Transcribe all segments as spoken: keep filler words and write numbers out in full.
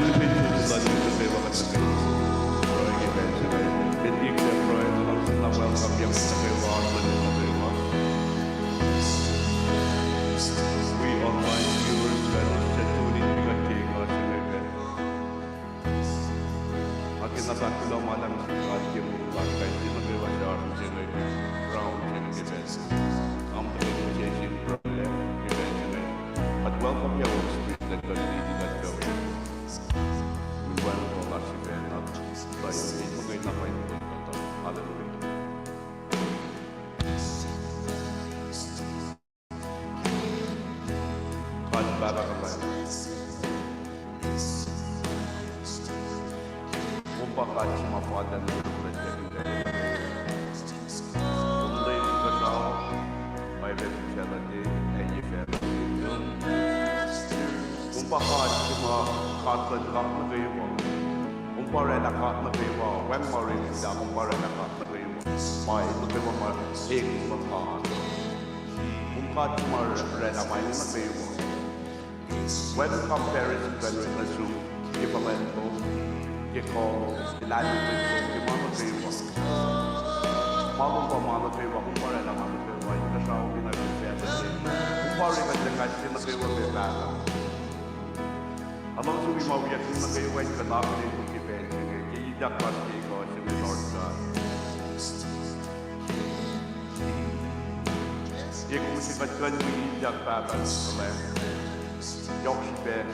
Pacl se luhn nuh kwewa kuht nuh kwewa pruhe ke pacl se inge. Met liki pruhe, nga luhngse na welcome-ye nuh kwewa, nuh kwewa. Wi online viewers, pacl se tune in, wi kuht ke ekuh se inge pac. Nga ke na fahk kuloh ma luhlahp nuh sin God ke moul lasr kais sie nuh kwewa suc oasr nuh sesr ke ground se inge ke pacl se inge. Nga muhta ke invitation program ke pacl se inge. Kuht welcome-ye Holy Spirit, let God lead, let God go. Wi wacngihn lasr sifacna, tuh in muhkwena pain. Hallelujah. God Pahpah kuhlwacng, kom pa God se ma fal nuh ke kom lwelah kuhtuh ma emet facluh, ac ye facluh. Kom pa God se ma God luhn god nuh kwewa. Kom pa oraclah god nuh kwewa. Wacngihn ma orek lah kom pa oraclah god nuh kwewa. Ma nuh kwewa ma eklac ma God. Kom God se ma oraclah ma nuh kwewa. Wacngihn comparison kuh in orek nuh sum ke pahngpahng lom, ke kuh lom, ke luhlahlfongi lom, ke ma nuh kwewa. Ma lom pa ma nuh kwewa, kom pa oraclah ma nuh kwewa, inkuhsrao ke na fin facluh se. Kom pa orek kuht kais sie nuh kwewa pac Pahpah. Nga luhngse wi ma wiyuck nuh kwewa in kuh in akihlen kom ke pacl se inge, ke ilyak lasr ke ekuh se inge, Lord God. Ke kom se kuht kuh in wi ilyak Pahpah kuhlwacng. Yohk srihpac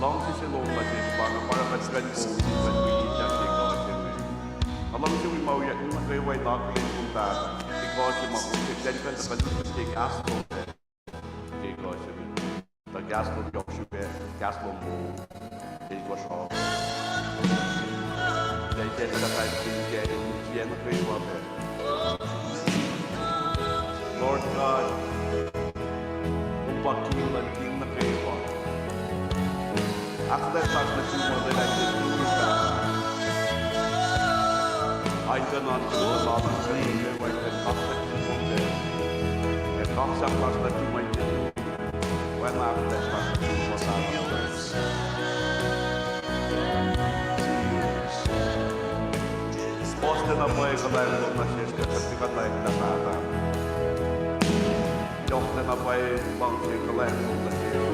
luhngse se lom nuh sesr pa inge, pa oruh kuht kuh in moul in kuh in wi ilyak ke ekuh se inge. Nga luhngse wi ma wiyuck nuh kwewa in akihlen kom Pahpah, ke ekuh se ma kom se kuht kuh in tuh kuh in ke kahs lom ke ekuh se inge. Tuh kahs lom yohk srihpac, kahs lom moul, inkuhsrao. Tuh ikacslah kain in ke in sie nuh kwewa pac. Lord God, kom pa King luhn king nuh kwewa. Ahkuhtweyac lasr nuh sum, lwelah ke sum Pahpah. Ain kuh na nuh sum, lwelah nuh sum, lwelah in kuh in kaksak nuh sum, ac kaksak lasr nuh sum, ac wacngihn ahkuhtweyac lasr nuh sum, Pahpah. Puhslac na pwacye kuhlwacng lom nuh sesr, kuht kuh in kuhtanglah Pahpah. Yohklac na pwacye luhngse kuhlwacng lom nuh sesr.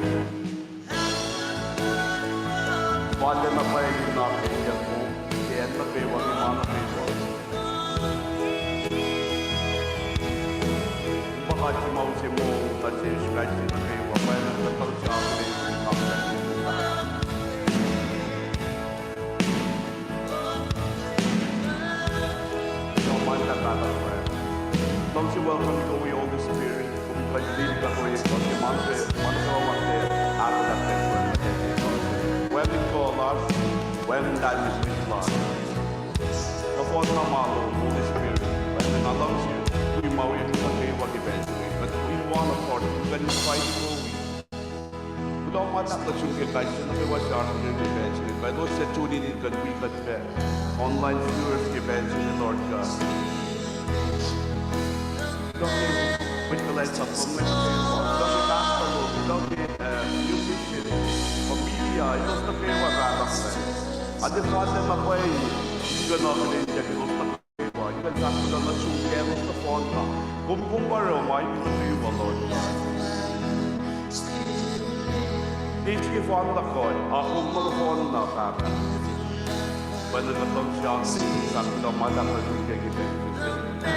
Fal na pwacye in akihlenyuck kom ke acn nuh kwewa, ke ma nuh kwewa. Kom pa God se ma use moul nuh sesr kais sie nuh kwewa, pwacye kuht kuh in sahflah in akihlen. Luhngse welcome kom wi Holy Spirit, kom in kuh in lead kuht, kom in kuh in ma nuh kwewa, ma nuh kwewa ma ahkolah kuht. Wacngihn kuh lasr, wacngihn luhlahlfongi lasr. Nohfohn na ma lom, Holy Spirit, kuht na luhngse wi ma wiyuck nuh kwewa ke pacl se inge, kuht in one accord, kuht in fight for we. Kuloh ma luhlahp nuh sum ke kais sie nuh kwewa suc oasr nuh sesr ke pacl se inge, kuh elos suc tune in in kuh in wi kuht pac, online viewers ke pacl se inge, Lord God. Kuloh ke mwet kuhlwacnsap lom nuh kwewa, kuloh ke pastor lom, kuloh ke, uh, musician, kuh media, elos nuh kwewa Pahpah. Ac fal na pwacye in kuh in akihlen elos nuh kwewa, in kuh in fahk kuloh nuh sum ke elos nohfohn na. Kom, kom pa oruh ma nuh kwewa, Lord God. Ke sie fal na kuht, a kom nohfohn na Pahpah. Pwacye kuht luhngse in fahk kuloh ma luhlahp nuh sum ke pacl se inge.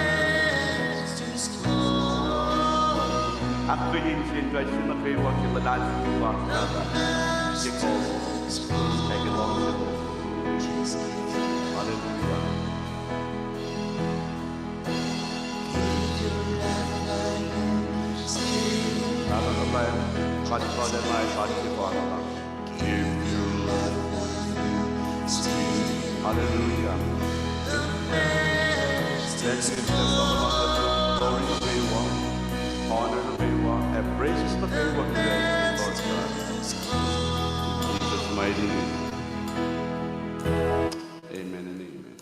Ahkkweye insiyacsr nuh kwewa ke luhlahlfongi lasr Pahpah, ke kuh lom, ac ke luhngse lom. Hallelujah. Pahpah kuhlwacng, God kuhlwacng, God sefanna. Hallelujah. Thank you, Jesus. Glory nuh kwewa, honor nuh kwewa, and praises nuh kwewa, Lord God. In Jesus' mighty name. Amen and amen.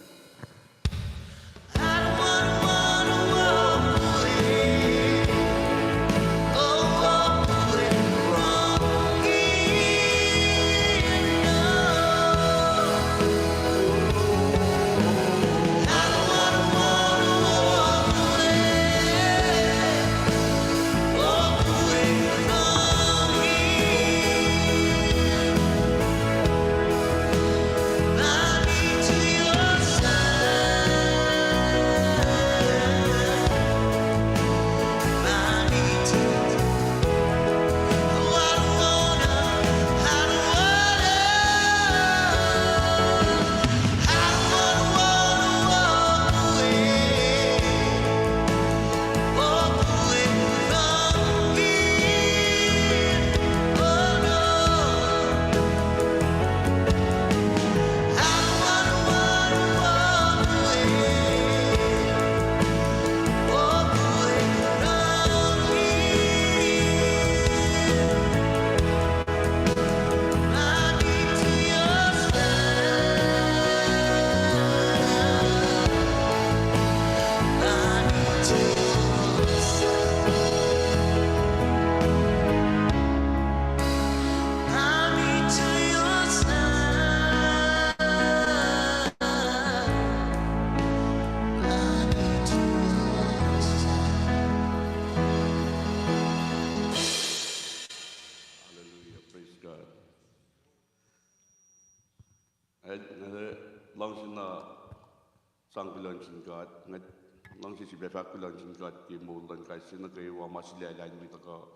Nga luhngse na sang kuloh nuh sin God, nga luhngse sifilpac fahk kuloh nuh sin God ke moul luhn kais sie nuh kwewa ma sulaclah in wi tuhkuh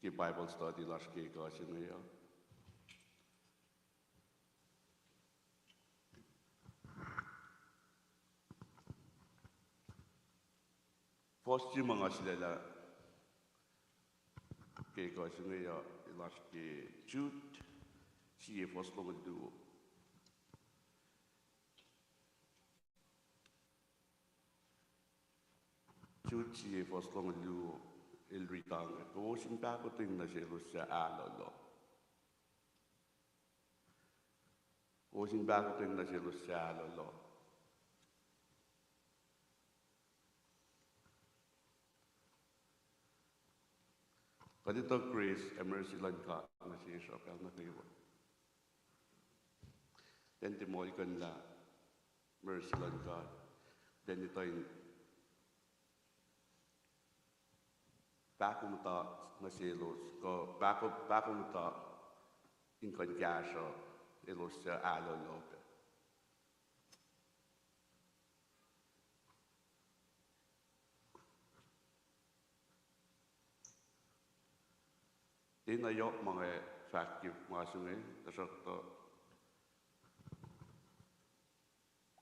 ke Bible study lasr ke ekuh se inge uh. Fuhs se ma nga sulaclah ke ekuh se inge uh, el oasr ke Jude sie fuhs longoul luo. Jude sie fuhs longoul luo, el riti inge: Kowos in pahkotwen nuh selos suc ahlolo. Kowos in pahkotwen nuh selos suc ahlolo. Kuht etuh grace ac mercy luhn God nuh sesr uh pacl nuh kwewa. Ten tiac muhlkuhnlah mercy luhn God, ten etuh in pahkomuhta nuh selos, kuh pahko-, pahkomuhta in kuh in kahsruh elos suc ahlolo pac. Tiacna yohk ma nga fahk ke ma se inge, tuhsruhktuh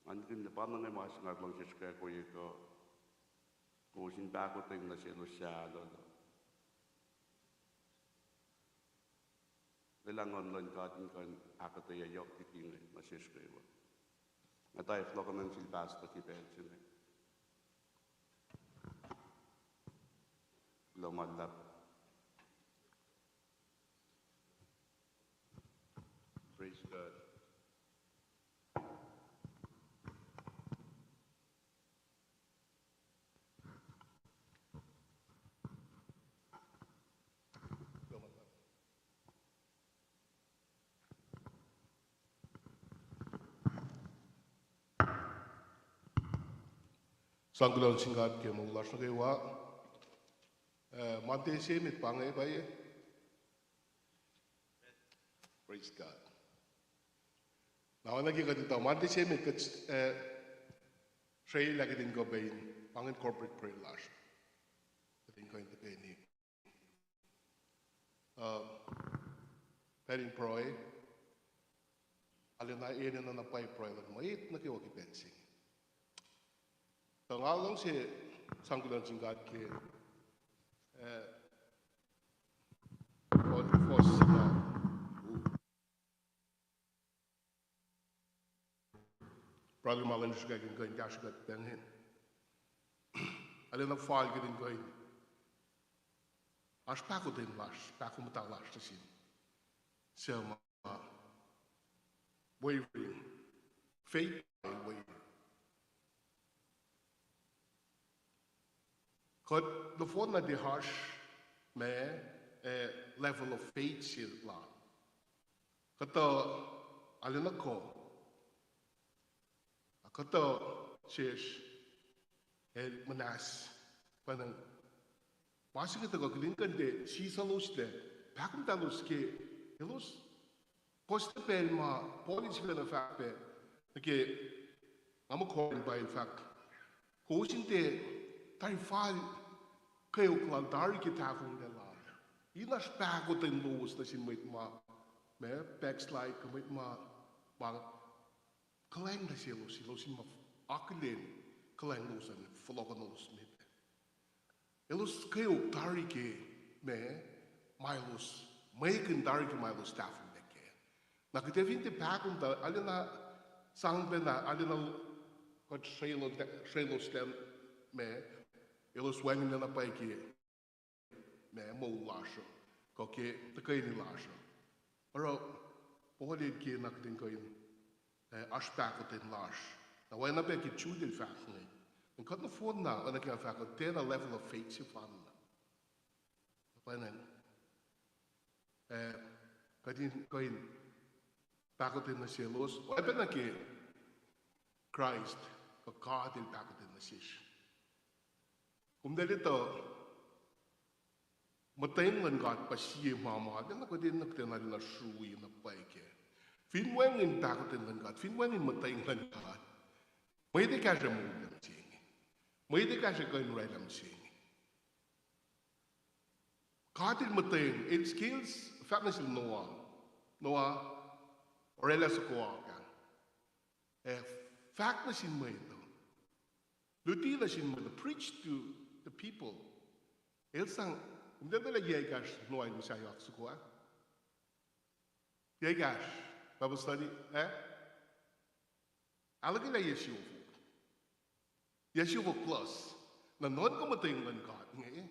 nga nuhnkuh lah pa na inge ma se nga luhngse srihkwack ohiyac kuh, Kowos in pahkotwen nuh selos suc ahlolo. Lwelah Nguhn luhn God in kuh in ahkuhtweyac yohk liki inge nuh sesr kwewa. Nga tuh ac fohlohkohn nuh sel pastor ke pacl se inge. Kuloh ma luhlahp. Praise God. Sang kuloh nuh sin God ke moul lasr nuh kwewa. Eh, Monday se met pa inge pwacye? Praise God. Na oacna ke kuht etuh Monday se met kuht, eh, srwaclah kuht in kuh pac in, pa ingacn corporate prayer lasr. Kuht in kuh in tuhkweni uh, pacl in pruhe, arulacna enenuh na pwacye pruhe luhn mwet nuh kwewa ke pacl se inge. Tuh nga luhngse sang kuloh nuh sin God ke, eh, fuhs, fuhs, uh, Brother Malen srihkwack in kuh in kahsruh kuht pacngihn. Arulacna fal kuht in kuh in, oasr pahkotwen lasr, pahkomuhta lasr nuh sin suc ma wavering, faith wavering. Kuht nohfohn na tiac oasr ma, eh, level of faith se la. Kuhtuh arulacna kuh, kuhtuh sesr el muhnahs, pwacnwacng ma se inge tuhkuh kuht in kuh in tiac sisacloslah, pahkomuhtalos ke elos puhs na pacl ma Paul el sifacna fahk pac nuh ke, nga muh Corinth pa el fahk, kowos in tiac tari fal kweok lal tari ke tahfonglac lal. In oasr pahkotwen lowos nuh sin mwet ma, ma backslide kuh mwet ma, ma kuhlwacng nuh selos, elos in ma akihlen kuhlwacng lowos an fohlohkohnolos met. Elos kweok tari ke ma, ma elos, mwekihn tari ke ma elos tahfonglac kac. Na kuht ac fin tiac pahkomuhta, arulacna sang pacna, arulacna kuht srwacloslah ma, elos wacngihnlac na pwacye ke ma moul lasr uh, kuh ke tuhkweni lasr uh. Oruh Paul el ke na kuht in kuh in, eh, oasr pahkotwen lasr. Na oacna pac ke Jude el fahk inge, in kuht nohfohn na, oacna ke nga fahk uh, tiacna level of faith sefanna. Pwacnwacng, eh, kuht in kuh in pahkotwen nuh selos, oacpacna ke Kraist, kuh God el pahkotwen nuh sesr. Kom tiac etuh, muhtweng luhn God pa sie ma ma, tiacna kuht enenuh kuhtwena arulacna srui na pwacye kac. Fin wacngihn pahkotwen luhn God, fin wacngihn muhtweng luhn God, mwet ekahsr ac moullah mihsenge. Mwet ekahsr ac kuh in oraclah mihsenge. God El muhtweng, El skeels, fahk nuh sel Noah. Noah, oraclah soko oak ah. Eh, fahk nuh sin mwet uh. Luti nuh sin mwet uh, preach to the people. El sang, kom tiac etuh lah yac ekahsr Noah el muhsahi oak soko ah? Yac ekahsr, Bible study, eh? Ahluhkwelah yac siofok. Yac siofok plus. Na nuhnkuh muhtweng luhn God inge.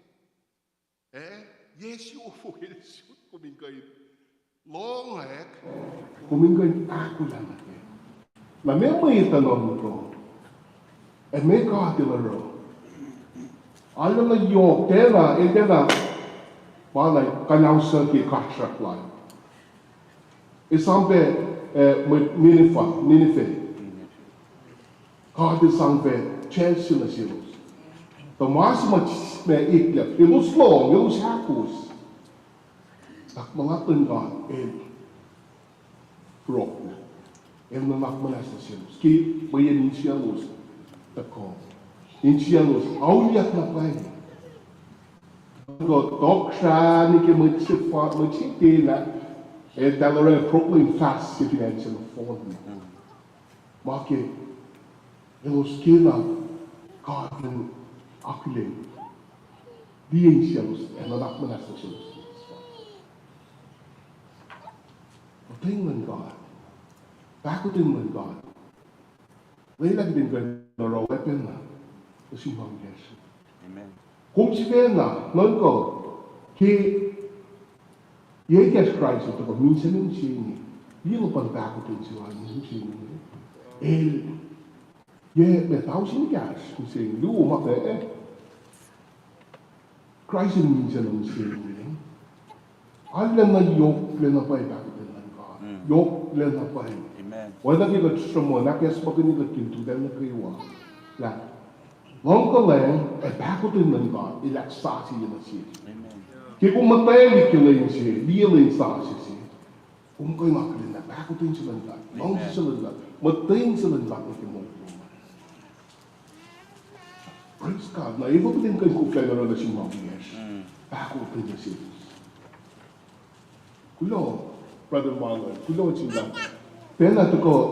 Eh, yac siofok el suk kom in kuh in lohng ac, kom in kuh in ahkolah nuh kac. Na meac mwet uh nuhnkuh? Ac meac God El oruh? Arulacna yohk, tiacna, el tiacna, ma na kuhnahoslah ke kasrkuhsrak lal. Esam pac, eh, mwet Nineveh, Nineveh. God El sang pac chance nuh selos. Tuh ma se ma, ma eklac, elos lohng, elos ahkos. Nuhnak muhnahs luhn God El fohlohk, El nuhnak muhnahs nuh selos ke mweyen insiyaclos tuhkuh. Insiyaclos auliyak na pwacye. Kuh tohkohsrah nuh ke mwet se, mwet se tiacna, eltahl orwaclah proclaim fast se fin acn se nohfohn. Ma ke elos kena God in akihlen, liye insiyaclos ac nuhnak muhnahs nuh selos. Muhtweng luhn God, pahkotwen luhn God, lwelah kuht in kuh in oruh oacpacna nuh sin ma wiyacsr. Amen. Kom sifacna nuhnkuh ke yac ekahsr Kraist el tuhkuh misac mihsenge, liye luhpan pahkotwen se lal mihsenge. El, yac ma tausin ekahsr mihsenge, luo ma pac, eh? Kraist el misac nuh mihsenge. Arulacna yohk lacna pwacye pahkotwen luhn God. Yohk lacna pwacye. Oacna ke kuht sruhmuhn ahkacsmakihnye kuht ke lututacng nuh kwewa lah luhngkuhlwacng ac pahkotwen luhn God el ahksasucye nuh sesr. Ke kom muhtwaclihk ke lwen se, liye lwen sasuc se, kom kuh in akihlen lah pahkotwen se luhn God, luhngse se luhn God, muhtweng se luhn God nuh ke moul lom. Praise God. Na efuh kuht in kuh in koflah in oruh nuh sin ma wiyacsr? Pahkotwen nuh selos. Kuloh, Brother Marlon, kuloh sin God. Pacna tuhkuh,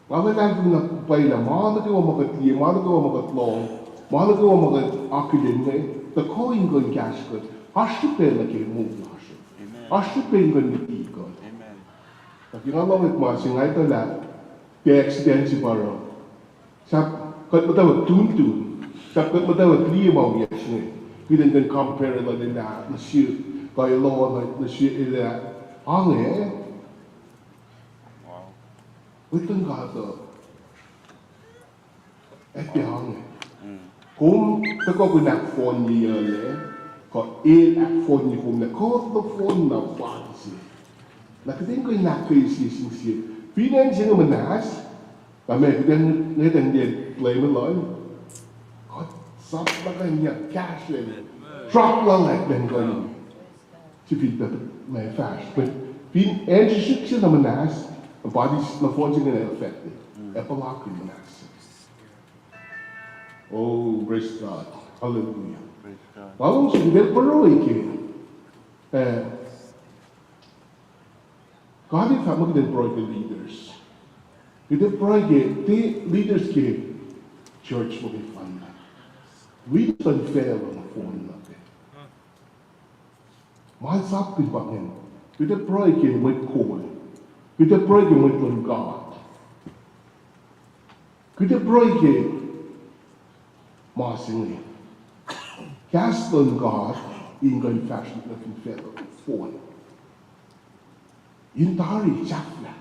nga luhlahlfongi na pwacye lah ma nuh kwewa ma kuht liye, ma nuh kwewa ma kuht lohng, ma nuh kwewa ma kuht akihlen inge, tuhkuh in kuh in kahsrwe kuht, oasr srihpac nuh ke moul lasr uh. Oasr srihpac in kuh in luti kuht. Na ke nga lohng ma se nga etuh lah tiac accident se pa oruh. Sahp kuht muhtwacwacack tuhntun. Sahp kuht muhtwacwacack liye ma wiyacsr inge. Kuht in kuh in compare lwelah nuh sel, kuh elos nuh sel, elah ange. Mwet luhn God uh, ac tiac ange. Kom tuhkuh kuh in ahkfohnyeyuclac, kuh el ahkfohnye kom lah kuht nohfohn na pwacye se. Na kuht in kuh in ahkkweye sie sin sie. Fin acn se inge muhnahs, na meac kuht in ngwetacng liye blame lal? Kuht sap na kuh in kahsrwel, srap lal ac kuh in sifilpac ma fahsr. Fin acn srihsrihk se na muhnahs, body nohfohn se inge na affected. Ac puhlakihn muhnahs. Oh, praise God. Hallelujah. Nga luhngse kuht in pruhe ke, eh, God El fahk muh kuht in pruhe ke leaders. Kuht in pruhe ke, ke leaders ke church muhkwena. Leaders luhn facluh nohfohn nuh ke ma sapkihn pa ingacn. Kuht ac pruhe ke mwet kol. Kuht ac pruhe ke mwet luhn God. Kuht ac pruhe ke ma se inge. Kahs luhn God in kuh in fahsrwelihk nuh fin facluh nohfohn. In tari sahflah.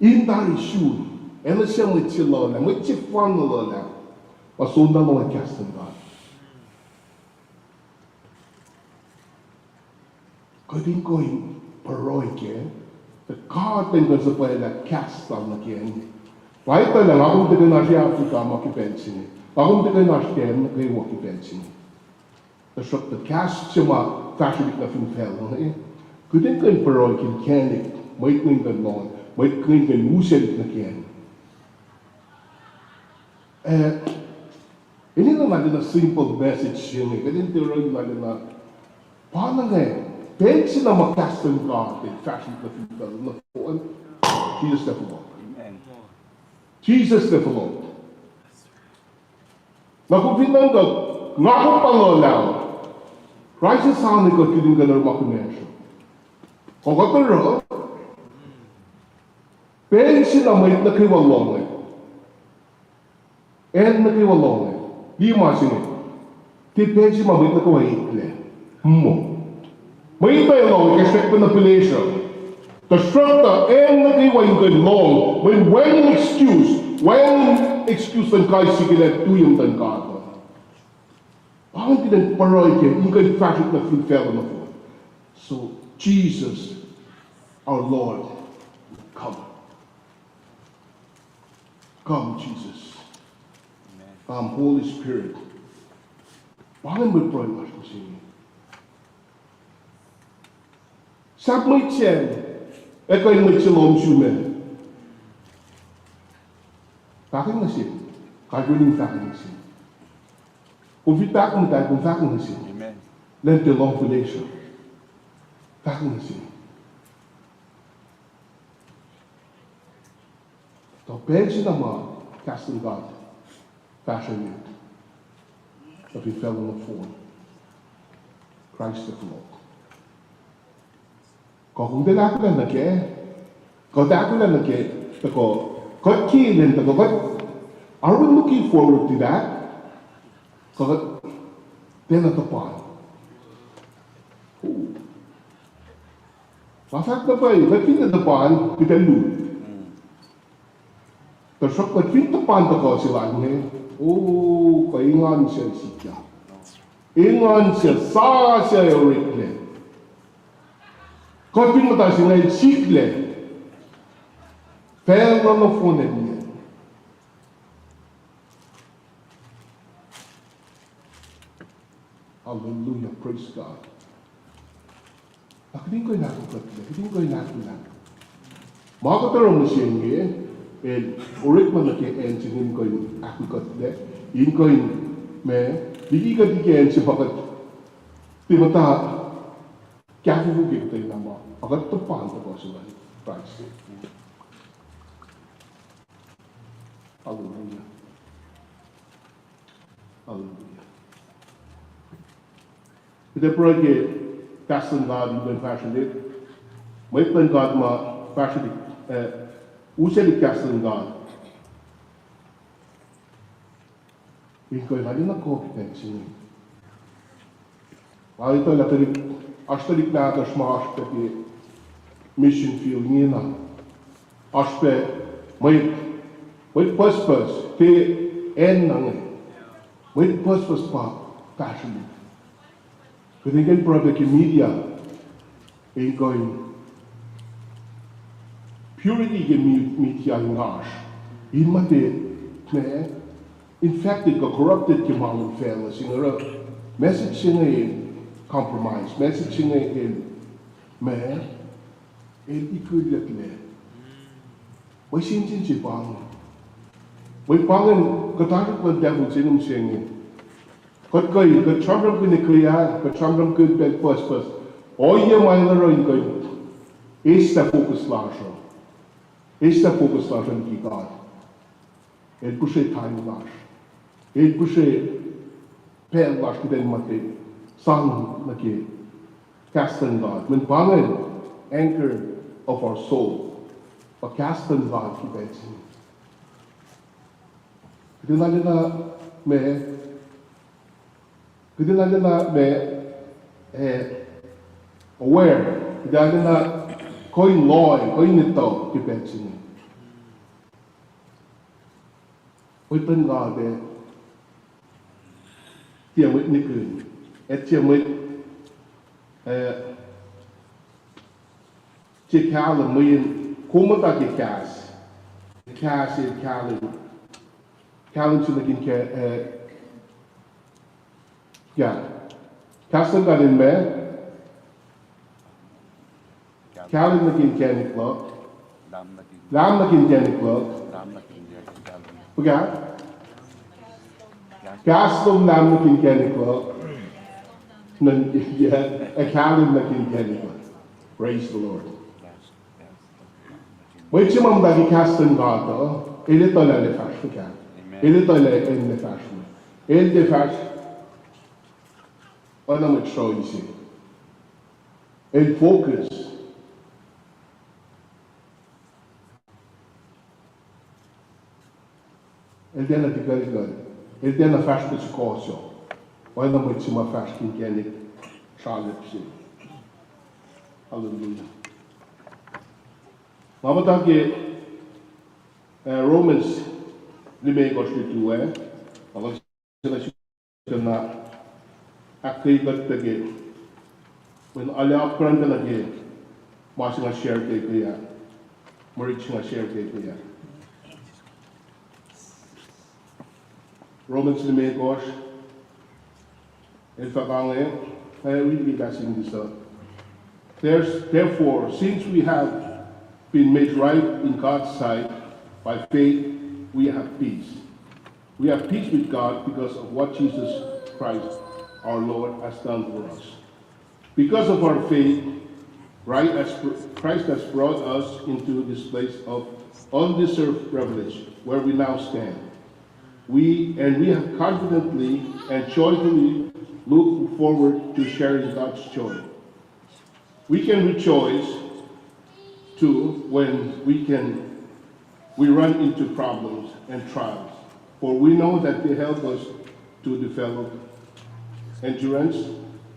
In tari sun. Enenuh sie mwet se luhlah, mwet se fanna luhlah. Ma soenna lohng kahs luhn God. Kuht in kuh in pruhe kac, tuh God El kuh in suhpwaclah kahs Lal nuh ke acn. Nga etuh lah nga kom tiac kuh in oasr Africa ma ke pacl se inge. Nga kom tiac kuh in oasr ke acn nuh kwewa ke pacl se inge. Tuhsruhktuh kahs se ma fahsrwelihk nuh fin facluh inge, kuht in kuh in pruhe ke inkacnek Mwet ingacn kuh in lohng, mwet ingacn kuh in uselihk nuh kac. Eh, enenuh na in a simple message se inge, kuht in tiac oruh na in a, pa inge, pacl se na ma kahs luhn God el fahsrwelihk nuh fin facluh nohfohn, Jisus el fohlohk. Amen. Jisus el fohlohk. Na kom fin nuhnkuh, nga kom pa luhlah. Kraist el sang kuht kihtin kuh in oruh ma kunacsr uh. Kuh kuht oruh, pacl se na mwet nuh kwewa lohng. Acn nuh kwewa lohng. Liye ma se inge. Tiac pacl se ma mwet nuh kwewa eklac. Mo. Mwet nuh kwewa lohng ke srwackna pihlesruh. Tuhsruhktuh acn nuh kwewa in kuh in lohng. Mweyen wacngihn excuse. Wacngihn excuse luhn kais sie ke lah tui muhtuhn God. Pa inge kuht in pruhe kac, in kuh in fahsrwelihk nuh fin facluh nohfohn. So, Jesus, our Lord, come. Come, Jesus. Amen. Come, Holy Spirit. Pa inge mwe pruhe lasr mihsenge. Sahp mwet sacn, ekuh in mwet se lohm sum ah. Fahkwacng nuh sihk. Kalweni, fahkwacng nuh sihk. Kom fin fahk muhtahl, kom fahkwacng nuh sihk. Amen. Leum tiac lohng pihlesruh. Fahkwacng nuh sihk. Tuh pacl se na ma kahs luhn God fahsrwelihk nuh fin facluh nohfohn, Kraist el fohlohk. Kuh kom tiac ahkolah nuh kac, kuht ahkolah nuh kac, tuhkuh, kuht ke lwen tuhkuh, kuht, are we looking forward to that? Kuht tiacna tuhpan. Nga fahk na pwacye, kuht fin tiac tuhpan, kuht ac lut. Tuhsruhk kuht fin tuhpan tuhkuh se lal inge, o, kuh engan se sikyak. Engan se, sa se oreklac. Kuht fin muhta se inge siklac. Facluh nohfohn an. Hallelujah, praise God. Na kuht in kuh in ahkkuhtlac, kuht in kuh in ahkkuhtlac. Ma kuht oruh mihsenge, el orekma nuh ke acn se in kuh in ahkkuhtlac, in kuh in, ma, liki kuht ke acn se pa kuht tiac muhta kahfofo ke kuhtwena ma, pa kuht tuhpan tuhkuh se lal Kraist. Hallelujah. Hallelujah. Kuht ac pruhe ke kahs luhn God in kuh in fahsrwelihk. Mwet luhn God ma fahsrwelihk, eh, uselihk kahs luhn God in kuh in arulacna kuh ke pacl se inge. Nga etuh lah tuhlihk, oasr tuhlihk nahtuhsr ma oasr pac ke mission field ingena. Oasr pac mwet, mwet pucspucs ke acn na inge. Mwet pucspucs pa fahsrwelihk. Kuht in kuh in pruhe pac ke media in kuh in purity ke me-, media in oasr. In ma tiac, ma, infected kuh corrupted ke ma luhn facluh se inge oruh message se inge compromise, message se inge, ma, el ikulyucklac. Mwe sensen se pa inge. Mweyen pa ingacn kuhtasrihk luhn devil se inge mihsenge. Kuht kuh in, kuht sramsramkihn ekuh ah, kuht sramsramkihn pacl pucspucs. Ohiyac ma el oruh in kuh in eislah focus lasr uh. Eislah focus lasr uh liki God. El pihsre time lasr. El pihsre pacl lasr kuht in muhta sang nuh ke kahs luhn God. Mweyen pa ingacn anchor of our soul. Pa kahs luhn God ke pacl se inge. Kuht in arulacna, ma, kuht in arulacna, ma, eh, aware. Kuht in arulacna kuh in lohng, kuh in etuh ke pacl se inge. Mwet luhn God, eh, tiac mwet nihkihn. Eh, tiac mwet, eh, tiac kahlwem mweyen kom muhta ke kahs. Kahs el kahlwem. Kahlwem se nuh ke, eh, yeah. Kahs luhn God in ma, Kahlwem nuh ke inkacnek luhk. Lahm nuh ke inkacnek luhk. Fuhkah? Kahs lom lahm nuh ke inkacnek luhk. Nuh, yeah, ac kahlwem nuh ke inkacnek luhk. Praise the Lord. Mwet se ma muhta ke kahs luhn God uh, el etuh lah el ac fahsr fuhkah. El etuh lah el ac fahsr fuhkah. El ac fahsr oacna mwet sruhi se. El focus. El tiacna tikuclkucl. El tiacna fahsr ke sukohsohk. Oacna mwet se ma fahsr ke inkacnek sralep se. Hallelujah. Nga muhta ke, eh, Romans limekohsr lutu ah, nga kuh in ahkkweye kuht pac ke mwe alu apkuhran pacna ke ma se nga share ke ah, mwe rit se nga share ke ah. Romans limekohsr, el fahk inge, I read it as in this, uh, There's, therefore, since we have been made right in God's sight by faith, we have peace. We have peace with God because of what Jesus Christ, our Lord, has done for us. Because of our faith, right as Christ has brought us into this place of undeserved privilege, where we now stand. We, and we have confidently and joyfully look forward to sharing God's joy. We can rejoice too when we can, we run into problems and trials, for we know that they help us to develop endurance,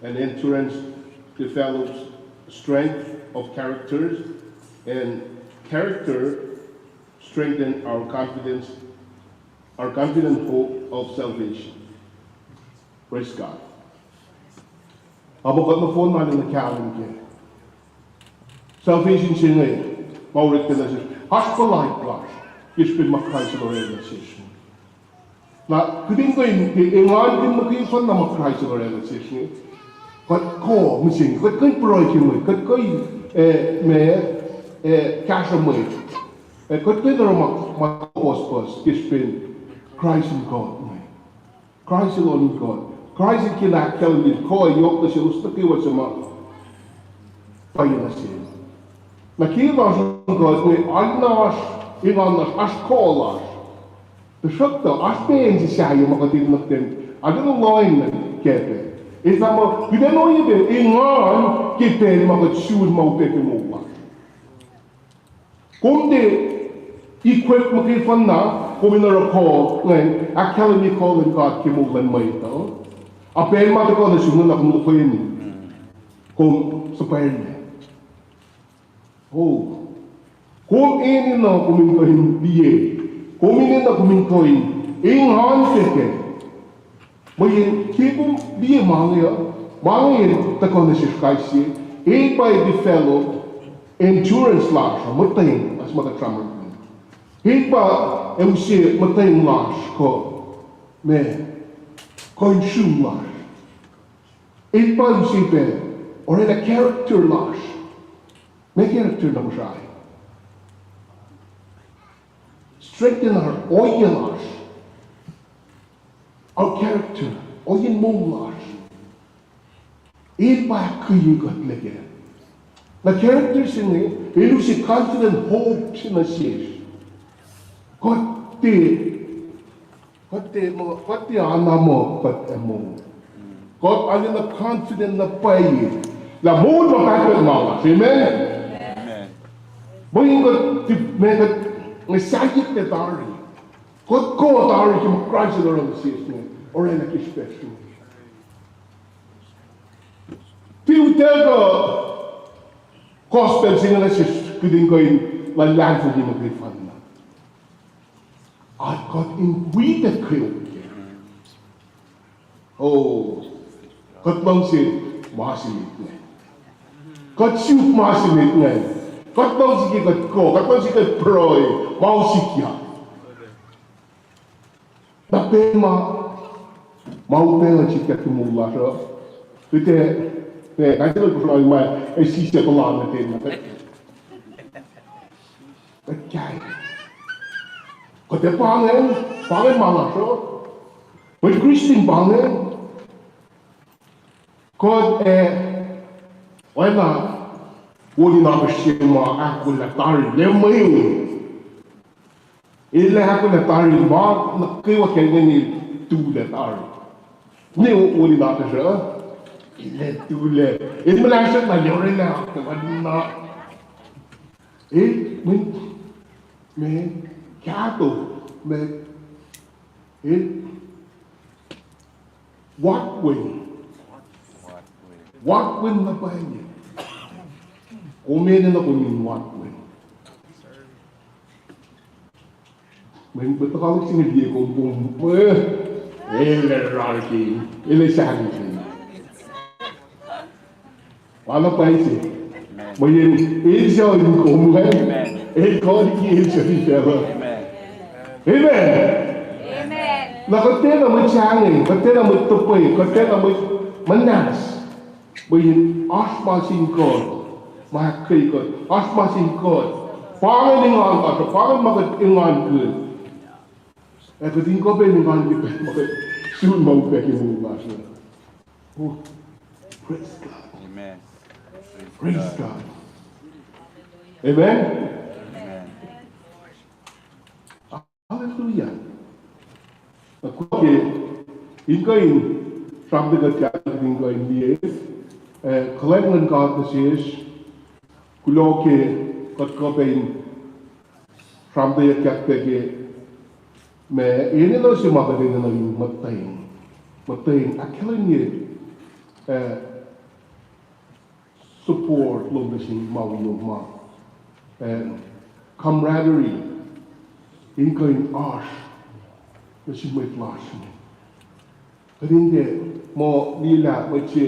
and endurance develops strength of characters, and character strengthen our confidence, our confident hope of salvation. Praise God. Amo kuht nohfohn na lwen kahlwem ke salvation se inge, ma orek ke nuh sesr, oasr puhlaik lasr ke srihpen ma Kraist el orwaclah nuh sesr. Na kuht in kuh in, engankihn muhkwena ma Kraist el orwaclah nuh sesr inge, kuht kuh mihsenge, kuht kuh in pruhe ke mwet, kuht kuh in, eh, ma, eh, kahsruh mwet, eh, kuht kuh in oruh ma, ma pucspucs ke srihpen Kraist in God inge. Kraist el on God. Kraist el kena ahkkahlwemye kuh yohk nuh selos nuh kwewa suc ma pwacye nuh sel. Na ke lasr in God inge, arulacna oasr, engan lasr, oasr kuh lasr. Tuhsruhktuh oasr pacl se sahyac ma kuht enenuh in, arulacna lohacng nuh kac pac. El fahk muh kuht enenuh in oacyacpac engan ke pacl ma kuht sun ma upac ke moul lasr. Kom tiac equip muhkwena, kom in oruh kuh ingacn, ahkkahlwemye kuh luhn God ke moul luhn mwet uh. A pacl ma tuhkuh nuh sum na kom lukweni, kom suhpwacrlac. Oh. Kom enenuh kom in kuh in liye. Kom enenuh kom in kuh in engan kac. Mweyen ke kom liye ma inge uh, ma inge tuhkuh nuh sesr kais sie, el pa develop endurance lasr uh, muhtweng, as ma kuht sramsram. El pa use muhtweng lasr kuh, ma, kuh in sum lasr. El pa use pac orwaclah character lasr. Ma character na Kosrae? Strengthen our, ohiyac lasr. Our character, ohiyacn moul lasr. El pa ahkkweye kuht lac kac. Na character se inge, el use confident hope se nuh sesr. Kuht tiac, kuht tiac, kuht tiac ana muh kuht ac moul. Kuht arulacna confident na pwacye lah moul ma pahtpaht ma lasr. Amen? Mweyen kuht, ma kuht, nga sahyuck na tari. Kuht kuh tari ke ma Kraist el oruh nuh sesr inge, orwaclah ke srihpacsr inge. Tiac utuckuh gospel se inge nuh sesr kuht in kuh in luhlahlfongi muhkwena. Ac kuht in wi pac kweok. Oh, kuht luhngse ma se met ingacn. Kuht suk ma se met ingacn. Kuht luhngse ke kuht kuh, kuht luhngse kuht pruhe, ma sikyak. Na pacl ma, ma upac sikyak ke moul lasr uh, kuht ac, eh, kais sie kuht puhsra ma, ac sisya puhla nuh ten na kuht. Kuht kai. Kuht ac pa inge, pa inge ma lasr uh. Mwet Kristin pa inge. Kuht ac, oacna, woni na pihsrma ahkolah tari, le mweun. El ahkolah tari ma nuh kwewa ke inge, tulac tari. Ne woni na pihsrma, el tulac. El muhnahsyak na yohrohlah ke ma na. El mwet, me, kahto, me, el, watwen. Watwen na pwacye. Kom enenuh kom in watwen. Mweyen mwet lokoalok se inge liye kom, kom, eh, el ac rarke, el ac sahngweng. Pa na pwacye se. Mweyen el suc in kom, el kuh liki el suc fin facluh. Amen. Na kuht tiacna mwet sahngweng, kuht tiacna mwet topuk, kuht tiacna mwet muhnahs. Mweyen oasr ma sin kuht, ma ahkkweye kuht, oasr ma sin kuht. Pa inge engan lasr uh, pa inge ma kuht engankihn. Ac kuht in kuh pac in engan ke pacl ma kuht sun ma upac ke moul lasr uh. Oh, praise God. Amen. Praise God. Amen. Hallelujah. Na kuloh ke in kuh in sramsramkihn kuht, in kuh in liye, eh, kuhlwacng luhn God nuh sesr, kuloh ke kuht kuh pac in sramsramkihn pac ke ma enenuh se ma kuht enenuh in muhtweng, muhtweng ahkkahlwemye, eh, support lom nuh sin ma wi ma, eh, camaraderie, in kuh in oasr nuh sin mwet lasr inge. Kuht in tiac muh liyelah mwet se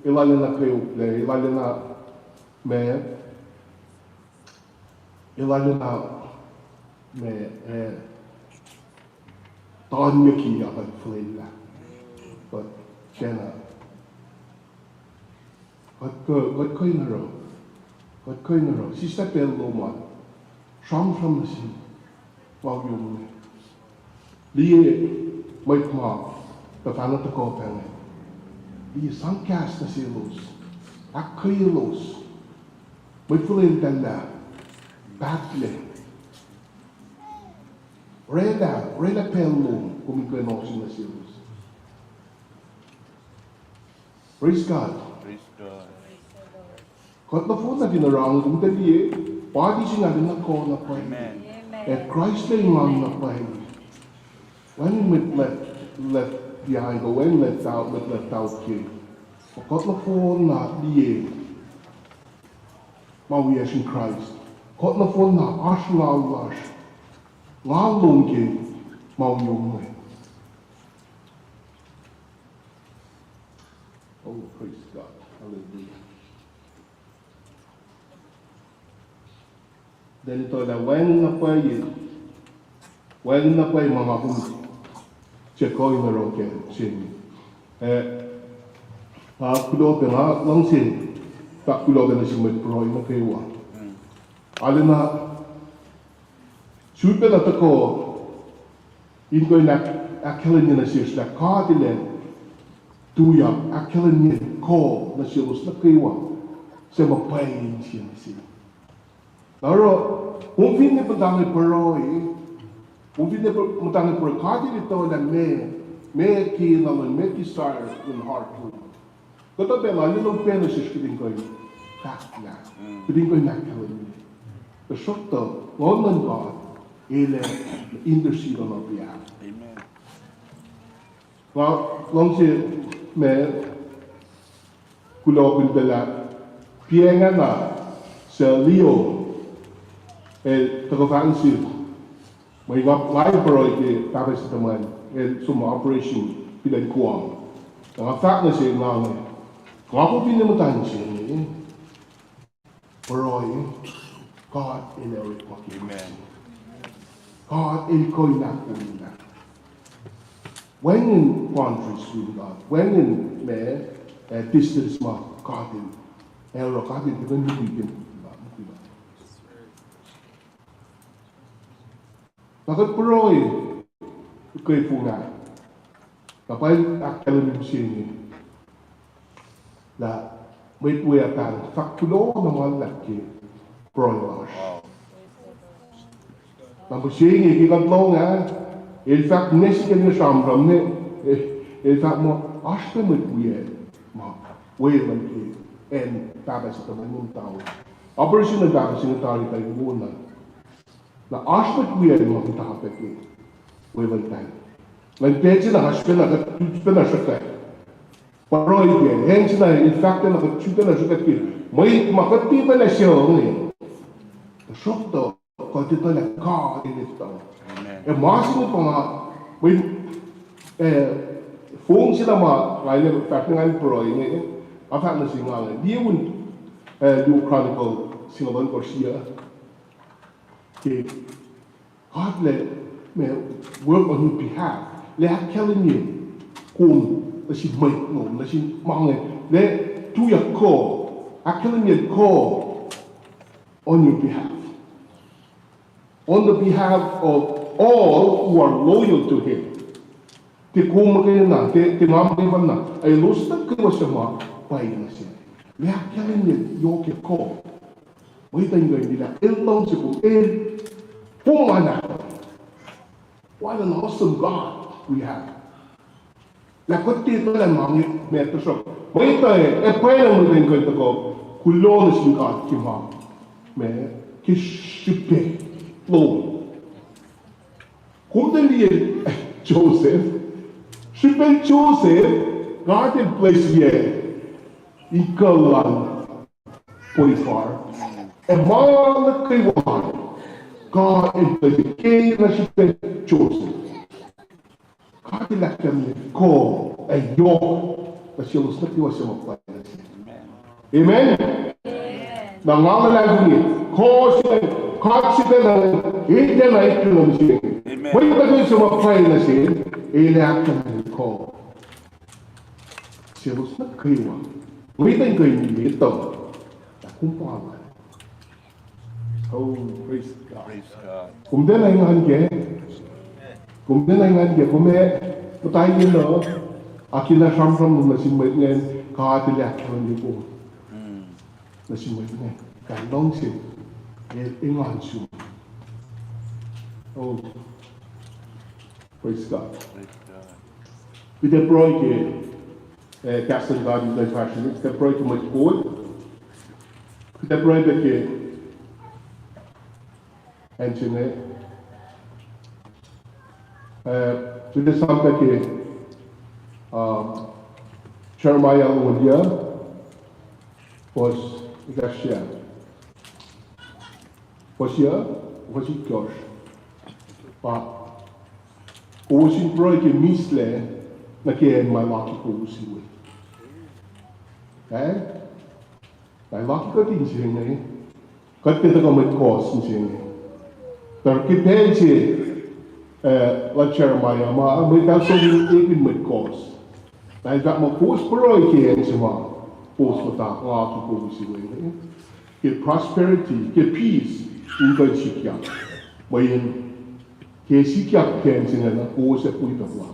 elal enenuh kweoklac, elal enenuh ma, elal enenuh ma, eh, tanyucki ah kuht fuhlwelah. Kuht tiacna, kuht kuh, kuht kuh in oruh, kuht kuh in oruh sislah pacl lom an, sramsram nuh sin ma wi ma, liye mwet ma tuhfahna tuhkuh pac inge, liye sang kahs nuh selos, ahkkweyelos, mwet fuhlweltahl lah, pahtlac, oraclah, oraclah pacl lom kom in kuh in ohsun nuh selos. Praise God. Kuht nohfohn na fin oruh inge, kom tuh liye, party se inge arulacna kuh na pwacye. Ac Kraist el engan na pwacye. Wacngihn mwet left, left behind, kuh wacngihn left out, mwet left out ke. Kuht nohfohn na liye ma wiyacsr in Kraist. Kuht nohfohn na oasr ngal lasr, ngal lom ke ma wi ma. Oh, praise God. Hallelujah. Then etuh lah wacngihn na pwacye, wacngihn na pwacye ma nga kom tiac kuh in oruh ke se inge. Eh, nga kuloh pac, nga luhngse fahk kuloh pac nuh sin mwet pruhe nuh kwewa. Arulacna sulpac na tuhkuh in kuh in ahk-, ahkkahlwemye nuh sesr lah God El ac tuyak ahkkahlwemye kuh nuh selos nuh kwewa suc ma pwacye insiyac nuh sel. Na oruh, kom finne muhta inge pruhe, kom finne muhta inge pruhe, God El etuh lah meac, meac kena luhn, meac desire luhn heart lom. Kuhtuh pacl arulacna upac nuh sesr kuht in kuh in fahklah, kuht in kuh in ahkkahlwemye. Tuhsruhktuh Nguhn luhn God El ac intercede on our behalf. Nga luhngse ma kuloh kihn pac lah piacngana suc Leo el tuhkuh fahk nuh sihk, mwe nga, nga pruhe ke pahpah se tuhmwacl el som operation fin acn Guam. Nga fahk nuh sel nga inge, nga kom finne muhta insiyac inge, pruhe, God El ac orekmakihn. God El kuh in ahkwoyelah. Wacngihn boundaries luhn God, wacngihn ma, eh, distance ma God El, eh, oruh God El tiac kuh in mukwikihn, mukwikihn. Na kuht pruhe ke fong ah, na pa ahkkahlwemye mihsenge lah mwet we ah pahng fahk kuloh na ma luhlahp ke pruhe lasr. Na mihsenge ke kuht lohng ah, el fahk ne sikyak nuh sramsram ne, el fahk muh oasr pac mwet wiyacl ma weluhl ke acn pahpah se tuhmwacn muhtahl. Operation luhn pahpah se inge tari kuh in wona. Na oasr mwet wiyacl ma muhta pac ke weluhl pacl. Ngan pacl se na oasr pacna kuht, pacna sruhkwack. Pruhe ke acn se na in fahk pacna kuht sifacna sruhkwack ke mwet ma kuht tiac pacna suc inge. Tuhsruhktuh kuht etuh lah God El etuh. Ac ma se inge pa nga, mwet, eh, fong se na ma nga in fahsr ngan pruhe inge, nga fahk nuh se nga inge, liye un, eh, Luo Chronicle singucul ohnkohsr yuh. Ke God El, ma, work on your behalf. El ahkkahlwemye kom nuh sin mwet lom, nuh sin ma inge. El tuyak kuh, ahkkahlwemye kuh on your behalf. On the behalf of all who are loyal to him. Tiac kom muhkwena, tiac, tiac nga muhkwena, elos nuh kwewa suc ma pwacye nuh sel. El ahkkahlwemye yohk kuh. Mwet uh in kuh in liye lah el luhngse kom, el, kom ma nahtuhl. What an awesome God we have. Lah kuht tiac etuh lah ma inge, ma tuhsruhk mwet uh, ac pwacye mwet uh in kuh in tuhkuh kuloh nuh sin God ke ma, ma, ke srihpac lom. Kom tuh liye Joseph, srihpacl Joseph, God El bless-i in kuh lal Potiphar. Ac ma nuh kwewa God El bless-i ke na srihpacl Joseph. God El ahkkahlwemye kuh ac yohk nuh selos nuh kwewa suc ma pwacye nuh sel. Amen. Na nga luhlahlfongi kuh se, God sifacna, El tiacna etuh nuh sel. Mwet nuh kwewa suc ma pwacye nuh sel, El ahkkahlwemye kuh selos nuh kwewa. Mwet uh in kuh in etuh lah kom pa lal. Oh, praise God. Kom tiacna engan kac. Kom tiacna engan kac. Kom ac muhta yen uh, akihlen sramsram lom nuh sin mwet ingacn, God El ahkkahlwemye kom nuh sin mwet ingacn. God El luhngse, El engan sum. Oh, praise God. Kuht ac pruhe ke, eh, kahs luhn God in kuh in fahsr nuh sesr, kuht ac pruhe ke mwet kol. Kuht ac pruhe pac ke acn se inge. Eh, kuht ac sang pac ke, ah, Jeremiah longoul yuh, fuhs itkohsr. Fuhs yuh, fuhs itkohsr. Pa kowos in pruhe ke mihslac nuh ke acn ma luhngse kowos we. Eh? Ma luhngse kuht in se inge, kuht tiac tuhkuh mwet kohs in se inge. Tuh ke pacl se, eh, lal Jeremiah ma, mwet ah som in ekihn mwet kohs. Na el fahk muh kowos pruhe ke acn se ma kowos muhta, nga ke kowos we inge. Ke prosperity, ke peace, in kuh in sikyak. Mweyen ke sikyak ke acn se inge na kowos ac wi pac la.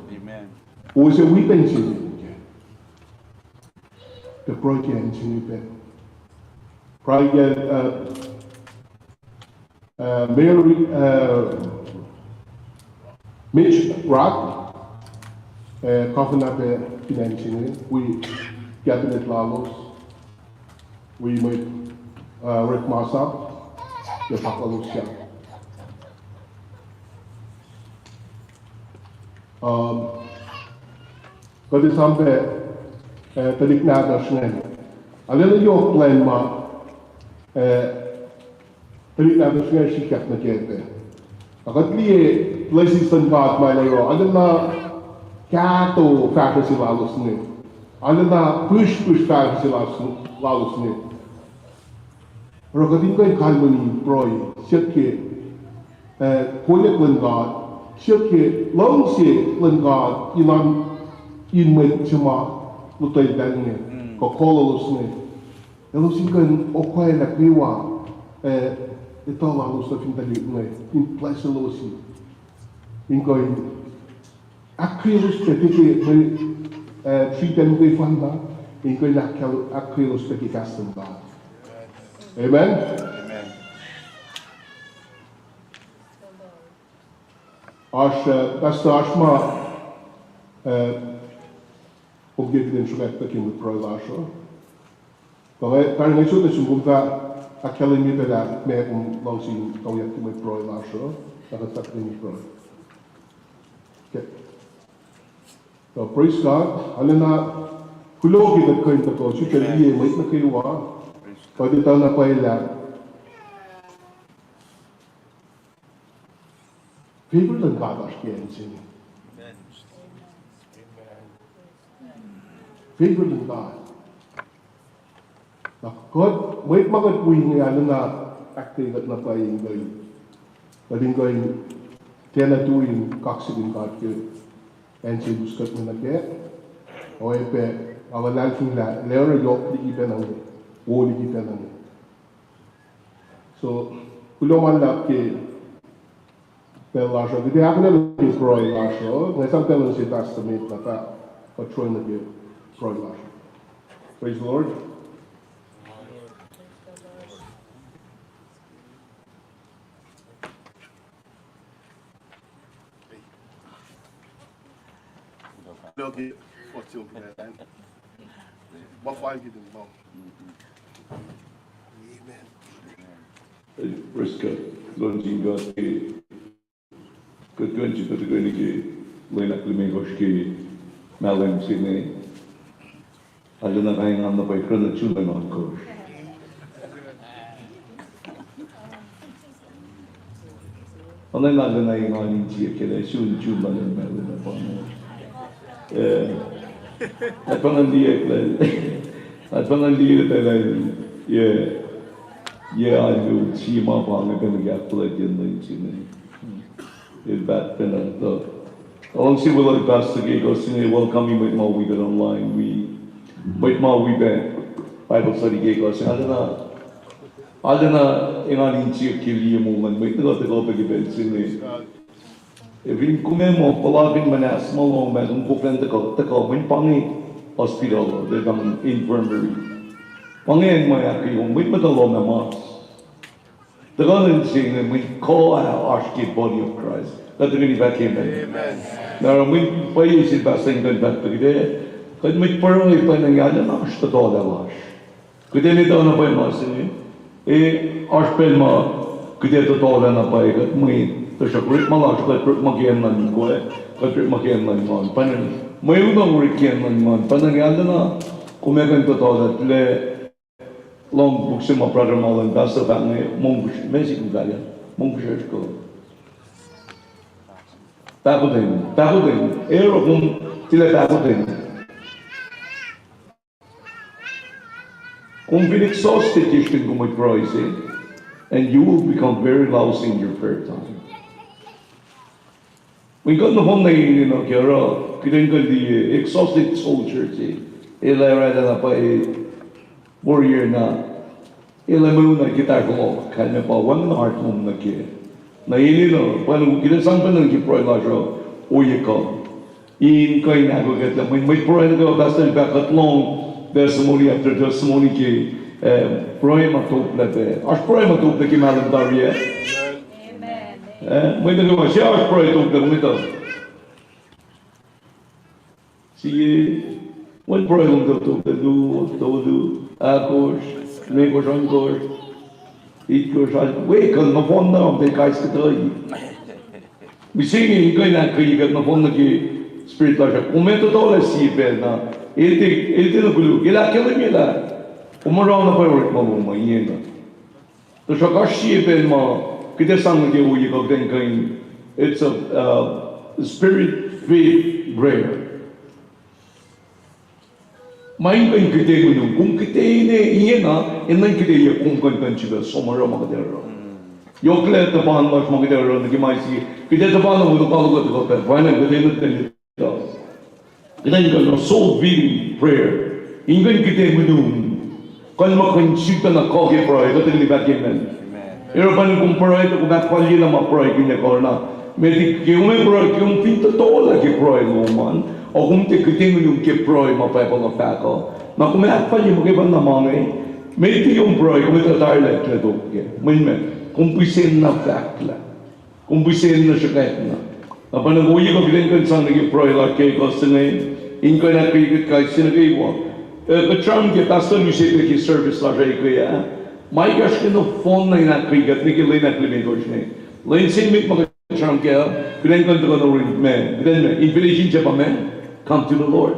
Kowos ac wi pac in se inge. Tuh pruhe ke acn se inge pac. Pruhe ke, uh, uh, Mary, uh, Mitch Rock, uh, governor pac fin acn se inge, wi cabinet lalos, wi mwet, uh, orek masap, ke fahk lalos sahk. Um, kuht ac sang pac, eh, tuhlihk nahtuhsr ingacn. Arulacna yohk plwacn ma, eh, tuhlihk nahtuhsr ingacn sikyak nuh kac pac. Na kuht liye blessings luhn God ma el oruh. Arulacna kahto fahsruh se lalos inge. Arulacna pihsrpihsr fahsruh se lalos, lalos inge. Oruh kuht in kuh in kalweni pruhe, siyuck ke, eh, kolyuck luhn God, siyuck ke luhngse luhn God in an, in mwet se ma lotwelah inge, kuh kol lalos inge. Elos in kuh in okwaclah kwewa, eh, etuh lalos nuh fin tuhlihk inge, in bless elos in. in kuh in ahkkweyelos pac ke mwe, eh, sritacl muhkwena, in kuh in ahkkweye-, ahkkweyelos pac ke kahs luhn God. Amen? Amen. Oasr, eh, Pastor, oasr ma, eh, kom ke kuht in sruhkwack ke mwet pruhe lasr uh. Pa nga, pa nga sot nuh sum kom fah ahkkahlwemye pac lah meac kom luhngse in kuh in ahkkweye mwet pruhe lasr uh, na kuht fah kuh in pruhe. Okay. So, praise God. Arulacna, kuloh ke kuht kuh in tuhkuh, sifilpac liye mwet nuh kwewa, kuht etuh na pwacye lah favor luhn God oasr ke acn se inge. Favor luhn God. Na kuht, mwet ma kuht wi inge arulacna ahkkweye kuht na pwacye in kuh in, kuht in kuh in tiacna tui in kaksakihn God ke acn se us kuht nuh kac. Oacyacpac, nga luhlahlfongi lah el ac oruh yohk liki pacna inge, wo liki pacna inge. So, kuloh ma luhlahp ke pacl lasr uh, kuht ac ahkolah nuh ke pruhe lasr uh, nga sang pacl se Pastor Met na fah kuht sruhmuhn nuh ke pruhe lasr uh. Praise the Lord. Amen. Praise God. Lord in God ke kuht kuh in sifilpac tuhkweni ke lwen ahklimekohsr ke mahlwem se inge. Arulacna kain engan na pwacye kuh nuh June ohnkohsr. Oacna arulacna engan insiyuck ke lah sun June ma lwen ma lwen na pa inge. Eh, kuht pa ngan liye lah, kuht pa ngan liye lah, eh, yac alu sie ma pa inge pacna ke ahkfuhlwactye lwen se inge. El paht pacna tuh. Aluhngse weluhl pastor ke kuh se inge, welcome-i mwet ma wi kuht online, wi mwet ma wi pac Bible study ke kuh se inge. Arulacna, arulacna engan insiyuck ke liye moul luhn mwet nuh kwewa tuhkuh pac ke pacl se inge. Ac fin kom ac muh puhlakihn muhnahs ma lom ah, kom koflah in tuhkuh, tuhkuh, mweyen pa inge hospital, tuh pa infirmary. Pa inge acn ma ahkkweye kom, mwet muhta lohm ah mas. Tuhkuh nuh in se inge mweyen kuh ah oasr ke body of Christ. Kuht tuhkweni fahk amen. Amen. Na oruh mweyen pwacye sel pastor in kuh in fahk pac kuht, kuht mwet pruhe pacna inge arulacna oasr tohtohlah lasr. Kuht in etuh na pwacye ma se inge, ac oasr pacl ma kuht ac tohtohlah na pwacye kuht mwet, tuhsruhk orekma lasr kuht orekma ke acn luhn mukwikwi, kuht orekma ke acn luhn nguhn. Pacna mweun orek ke acn luhn nguhn. Pacna inge arulacna kom ac kuh in tohtohlah lah lohng puk se ma brother ma luhn pastor fahk inge, monk, meac se kom fahk ah, monk sesr kuh. Pahkotwen, pahkotwen, ac oruh kom tilac pahkotwen. Kom fin exhausted ke srihpen kom mwet pruhe se, and you will become very lousy in your prayer time. Mweyen kuht nohfohn na enenuh ke oruh, kuht in kuh in liye exhausted soldier se, el ac oraclah na pwacye warrior na, el ac mweuna ke tahfwelock, kalmac pa wacngihn heart lom nuh kac. Na enenuh, pwacnwacng kuht ac sang pacna nuh ke pruhe lasr uh, ohiyac kuh in kuh in ahkkweye kuht lah mweyen mwet pruhe nuh kwewa pastor el fahk kuht lohng testimony after testimony ke, eh, pruhe ma toplah pac. Oasr pruhe ma toplah ke mahlwem tari ah? Eh, mwet nuh kwewa, se oasr pruhe toplah, mwet uh. Sie, mweyen pruhe lom toplah, luo, tolu, ahkosr, limekohsr, ohnkohsr, itkohsr, al-, we kuh nohfohn na, muhta kais kuhtuh. Mihsenge in kuh in ahkkweye kuht nohfohn nuh ke spirit lasr uh. Kom ac tohtohlah sie pacl na, el tiac, el tiac nuh koluk, el ahkkahlwemye lah kom oruh na pwacye orekma lom uh ingena. Tuhsruhk oasr sie pacl ma kuht ac sang nuh ke ohiyac kuh kuht in kuh in, it's a, uh, spirit-filled prayer. Ma in kuh in kihte minum, kom kihte ine, ingena, enenuh in kihte yac kom kuh in kuh in sifil som oruh ma kuht ac oruh. Yohklac tuhpan lasr ma kuht ac oruh nuh ke ma se, kuht ac tuhpan oruh, kuht ac tuhpan oruh, kuht ac tuhpan oruh, kuht ac tuhpan oruh. Kuht in kuh in soul-filling prayer. In kuh in kihte minum. Kuh in ma kuh in sifilpacna kuh ke pruhe, kuht in liye pac ke amen. Oruh pa in kom pruhe, tuh kom ahkfalyelah ma pruhe kuh in kuh na. Met ke kom pruhe, ke kom fin totolah ke pruhe lom an, ac kom tiac kihte nuh ke pruhe ma Bible uh fahk uh, na kom ahkfalye muhkwena ma inge. Met ke kom pruhe, kom etuh tari lah tok ke. Mweyen meac, kom pihsen na fahklah. Kom pihsen na sruhkwack na. Na pa na ohiyac kuh kuht in kuh in sang nuh ke pruhe lasr ke ekuh se inge, in kuh in ahkkweye kuht kais sie nuh kwewa. Eh, kuht sramsram ke pastor luo se pac ke service lasr uh ke ah. Ma ekahsr ke nohfohn na in ahkkweye kuht nuh ke lwen ahklimekohsr inge. Lwen se met ma kuht sramsram ke ah, kuht in kuh in tuhkuh nuh yurin meac, kuht in meac, invitation se pa meac, come to the Lord.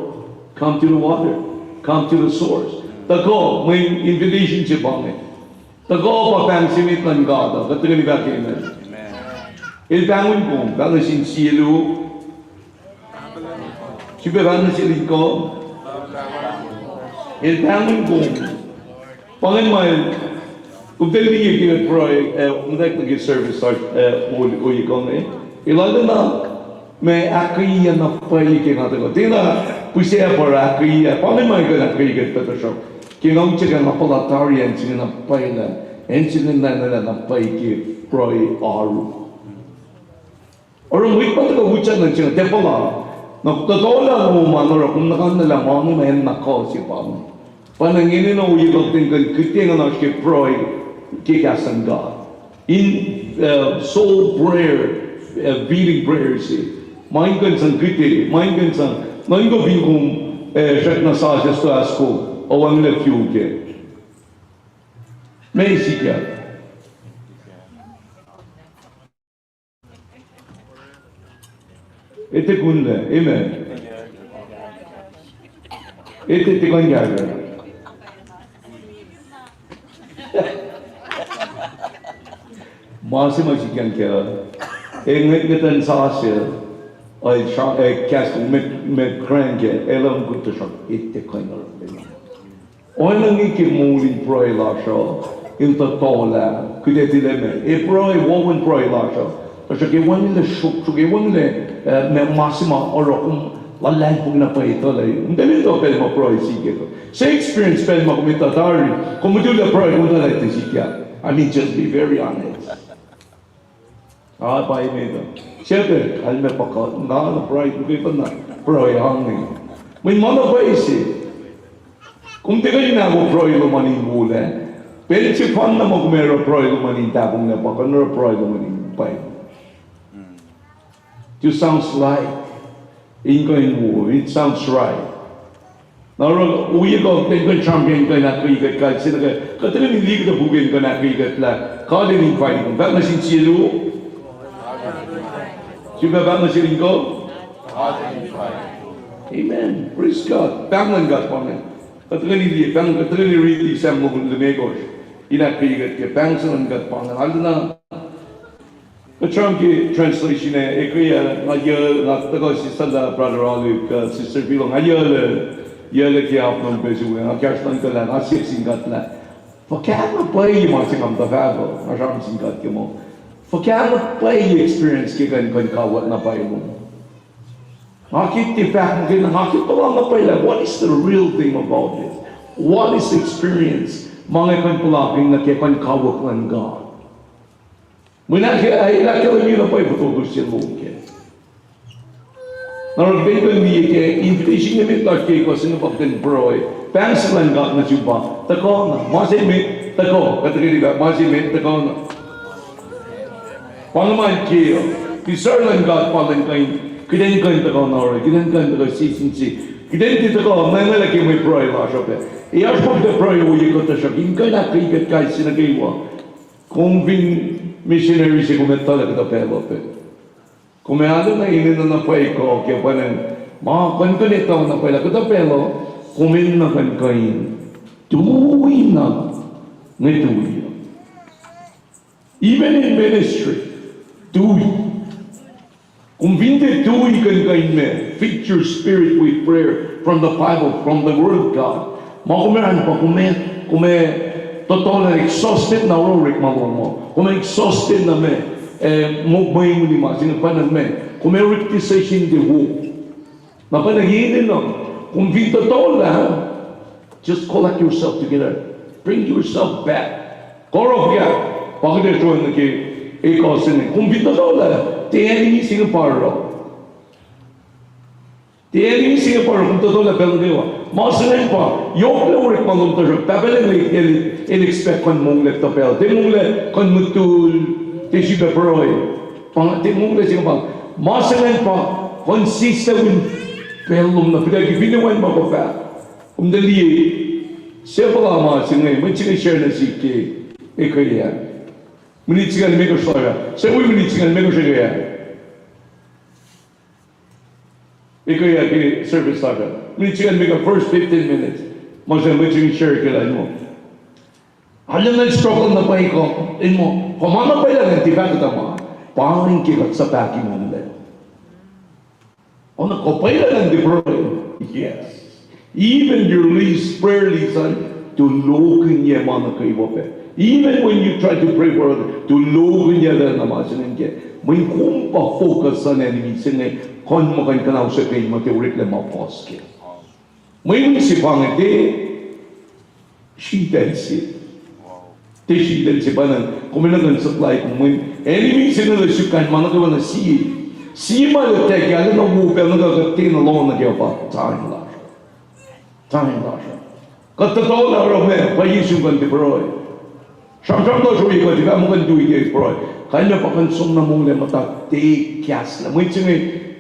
Come to the water. Come to the source. Tuhkuh, mweyen invitation se pa inge. Tuhkuh pa pahng se met luhn God uh, kuht tuhkweni fahk amen. El pahngon kom, pahng nuh sin sie luo. Sifilpac pahng nuh sel in kuh. El pahngon kom. Pa ingacn ma el, kom tiac liye ke pruhe, eh, kom tiac liye service, eh, ol-, ohiyac kuh inge. El arulacna ma ahkkweye na pwacye ke nga tuhkuh. Tiacna pihsac pa ahkkweye, pa ingacn ma el kuh in ahkkweye kuht pac tuhsruhk. Ke nga utyak ah nga puhla tari acn se inge na pwacye lah, acn se inge na, na, na pwacye ke pruhe oaru. Oruh mwet ma tuhkuh utyak nuh se inge tiac puhla. Na totolah lom an oruh kom nuhnuhnkuh lah ma inge ma acn na kuh se pa inge. Pa na ingena ohiyac kuht in kuh in kihte nguhnasr ke pruhe ke kahs luhn God. In, uh, soul prayer, uh, feeling prayer se. Ma in kuh in sang kihte, ma in kuh in sang, nuhnkuh fin kom, uh, srackna sasuc stoasko, oacnglah fuhkah. Meac sikyak? Etuh kuhnlah, amen. Etuh tiac kuh in kahsruh. Ma se ma sikyak ke, e nge, nge tuh in sasuc, el sra-, e kahs kom met, met crank ke, el on kuht tuhsruhk, etuh kuh in oruh. Oacna inge ke moul in pruhe lasr uh, el totolah, kuht ac tilac meac, e pruhe, wohwohn pruhe lasr uh. Tuhsruhk ke wacngihnlac sruok, sruok, ke wacngihnlac, eh, ma, ma se ma oruh kom luhlahlfongi na pwacye etuhlah. Kom tiac etuh pacl ma pruhe sikyak. Se experience pacl ma kom etuh tari, kom mutullac pruhe, kom etuh lah tiac sikyak. I mean, just be very honest. Ah, pa inge tuh. Sacpe, kalmac pa kuht, nga na pruhe, muhkwena pruhe ange. Mweyen ma na pwacye se. Kom tiac kuh in ahkoo pruhe lom an in wolac. Pacl sefanna ma kom ac oruh pruhe lom an in tahfonglac pa kuh in oruh pruhe lom an in pwacye. It sounds like, in kuh in wo, it sounds right. Na oruh, ohiyac kuh, kuht in kuh in sramsram ke in kuh in ahkkweye kuht kais sie nuh ke, kuht tuhkweni liye kuhtuh puk in kuh in ahkkweye kuht lah God el invite kom. Fahk nuh sin sie luo. Sifilpac fahk nuh sel in kuh. Amen. Praise God. Pahng luhn God pa inge. Kuht tuhkweni liye, pahng, kuht tuhkweni riti Sam longoul limekohsr. In ahkkweye kuht ke pahng se luhn God pa inge. Arulacna Kuht sramsram ke translation ac, ekuh ah, nga yac, nga tuhkuh sislah brother Olive, uh, sister Bilo, nga yac, yac ke aflon pacl se we, nga kahsruh nuhnkuh lah, nga siyuck sin God lah, fuhkah na pwacye ma se nga muhta fahk uh, nga sramsram sin God ke muh, fuhkah na pwacye experience ke kuh in, kuh in kawuck na pwacye lom. Nga ke tiac fahk muhkwena, nga ke puhla na pwacye lah, what is the real thing about this? What is the experience? Ma inge kuh in puhlakihn nuh ke kuh in kawuck luhn God. Mweyen ahk-, ahk-, ahkkahlwemye na pwacye fototo se lom kac. Na oruh kuht in kuh in liye ke invitation emet lasr ke ekuh se inge pa kuht in pruhe. Pahng se luhn God nuh sum pa, tuhkuh na, ma se met, tuhkuh, kuht tuhkweni fahk, ma se met, tuhkuh na. Pa inge ma ke, desire luhn God pa lwen kuh in, kuht in kuh in tuhkuh na oruh, kuht in kuh in tuhkuh sie sin sie. Kuht in tiac tuhkuh, na, na lah ke mwe pruhe lasr uh pac. Ac oasr pa kuht pruhe ohiyac kuh tuhsruhk in kuh in ahkkweye kuht kais sie nuh kwewa. Kom fin missionary se, kom etuh lah kuhtuh pacl uh pac. Kom ac arulacna enenuh na pwacye kuh ke pwacnwacng ma kuh in kuh in etuh na pwacye lah kuhtuh pacl uh, kom enenuh kuh in kuh in tui na nge tui. Even in ministry, tui. Kom fin tiac tui kuh in kuh in meac, feed your spirit with prayer from the Bible, from the Word of God. Ma kom ac oruh pa kom ac, kom ac totolah exhausted na oruh orekma lom uh. Kom ac exhausted na meac, eh, mwe, mwe muni ma se inge pa na meac. Kom ac orek decision tiac wo. Na pa na enenuh, kom fin totolah, just collect yourself together. Bring yourself back. Kuh oruh fuhkah, pa kuht ac sroacng nuh ke Ekuh se inge, kom fin tohtohlah, tiac enemy se inge pa oruh. Tiac enemy se inge pa oruh, kom tohtohlah pacl nuh kwewa. Ma se ingacn pa, yohk lah orekma lom tuhsruhk Pahpah Lucng el, el expect kuh in monglac tuh pacl. Tiac monglac kuh in mutul, tiac srihpac pruhe. Pa, tiac monglac se inge pa. Ma se ingacn pa, kuh in sislah win pacl lom na, pwacye ke finne wacngihn ma kom fahk. Kom tuh liye, se puhla ma se inge, mwet se inge share nuh sihk ke, ekuh ah. Minit singucul limekohsr lasr ah. Se wi minit singucul limekohsr ekuh ah. Ekuh ah ke service lasr ah. Minit singucul limekohsr, first fifteen minutes. Ma se mwet se inge share ke lah in muh, arulacna struggle na pwacye kuh, in muh, kuh ma na pwacye lah in tiac fahk kuhtuh ma. Pa inge ke kuht suhpahki monglac. Oacna kuh pwacye lah in tiac pruhe. Yes. Even your least prayer list an, tulokihnyac ma nuh kwewa pac. Even when you try to pray for others, tulokihnyac lah na ma se inge ke. Mweyen kom pa focus on enemy se inge, kuh in muh kuh in kuhnahosack ke ma tiac oreklac ma puhs kac. Mweyen se pa inge tiac sritacl se. Tiac sritacl se pa na, kom enenuh in supply kom mweyen enemy se inge el suk kain ma nuh kwewa na sie. Sie ma el attack-i, arulacna wo pacl nuh kwewa kuht tiacna lohng nuh kwewa pa time lasr. Time lasr. Kuht tohtohlah oruh meac, pwacye sum kuh in tiac pruhe. Sramsram lasr ohiyac kuht tiac fah muh kuh in tui ke pruhe. Kalmac pa kuh in som na monglac muhta tiac kahslah. Mwet se inge,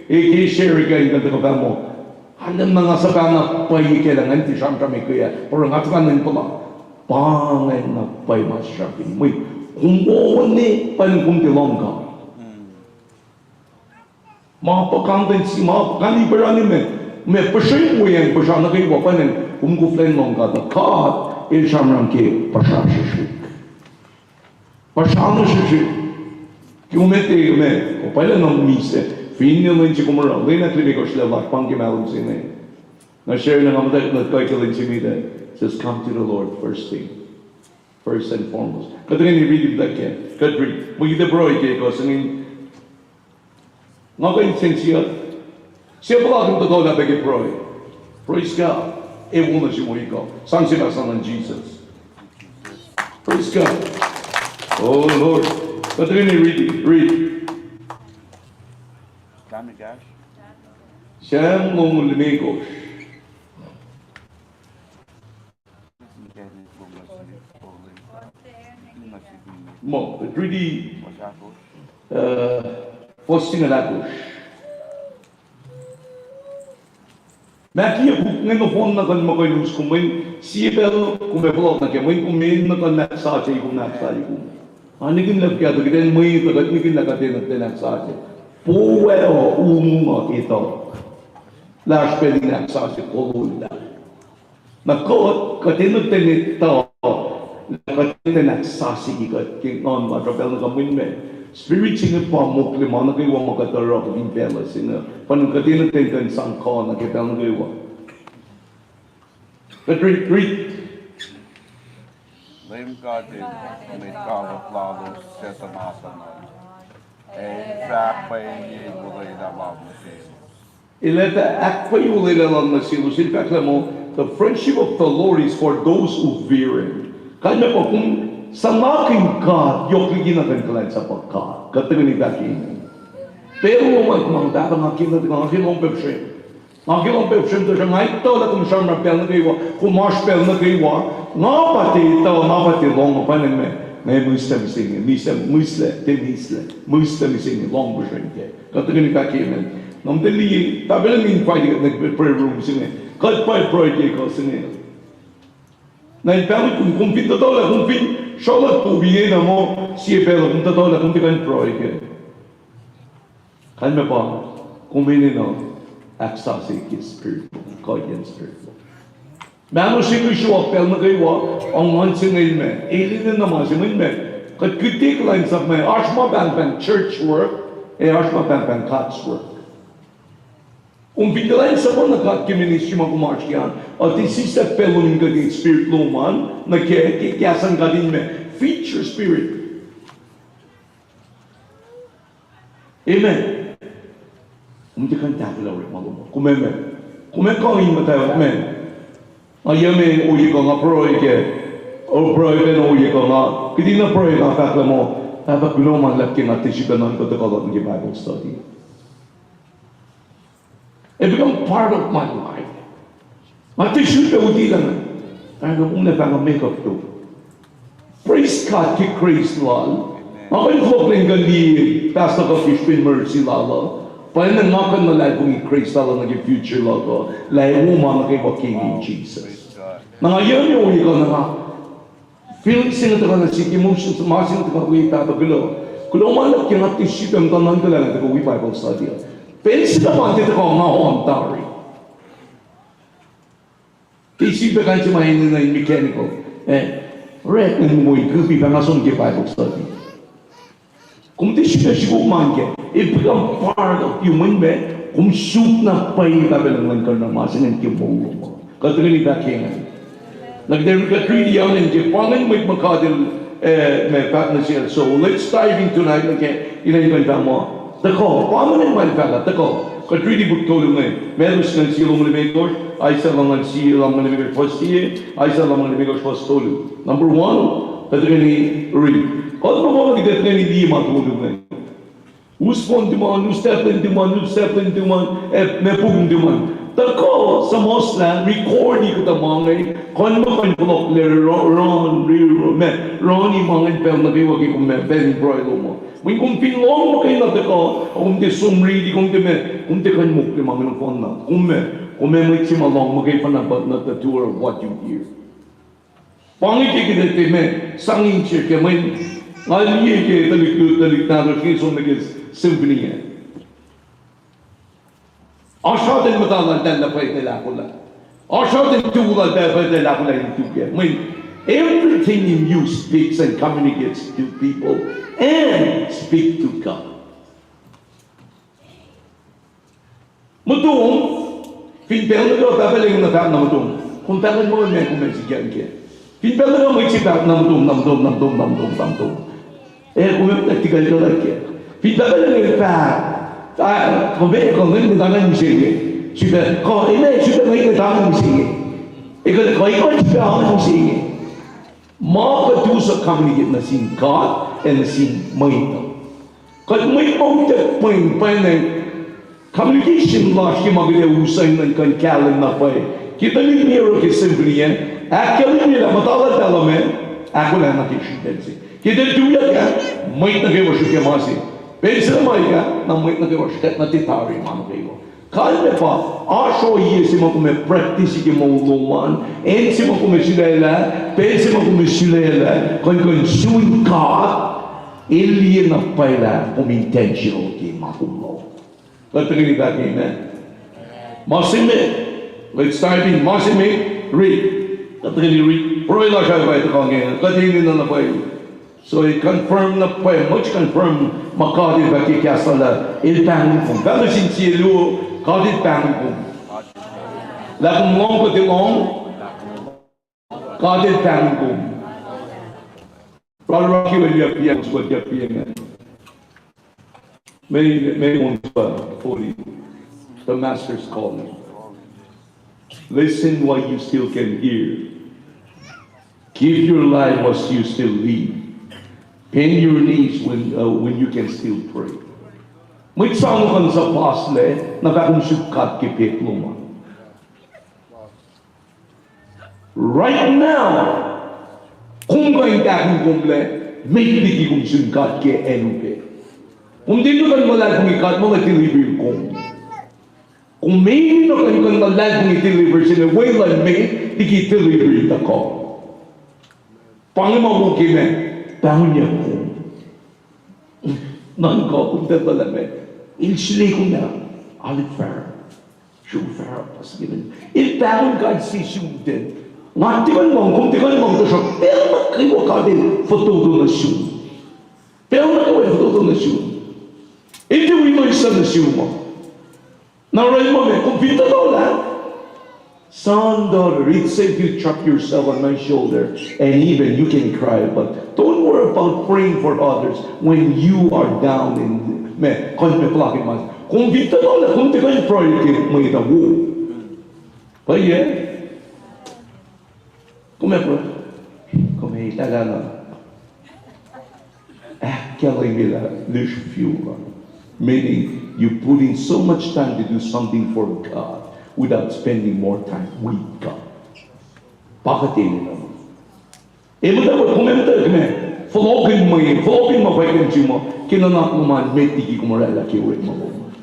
e ke share kain kuh in tuhkuh fah muh, arulacna nga suhpahna pwacye kac lah ngan tiac sramsram ekuh ah. Pruhe nga tuhkuh nuh in puhla. Pa ingacn na pwacye ma sramsramkihn. Mweyen kom wo ne, pa ingacn kom tiac lohng God. Ma puhkantwen se, ma puhkantwen se pa oruh meac, meac puhsren weacng puhsra nuh kwewa pa ingacn, kom koflah in lohng God, God el sramsram ke puhsra srihsrihk. Puhsra nuh srihsrihk. Ke kom etuh meac, kom pwacye lah na misac. Finne lwen se kom oruh, lwen ahklimekohsr lah lasr pa inge ke mahlwem se inge. Na share na nga muhtwacta na kuh ke lwen se met ah, just come to the Lord first thing. First and foremost. Kuht tuhkweni riti muhtwacta kac. Kuht riti. Mwe kuht pruhe ke ekuh se inge. Nga kuh in sense uh. Sie puhla kom tohtohlah pac ke pruhe. Praise God. E wona simo ekuh. Sang se pa sang nuh Jesus. Praise God. Oh Lord. Kuht tuhkweni riti. Riti. Sam longoul limekohsr. Muh, riti, uh, fuhs singucul ahkosr. Maki puk nge nohfohn na kuh in muh kuh in us kom mweyen sie pacl kom ac fohlohk nuh kac mweyen kom enenuh kuh in ahksasucye kom, ahksasucye kom. Nga nihkihn lah fuhkah tuh kuht in mwe tuh kuht nihkihn lah kuht enenuh kuht in ahksasucye. Powewa umu ma etuh. Lasr pacl in ahksasucye kolol lah. Na kuht, kuht enenuh ten etuh, kuht enenuh ten ahksasucye kuht ke nguhn lasr uh pacl nuh kwewa mweyen meac. Spirit se inge pa mokle ma nuh kwewa ma kuht oruh in pacl se inge. Pa inge kuht enenuh ten kuh in sang kuh nuh ke pacl nuh kwewa. Kuht riti, riti. Leum God El, mwet kawuck lalos suc suhmuhslah, ac fah ahkpwacye olwelah lal nuh selos. El ac fah ahkpwacye olwelah lal nuh selos, el fahk lah muh, the friendship of the Lord is for those who fear him. Kalmac pa kom suhmuhslah God, yohk liki na kuh in kuhlwacnsapuh God. Kuht tuhkweni fahk amen. Pacl lom an ma pahpah nga ke na, nga ke lohng pac srem. Nga ke lohng pac srem, tuhsruhk nga etuh lah kom sramsram pacl nuh kwewa, kom oasr pacl nuh kwewa, nga pa tiac etuh, nga pa tiac lohng, pa inge meac, nga mihslac mihsenge, mihslac, mihslac, tiac mihslac, mihslac mihsenge, lohng pac srem kac. Kuht tuhkweni fahk amen. Nga muhta liye, tabelan in invite kuht nuh ke prayer room se inge. Kuht pa pruhe ke ekuh se inge. Na in pahluh kom, kom fin tohtohlah, kom fin sruhlahk puk inge na muh, sie pacl kom tohtohlah, kom tiac kuh in pruhe kac. Kalmac pa, kom enenuh ahksasucye ke spirit lom, kuh in spirit lom. Mahno se ke sruok pacl nuh kwewa, nguhn se inge el meac, el enenuh ma se inge el meac. Kuht kihte kuhlwacnsap meac, oasr ma pahngpahng church work, ac oasr ma pahngpahng God's work. Kom fin kuhlwacnsap nuh God ke ministry ma kom oasr ke an, a tiac sislah pacl lom in kuht in spirit lom an, nuh ke, ke kahs luhn God in meac, feed your spirit. Amen. Kom tiac kuh in tahfwelah orekma lom. Kom ac meac. Kom ac kuh in muhtwacwacack meac. Nga yac me ohiyac kuh nga pruhe kac. O pruhe pacna ohiyac kuh nga. Kihtin na pruhe nga fahk lah muh, Pahpah, kuloh ma luhlahp ke nga tiac sifilpac nuhnkuh tuhkuh luhk nuh ke Bible study. It become part of my life. Nga tiac sifilpac uti lah na. Ac nga kom na fahk nga make up to. Praise God ke grace lal. Nga kuh in fohlohk lwen kuh liye pastor kuh ke srihpen mercy lal uh. Pa na nga kuh in luhlahlfongi grace lal uh nuh ke future luhk uh. Lah wo ma nuh kwewa ke inen Jesus. Na nga yac me ohiyac kuh na nga feeling se inge tuhkuh nuh sihk, emotions, ma se inge tuhkuh wi, Pahpah, kuloh. Kuloh ma luhlahp ke nga tiac sifilpac muhta nuhnkuh lah nga tuhkuh wi Bible study uh. Pacl se na ma tiac tuhkuh nga on tari. Tiac sifilpac kuh in se ma enenuh in mechanical. Eh, rek in muh in kihpi pa nga som ke Bible study. Kom tiac sifilpac sukok ma inge. It become part of you, mweyen meac, kom suk na pwacye Pahpah Lucng, kuh na ma se ingacn ke moul lom uh. Kuht tuhkweni fahk ke ingacn. Na kuht ac, kuht riti ingacn ke pa ingacn mwet ma God El, eh, ma fahk nuh sel. So let's dive in tonight nuh ke, inen kuh in fahk muh, tuhkuh, pa ingacn ma El fahk uh, tuhkuh. Kuht riti puk tolu inge. Matthew singucul sie longoul limekohsr, Isaiah longoul sie, longoul limekohsr, fuhs sie, Isaiah longoul limekohsr, fuhs tolu. Number one, kuht tuhkweni riti. Kuht muh kuh kuht tuhkweni liye ma tolu inge. Us fohn tuman, us tahplen tuman, us tahplen tuman, eh, ma puk tuman. Tuhkuh suhmuhslah, record-i kuhtuh ma inge, kuh in muh kuh in fohlohklac, ro-, run, re-, ro-, ma, run-i ma inge pacl nuh kwewa ke kom ma pacl in pruhe lom uh. Mweyen kom fin lohng muhkwena tuhkuh, kom tiac som riti, kom tiac ma, kom tiac kuh in mokle ma inge nohfohn na. Kom ma, kom ma mwet se ma lohng muhkwena, but not the doer of what you hear. Pa inge ke kuht tiac ma, sang in srihke mweyen, nga liye ke tuhlihk, tuhlihk nahtuhsr inge som nuh ke symphony ah. Oasr atacn muhta lal tacl na pwacye tuh ahkolah. Oasr atacn tu lal tacl pwacye tuh ahkolah in tu kac. Mweyen everything in you speaks and communicates to people and speak to God. Muhtom, fin pacl nuh kwewa Pahpah Lucng na fahk na muhtom, kom fahk muh meac, kom ac sikyak kac. Fin pacl nuh kwewa mwet se fahk na muhtom, na muhtom, na muhtom, na muhtom, na muhtom, eh, kom ac practical kac. Fin Pahpah Lucng El fahk, ah, kom ac, kom ac ngetang mihsenge. Sifilpac, kuh, amen, sifilpac ngwet ngetang mihsenge. Ekuh, kuh, ekuh sifilpac ngetang mihsenge. Ma kuht use communicate nuh sin God ac nuh sin mwet uh. Kuht mwet ma utuck pweng, pweng, communication lasr ke ma kuht ac use in kuh in kahlwem na pwacye. Ke tuhlihk Nero ke symphony ah, ahkkahlwemye lah muhta lal tacl uh ma ahkolah nuh ke srihpen se. Ke tiac tuyak ah, mwet nuh kwewa srihke ma se. Pacl se ma ika, na mwet nuh kwewa srihke na tiac tari ma nuh kwewa. Kalmac pa, oasr ohiyac se ma kom ac practice ke moul lom an, acn se ma kom ac sulaclah, pacl se ma kom ac sulaclah, kuh in, kuh in sun God, El liye na pwacye lah kom intentional ke ma kom lohng. Kuht tuhkweni fahk amen. Ma se met, let's dive in, ma se met, riti. Kuht tuhkweni riti, pruhe lasr uh pa tuhkuh inge, kuht enenuh na pwacye. So it confirm na pwacye, much confirm ma God El fahk ke kahs lal ah, El pahngon kom. Fahk nuh sin sie luo, God El pahngon kom. Lah kom lohng kuh tiac lohng, God El pahngon kom. Raraki wel yak piang, sukot yak piang. May, may on, uh, holy, the master's calling. Listen while you still can hear. Give your life while you still live. Bend your knees when, uh, when you can still pray. Mwet sang kuh in suhpuhslac, na fahk kom suk God ke pet lom an. Right now, kom kuh in tahkihn kom lah, met liki kom sun God ke acn upac. Kom tiac kuh in luhlahlfongi God muh El ac deliver kom. Kom enenuh kuh in luhlahlfongi deliver se inge, weluhl met liki deliver tuhkuh. Pa inge ma wo ke ma pahngonyuck kom. Nuhnkuh kom tuh luhlah ma, El sule kom ah, Alec Farrell. Sru Farrell, pa se inge. El pahngon God se sum ten. Nga tiac kuh in lohng, kom tiac kuh in lohng, tuhsruhk pacl nuh kwewa God El fototo nuh sum. Pacl nuh kwewa El fototo nuh sum. El tiac wi loes nuh sum uh. Na oruh ma, kom fin tuh tol ah, son, daughter, it's safe you drop yourself on my shoulder and even you can cry, but don't worry about praying for others when you are down in, ma, kuh in ma puhlakihn ma. Kom fin tuh tol ah, kom tiac kuh in pruhe ke mwet uh wo. Pwacye? Kom ac pruhe? Kom ac ituckyang na. ahkkahlwemye lah lihksreni fuhs. Meaning, you put in so much time to do something for God without spending more time with God. Pa kuht enenuh. Emet uh, kom emet uh, kom ac fohlohkihn mwe, fohlohkihn ma pwacye ke nuhnak lom an met liki kom oraclah ke orekma lom.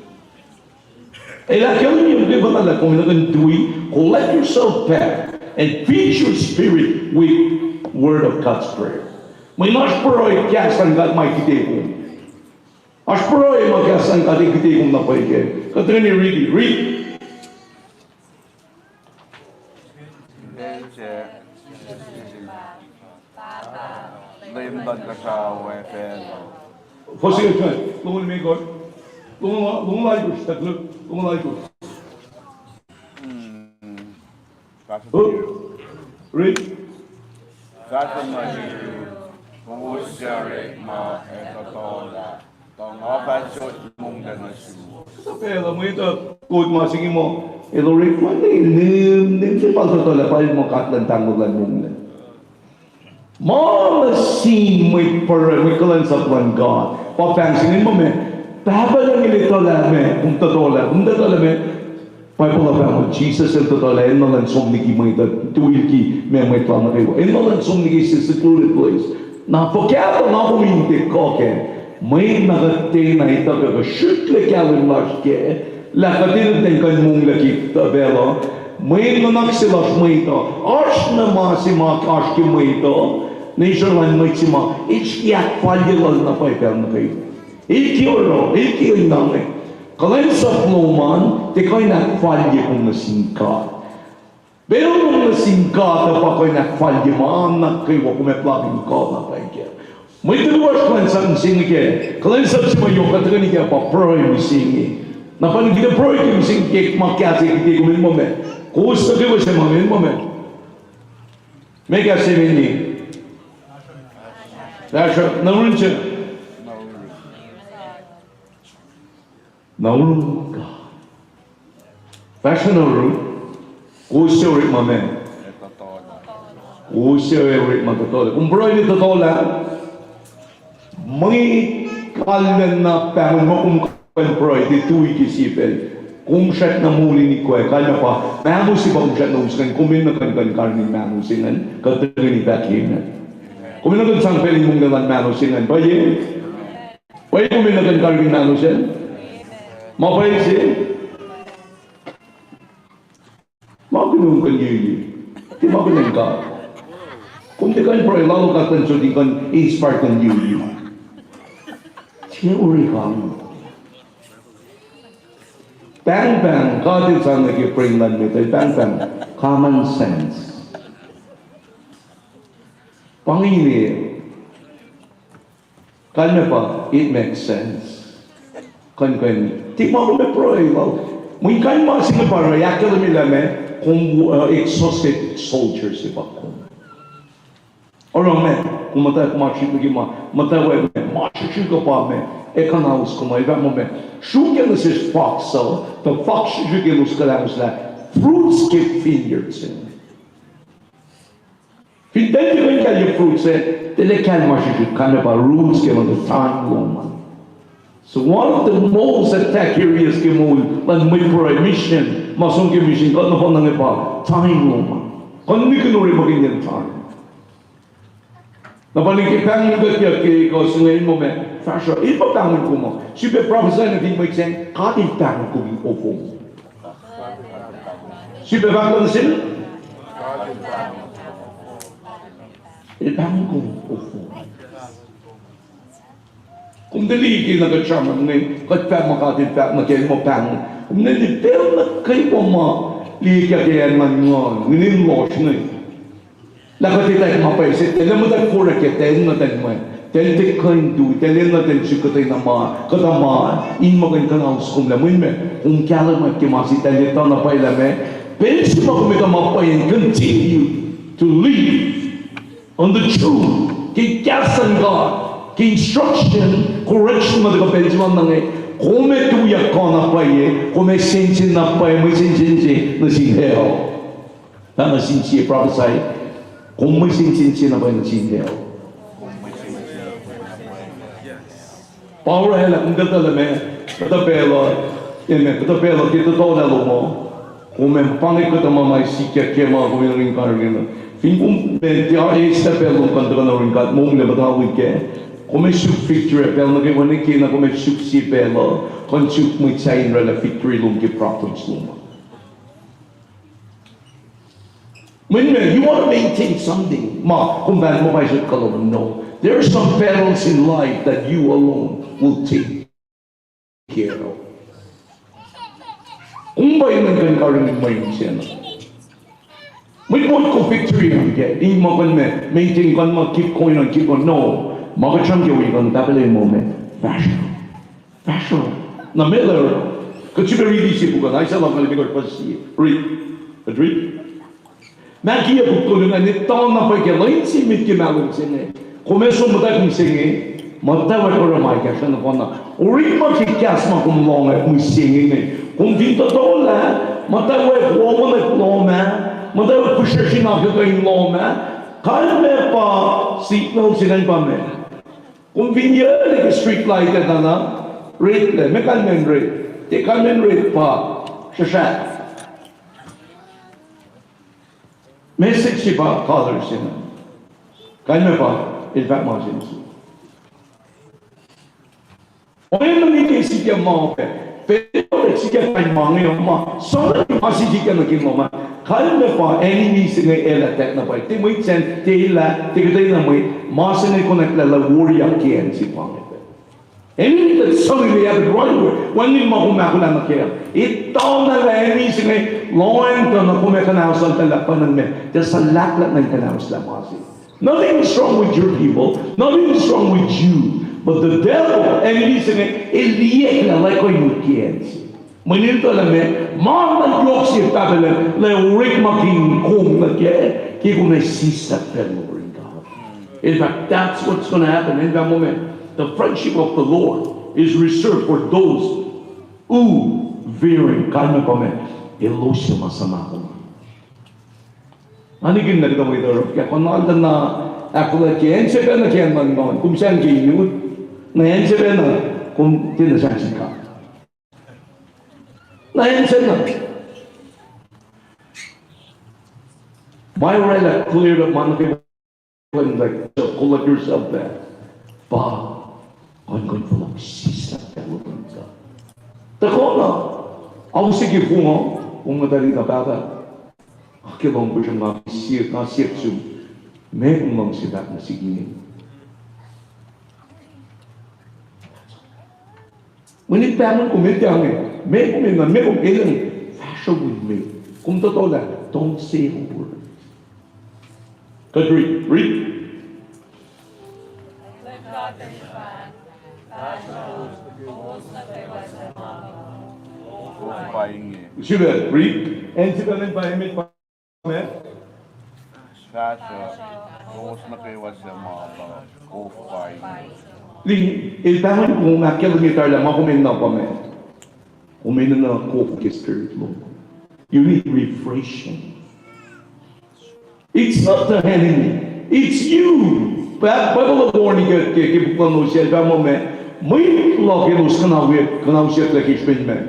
El ahkkahlwemye ke pacna lah kom enenuh in tui, collect yourself back and feed your spirit with word of God's prayer. Mweyen oasr pruhe kahs luhn God ma kihte kom. Oasr pruhe ma kahs luhn God ac kihte kom na pwacye ke. Kuht tuhkweni riti, riti. Leum luhn kuhsrao ac facluh. Fosi, longoul me kol. Longoul, longoul alkosr, taklu, longoul alkosr. Hmm. Read. Fahsr nuh sum, kowos suc orekma ac tohtohlah, tuh nga fah sot monglac nuh suwos. Pacl uh mwet uh, kowos ma se inge muh, el orekma ne, nim, nim se pal tohtohlah, pal muh God luhn pahng luhn monglac. Ma nuh sin mwet pruhe, mwet kuhlwacnsap luhn God, pa pahng se inge muh meac, Pahpah Lucng El etuh lah meac, kom tohtohlah, kom tohtohlah meac. Bible uh fahk muh Jisus El tohtohlah, enenuh elan som liki mwet uh, tui liki meac, mwet lal nuh kwewa. Enenuh elan som liki se secluded place. Na fuhkah tuh nga kom in tiac kuh kac, mweyen na kuhtwena etuh kuh srihklac kahlwem lasr kac, lah kuht enenuh in kuh in monglac ke pacl uh. Mweyen nuhnak se lasr mwet uh, oasr na ma se ma oasr ke mwet uh, na Israel an mwet se ma, el srihke ahkfalye lal na pwacye pacl nuh kwewa. El ke oruh, el ke oacna inge. Kuhlwacnsap lom an tiac kuh in ahkfalye kom nuh sin God. Pacl lom nuh sin God uh pa kuh in ahkfalye ma nuh kwewa kom ac puhlakihn kuh na pwacye kac. Mwet nuhkwewa oasr kuhlwacnsap mihsenge kac. Kuhlwacnsap se ma yohk kuht tuhkweni kac pa pruhe mihsenge. Na pa kuht pruhe ke mihsenge ke ma kahs ac kihte kom in muh meac. Kowos nuh kwewa se ma in muh meac. Meac kahs se inge? Fahsruh, na oruh se. Na oruh God. Fahsruh na oruh. Kowos suc orekma meac. Kowos suc orekma tohtohlah. Kom pruhe in tohtohlah. Mwet kalmac na pahngon muh kom kuh in pruhe, tiac tui ke sie pacl. Kom srackna moul in ikoac, kalmac pa, mahno se pa kom srackna us ingacn, kom enenuh kuh in, kuh in karihngihn mahno se ingacn, kuht tuhkweni fahk amen. Kom enenuh kuh in sang pacl in monglac luhn mahno se ingacn, pwacye? Pwacye kom enenuh kuh in karihngihn mahno se? Ma pwacye se? Ma kunom kuh in yuyu. Tiac ma kunom God. Kom tiac kuh in pruhe, lalo God kuh in sot in kuh in inspire kuh in yuyu. Tiac orekma. Pahngpahng, God El sang nuh ke brain luhn mwet uh, pahngpahng, common sense. Pa inge, kalmac pa, it makes sense. Kuh in, kuh in, tiac ma kom ac pruhe lal. Mweyen kain ma se inge pa oruh ahkkahlwemye lah meac, kom, uh, exhausted soldier se pa kom. Oruh meac, kom muhta ma srihk liki ma, muhta we meac, ma srihsrihk uh pa meac, ac kuhnaus kom, ac fahk muh meac, sruok nuh sesr fox uh, tuh fox srihsrihk elos kuhlahoslah fruits ke vineyard se. Fin tiac kuh in kahlye fruit se, tiac kuh in ma srihsrihk, kalmac pa roots ke ma the thyme lom an. So one of the most attack areas ke moul luhn mwet pruhe, mission, ma som ke mission, kuht nuh fal inge pa thyme lom an. Kuht nihkihn orekmakihnyacn thyme. Na pa inge ke pahngon kuht ke, ke kuh se inge muh meac, fahsruh, el pa pahngon kom uh. Sifilpac prophesy nuh fin mwet sacn, God El pahngon kom in ofong. Sifilpac fahk nuh sin? El pahngon kom ofong. Kom tiac liye ke na kuht sramsram inge, kuht fahk ma God El fahk nuh ke, el muh pahngon. Kom tiac liye pacl nuh kwewa ma liye ke acn luhn nguhn, nguhn in lohsr inge. Lah kuht etuh ma pwacye se, tiac lah muhta forlah ke, tiac enenuh in mwe, tiac tiac kuh in tui, tiac enenuh in suk kuhtwena ma, kuhtuh ma in muh kuh in kuhnaus kom lah mwet meac, kom kahlwem ke ma se tiac etuh na pwacye lah meac, pacl se ma kom etuh ma pwacye and continue to live on the truth, ke kahs luhn God, ke instruction, correction ma tuhkuh pacl se ma inge, kom ac tuyak kuh na pwacye, kom ac sensen na pwacye, mwe sensen se nuh sin hell. Na nuh sin sie prophesy, kom mwe sensen se na pwacye nuh sin hell. Pa orwaclah, kom tuh tuh lah meac, kuhtuh pacl uh, amen, kuhtuh pacl uh ke tuh tuh lah lom uh, kom ac pa inge kuhtuh ma ma sikyak ke ma kom in ring karihngihn. Fin kom meac, tiac eis lah pacl lom kuh in tuhkuh nuh yurin God, monglac muhta wi kac. Kom ac suk victory pacl nuh kwewa nuh ke na kom ac suk sie pacl uh, kuh in suk mwet sahyac in orwaclah victory lom ke problems lom uh. Mwet, you want to maintain something. Ma, kom pahn ma pa isot kalon, no. There are some battles in life that you alone will take care of. Kom pa in kuh in karihngihn mwe inge sacna. Mwet mot ko victory ke, in ma kuh in ma, maintain kuh in ma keep going on, keep on. No. Ma kuht sramsram ke wi kuh in tahpele mo me. Fahsruh. Fahsruh. Na meac lah, kuht sifilpac riti sie puk an, Isaiah lumngaul limekohsr fuhs sie. Read. Kuht read. Mackiyac puk tolu ingacn, etuh na pwacye ke lwen se met ke mahlwem se inge. Kom ac som muhtwacwacack mihsenge, muhtwacwacack oruh ma kahsruh na pa na. Orekma ke kahs ma kom lohng mihsenge inge. Kom fin tohtohlah, muhtwacwacack wowonek lohm ah, muhtwacwacack fihsrwacsr in akuhkuhin lohm ah. Kalmac pa signal se ingacn pa meac. Kom fin yale ke street light ah na, red lah, meac kalmacn red? Tiac kalmacn red pa, srasra. Message se pa color se na. Kalmac pa, el fahk ma se inge. Oacna ke sikyak ma pac, pac sikyak kain ma inge ma, suc ma sikyak nuh ke ma ma. Kalmac pa enemy se inge el attack na pwacye. Tiac mwet sacn, tiac elah, tiac kuhtwena mwet, ma se inge konwacack lah warrior ke acn se pa inge pac. Enemy tuh suc ma ac right away, wacngihn ma kom ahkolah nuh kac. Etuh na lah enemy se inge lohacng tuh na kom ac kuhnahoslah lah pwacnwacng meac, tuh suhlahklahk na in kuhnahoslah ma se. Nothing is wrong with your people. Nothing is wrong with you. But the devil, enemy se inge, el liyacacng lah kuh in ke acn se. Mweyen el tuh lah meac, ma na yohk se tahpele, lah orekmakihn kom nuh kac, ke kom ac sislah pacl lom yurin God. In fact, that's what's gonna happen. In fact, moment, the friendship of the Lord is reserved for those who fear Him. Kalmac pa meac, elos suc ma suhmaht. Anikin na kuhtuh mwet oruh, ke konwacl tuh na ahkolah ke acn se pacna ke acn luhn God, kom sahngweng ke inut, na acn se pacna, kom tiacna sahngweng God. Na acn se na. Ma orwaclah clear up ma nuh ke, like, so, collect yourself back. Pa, kuh in kuh in fohlohk sislah pacl lom yurin God. Tuhkuh na, ause ke fong, kom muhta liki na pahpah. Ke lohng pihsrem nga sie, nga siyuck sum. Meac kom luhngse fahk nuh sik inge? Mweyen pahngon kom etuh inge, meac kom enenuh, meac kom enenuh, fahsruh wi me. Kom tohtohlah, don't say a word. Kuht read, read. Sifilpac read. Acn sifilpac lwen pa emet pa meac? Fahsruh, kowos nuh kwewa suc ma luh, kof pa inge. Lin, el pahngon kom ahkkahlwemye tari lah ma kom enenuh pa meac. Kom enenuh kof ke spirit lom. You need refreshing. It's not the enemy. It's you. Bi-, Bible uh warning ke, ke, ke puk luhn Hosea, el fahk muh meac, mwet luhk elos kuhnahosyucklac ke srihpen meac.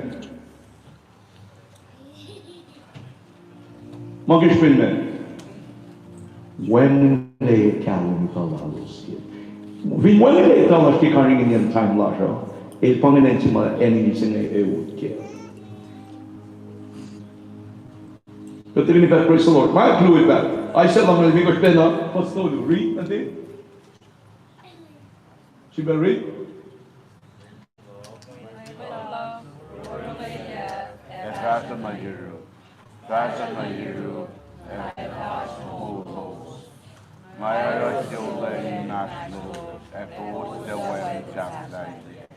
Ma ke srihpen meac. Wacngihnlac kahlwem muhta lalos ke. Fin wacngihnlac muhta lasr ke karihngihnyacn time lasr uh, el pa ingacn se ma enemy se inge ac ot kac. Kuht tiacna fahk praise the Lord. Ma kuht liye pa Isaiah lumngaul limekohsr pacna, fuhs tolu, read, ante. Sifilpac read. Ac fahsruh nuh yuruk, fahsruh nuh yuruk, ac fahsr moul lowos. Nga oruh sie olwelah inmahsrlowos, ac kowos tiac wacngihn sahflahiyac.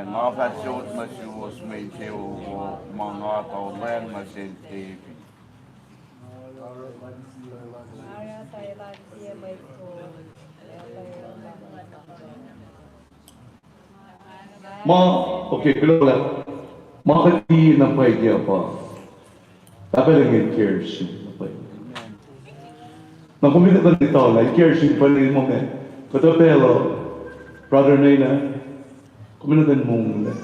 Ac nga fah sot nuh suwos mwe insewowo ma nga tuh olwelah nuh sel David. Ma, okay, kuloh lah. Ma kuht liye na pwacye ke pa. Pahpah Lucng el care sum na pwacye. Na kom in kuh in etuh lah el care sum pwacye, ma meac. Kuhtuh pacl uh, brother Nana, Kom enenuh in monglac.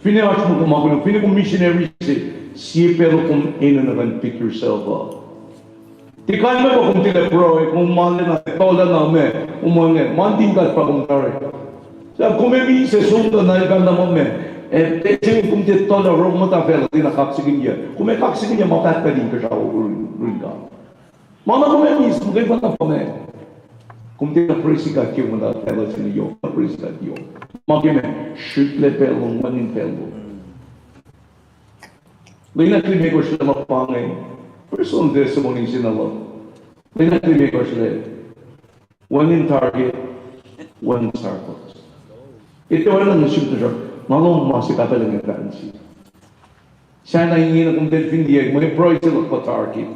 Finne oasr ma kom akihlen, finne kom missionary se, sie pacl kom enenuh in pick yourself up. Tiac kalmac pa kom tilac pruhe, kom ma lwen na, tuhlac na ma, kom ma inge, ma nuhtin God pa kom tari. Sahp kom ac misac som tuh na el pahngna ma ma. Eh, tiac se kom tiac tuhlac, oruh muhta facluh, tiacna kaksakihnyuc. Kom ac kaksakihnyuc ma pahtpaht inkuhsrao yurin God. Ma na kom ac misac, muhkwena pa ma. Kom tiacna praise God ke muhta facluh se inge yohk, praise God yohk. Ma ke ma, srihklac pacl lom, wacngihn pacl lom. Lwen ahklimekohsr luhk pa inge, personal testimony se na luhk. Lwen ahklimekohsr luhk, wacngihn Target, wacngihn Starbucks. Etuh oacna nuh sum tuhsruhk, nga lohng ma se Pahpah Lucng El fahk nuh sihk. Sahp na ingena kom tiac fin liye, mwe pruhe se luhk pa Target.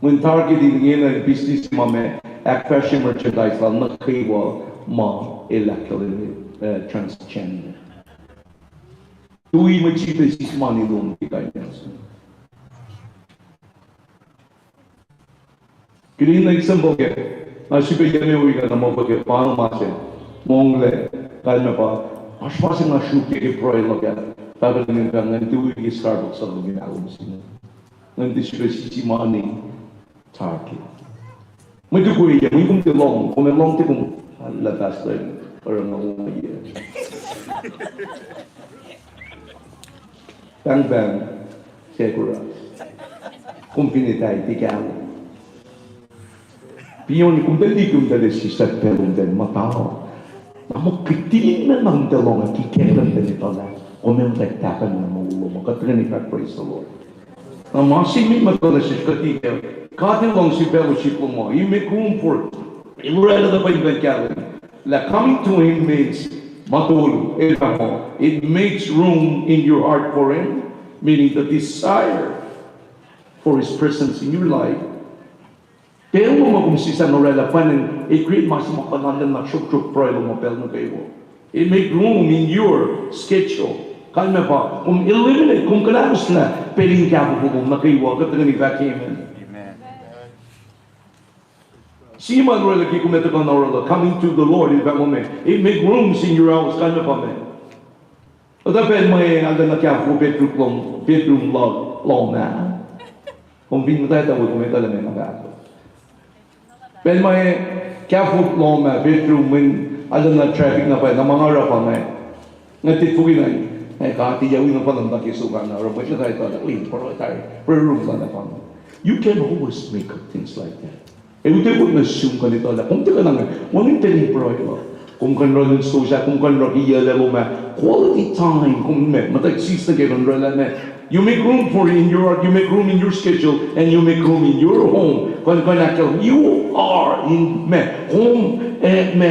Mweyen Target ingena business ma ma ahkfahsrye merchandise lal nuh kwewa ma el ahkkahlwemye, eh, transgender. Tui mwet srihpac sismohni lom ke kain in Kihtin example ke, nga srihpac yac me wi kuht na muh ke pa ma se, monglac, kalmac pa, oasr ma se nga sruokyac ke pruhe luhk ah, Pahpah Lucng El fahk ngan tui ke Starbucks uh ke mahlwem se inge. Ngan tiac srihpac sismohni Target. Mwe tukwe yac, mwe kom tiac lohng, kom ac lohng tiac kom, lah pastor, oruh nga lohng yac. Pahngpahng, Deborah. Kom fin etuh tiac kahlwem. Pion kom tuh liye kom tuh liye sislah pacl kom tuh muhta. Na muh kihtin na kom tuh lohng ke kahlwem tuh etuh lah kom ac muhta tahfuhn na moul lom uh. Kuht tuhkweni fahk praise the Lord. Na ma se met ma kuh nuh sesr kuht in, God El luhngse fellowship lom uh. He make room for it. El oraclah na pwacye in kuh in kahlwem. Lah coming to Him means, ma tolu, el fahk muh, it makes room in your heart for Him, meaning the desire for His presence in your life. Pacl lom uh kom sislah in oraclah pwacnwacng, it create ma se ma kuh in arulacna sruhksruhk pruhe lom uh pacl nuh kwewa. It make room in your schedule. Kalmac pa, kom eliminate, kom kuhnahoslah pacl in kahfofo lom nuh kwewa, kuht tuhkweni fahk amen. Amen. Sie ma el oraclah ke kom ac tuhkuh in oraclah, coming to the Lord, el fahk muh, it make rooms in your house, kalmac pa ma. Oruh pacl ma arulacna kahfofo bedroom lom, bedroom lom, lom ah. Kom fin muhta tuh we kom etuh lah ma nga fahk uh. Pacl ma kahfofo lom ah, bedroom, mweyen arulacna traffic na pwacye, na ma nga oruh pa inge. Nga tiac fokihn, eh, kuht tiac yac wi na pa na muhta ke soko na oruh mwet na etuh lah, wi, pruhe tari, prayer room lom na pa inge. You can always make up things like that. Ac utuckuh nuh sum kuh in etuh lah kom tiac kuh na inge, wacngihn pacl in pruhe lom. Kom kuh in ruh in stosah, kom kuh in ruh ke yac lom ah. Quality time, kom ma, muhta sislah ke kuh in oraclah ma. You make room for it in your heart, you make room in your schedule, and you make room in your home. Kuh in, kuh in ahkkahlwem, you are in ma, home, eh, ma,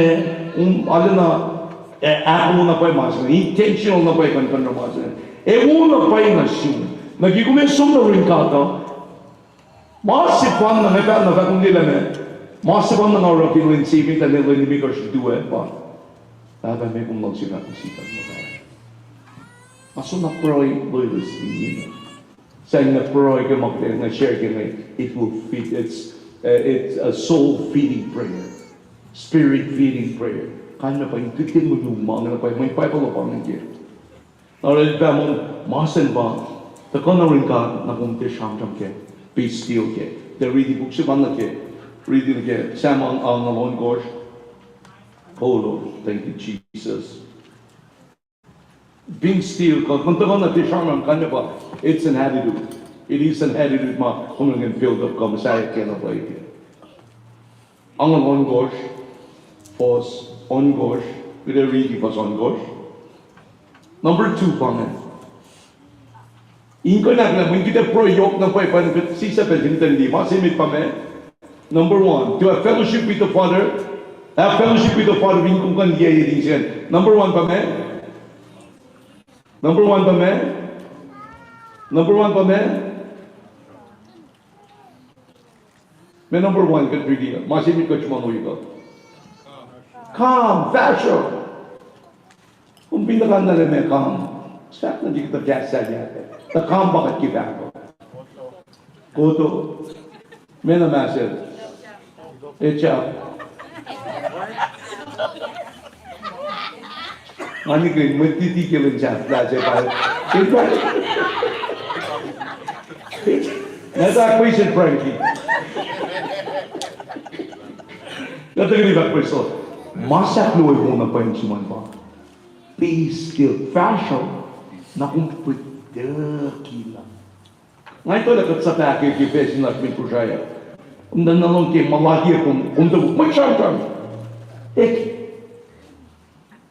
um, arulacna, eh, ahkoo na pwacye ma se, intentional na pwacye kuh in, kuh in oruh ma se. Ac wo na pwacye nuh sum. Na ke kom ac som nuh yurin God uh, ma sefanna, nga pacna fahk kom liye lah ma, ma sefanna nga oruh ke lwen se met ah, lwen limekohsr tuh ah pa, Pahpah, meac kom luhngse fahk nuh sihk uh? Nga soenna pruhe loeloes inge. Sahngweng pruhe ke ma kuht ac share ke inge, it will feed, it's, uh, it's a soul feeding prayer, spirit feeding prayer. Kalmac pa in kihtin mwe nuh ma inge na pwacye, mweyen Bible uh pa inge ke. Na el fahk muh, ma se inge pa, tuhkuh nuh yurin God, na kom tiac sramsram kac, be still kac. Tiac riti puk sefanna kac, riti nuh ke Sam angngaul ohnkohsr. Oh Lord, thank you, Jesus. Being still, kuh, kuh tuhkuh na tiac sramsram, kalmac pa, it's an attitude. It is an attitude ma kom kuh in build up kuh muhsaheack kac na pwacye. Angngaul ohnkohsr, fuhs ohnkohsr, kuht ac riti fuhs ohnkohsr. Number two pa inge. In kuh in ahkkahlwemye, mweyen kuht ac pruhe yohk na pwacye, pa kuht sislah pacl fin ten di, ma se met pa ma. Number one, to have fellowship with the Father. Have fellowship with the Father, in kuh in kuh in liye in se. Number one pa ma. Number one pa ma. Number one pa ma. Ma number one kuht riti uh, ma se met kuht sruhmuhn wi kuh. Calm, fahsruh. Kom fin tuhkuh na lah ma calm, sahp na liki tuh kahs sahyac. Tuh calm pa kuht ke fahk uh. Koto. Ma na ma se. Echa. Nga nikihn mwet titi ke lwen sahflah se pa. Nga tak pwacye Frankie. Nga tuhkweni fahk pwacye. Ma sahflah wo na pweng suman pa. Be still. Fahsruh. Na kom pwacye kila. Nga etuh lah kuht sap ahkyohkye facsin lasr met Kosrae. Kom na nuh lohng ke muhlahtiyac kom, kom tuh mwet sramsram. Ek.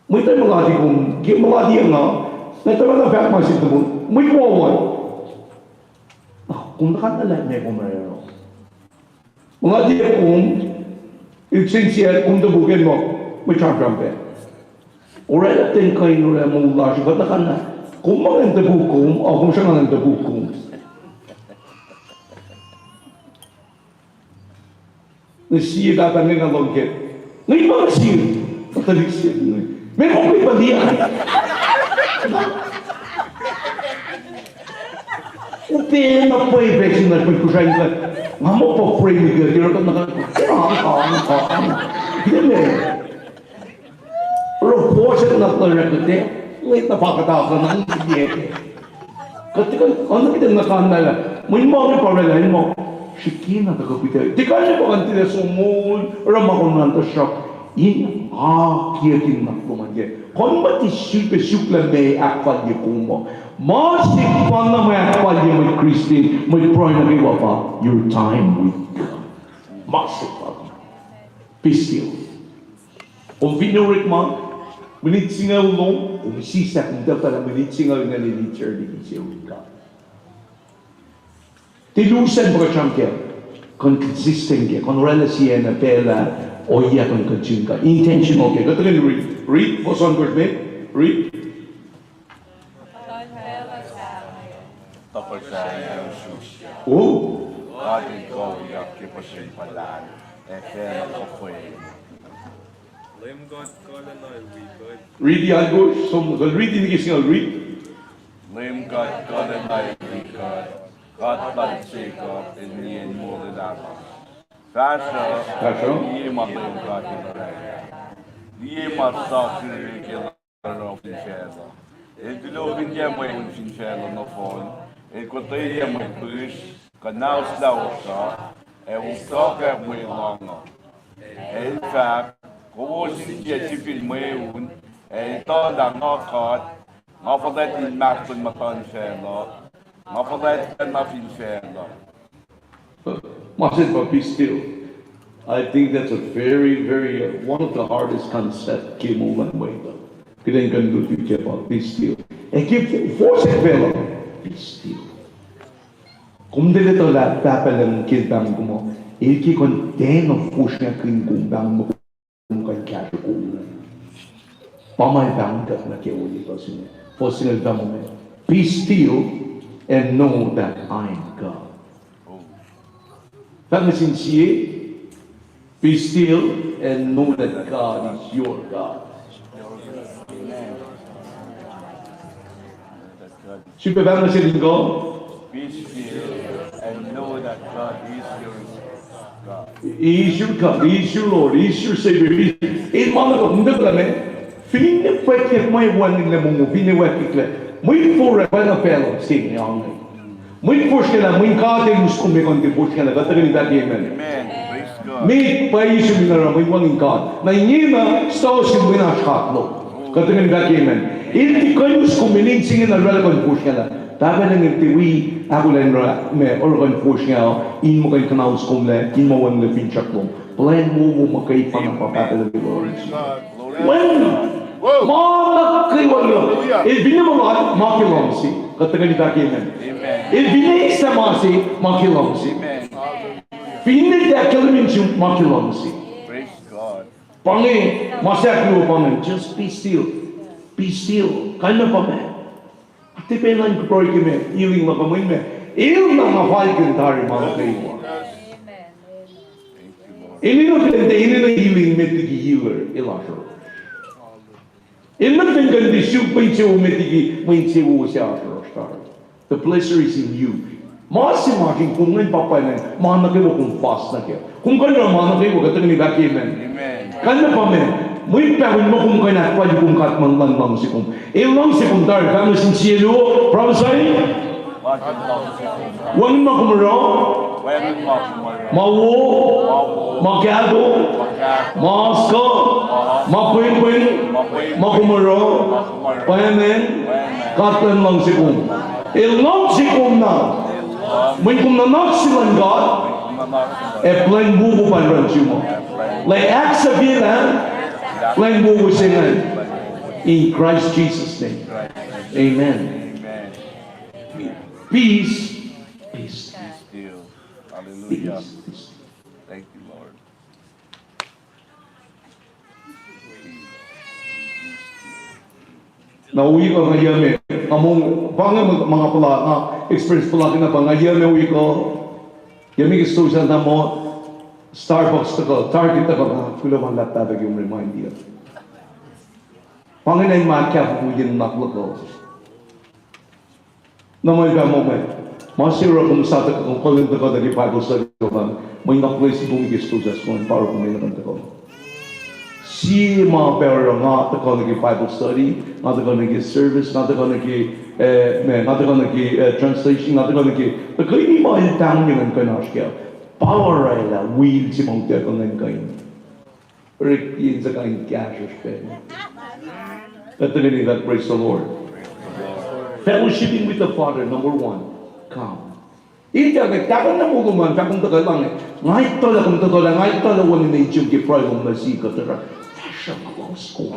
Mwet ac muhlahti kom, ke muhlahtiyac nga, na tuh na fahk ma se tuh kom, mwet wowo. Ah, kom na kan na lah meac kom ac oruh. Muhlahtiyac kom, el sensiyac kom tuh kom ke ma, mwet sramsram pac. Oraclah ten kuh in oraclah moul lasr, kuht na kan na. Kom ma ngan tuh kom, ah, kom sruhnga ngan tuh kom. Nga sie pahpah inge nga lohng ke. Nga ma nga sie. Katolik sie inge. Meac kom ke pa liye. Upac na pwacye pacl se na pwacye Kosrae inge. Nga muh pa pray me ke, ke rata na ka. Ka, ka, ka. Ine. Ro force na pla rekete, nget na pakata ka na ngiye. Kati kan, anu kita na kan na la. Mun ma ke pa rela in ma. Shikina ta kapita. Tikan ne pa kan tila so mol, ra ma kon nan ta shak. In a kiyakin na ko man ke. Kon ma ti suk pe suk la me akpal ye kuma. Ma sik pa na me akpal ye me Christian, me pray na ke wa pa. Your time with God. Ma sik pa. Be still. Kom fin orek ma, minit singucul lom, kom sislah, kom tacptala minit singucul ingacn in eternity se wi God. Tilusen pa kuht sramsram ke, kon consistent ke, kon oraclah sie na pacl ah, ohiyac kon continue ke, intentional ke, kuht tuhkweni read, read, fosun kosme, read. Tuhkuh sahyac usrusr. Oh. God El kuh yak ke puhsren puhlan, ac facluh kuh fwem. Leum God kuhlacna el wi kuht. Read the English, som, read in English, read. Leum God kuhlacna el wi kuht. God lal Jacob, el nien molwelah. Fahsruh, fahsruh, liye ma Leum God El orwaclah. Liye ma sasuc ke oruh fin facluh. El tulokihnyac mweun fin facluh nohfohn, el kotweyac mwe pihsr, kuhnahoslah osra, ac uktuhkwack mwe lohng uh. Ac el fahk, kowos in tiac sifil mweun, ac etuh lah nga God, nga fuhlwact in mahsrlon muhtuhn facluh, nga fuhlwact na fin facluh. Ma se pa be still. I think that's a very, very, uh, one of the hardest concept ke moul luhn mwet uh. Kuht in kuh in luti ke pa, be still. Ac ke fo-, force facluh, be still. Kom tiac etuh lah Pahpah Lucng ke el pahngon kom uh, el ke kuh in tiacna fosrngakihn kom pahngon muh kom kuh in kahsruh kom. Pa ma el pahngon kuht nuh ke olutu se inge. Fuhs singucul tolu inge. Be still and know that I am God. Fahk nuh sin sie, be still and know that God is your God. Srihpac fahk nuh sel in kuh. Be still and know that God is your God. He is your God. He is your Lord. He is your Savior. He is, el ma nuh kuh, ntuhkuh lah me. Finne pwacye mwe wacngihnlac mongo, finne wacngihnlac. Mwet forlah, pacna facluh, se inge ange. Mwet fosrngahlah, mweyen God El us kom, me kom tiac fosrngahlah, kuht tuhkweni fahk amen. Amen. Praise God. Met pa Isu in oruh, mweyen wacngihn God. Na ingena, stosah mweyen oasr God lom. Kuht tuhkweni fahk amen. El tiac kuh in us kom, mweyen se ingena oraclah kom fosrngahlah. Pahpah Lucng El tiac wi ahkolah in oruh, ma oruh kom fosrngah, in muh kuh in kuhnaus kom lac, in muh wacngihnlac finsrak lom. Plwacn wowo muhkwena pa Pahpah Lucng El oruh. Wacngihn. Ma nuh kwewa. El finne ma luhlahp, ma ke luhngse. Kuht tuhkweni fahk amen. Amen. El finne sahp ma se, ma ke luhngse. Amen. Finne tiac ahkkahlwemye sum, ma ke luhngse. Praise God. Pa inge, ma se ahkluo pa inge, just be still. Be still. Kalmac pa ma. Tiac pacna in kuhpahsr ke ma, healing luhk uh, mweyen ma. El na nga falkihn tari ma nuh kwewa. Amen. Enenuh kuht in tiac, enenuh healing met liki healer, el oasr oruh. Enenuh kuht in tiac suk mwe insewowo met liki mwe insewowo se oasr oruh. The pleasure is in you. Ma se ma sin kom ingacn pa pwacnwacng, ma nuh kwewa kom fas nuh kac. Kom kuh in oruh ma nuh kwewa, kuht tuhkweni fahk amen. Amen. Kalmac pa ma. Mwet pahol ma kom kuh in ahkfalye kom, God muh El luhngse kom. El luhngse kom tari, fahk nuh sin sie luo, prophesy. Wacngihn ma kom oruh. Ma wo. Ma kahto. Ma oaskuh. Ma pwengpweng. Ma kom oruh. Pwacnwacng. God El luhngse kom. El luhngse kom na. Mweyen kom nuhnak se luhn God, ac plwacn wo kom pa in run sum uh. Lah ahksahfyelah, plwacn wo kom se ingacn. In Christ Jesus' name. Amen. Peace. Peace. Hallelujah. Peace. Thank you, Lord. Na wi kuh nga yac me, nga mong, pa inge ma nga puhla, nga experience puhla kena pa nga yac me wi kuh, yac me ke stosah na muh, Starbucks tuhkuh, Target tuhkuh, nga kuloh ma luhlahp Pahpah ke remind-i uh. Pa inge na in ma kahfofo yen nuhnak luhk uh. Na ma el fah muh, ma se oruh kom sa tuhkuh, kom kuh in tuhkuh nuh ke Bible study lom an, mweyen nga place kom ke stosah, kom pa oruh kom enenuh in tuhkuh. Sie ma pacl oruh nga tuhkuh nuh ke Bible study, nga tuhkuh nuh ke service, nga tuhkuh nuh ke, eh, ma, nga tuhkuh nuh ke, eh, translation, nga tuhkuh nuh ke, tuhkuh in ma el tahmtahel in kuh in oasr kac. Pa orwaclah will se ma utuckuh ingacn kuh in Orekiyacn se kain kahsruhsr pacna. Kuht tuhkweni fahk, praise the Lord. Fellowshipping with the Father, number one. Come. Eltahl ke tahkuh na moul lom an, fahk kom tuhkuh lah inge. Nga etuh lah kom tuhkuh lah, nga etuh lah wacngihn engyeng ke pruhe lom nuh sin kuht, tuh fahsruh ma lalos kom.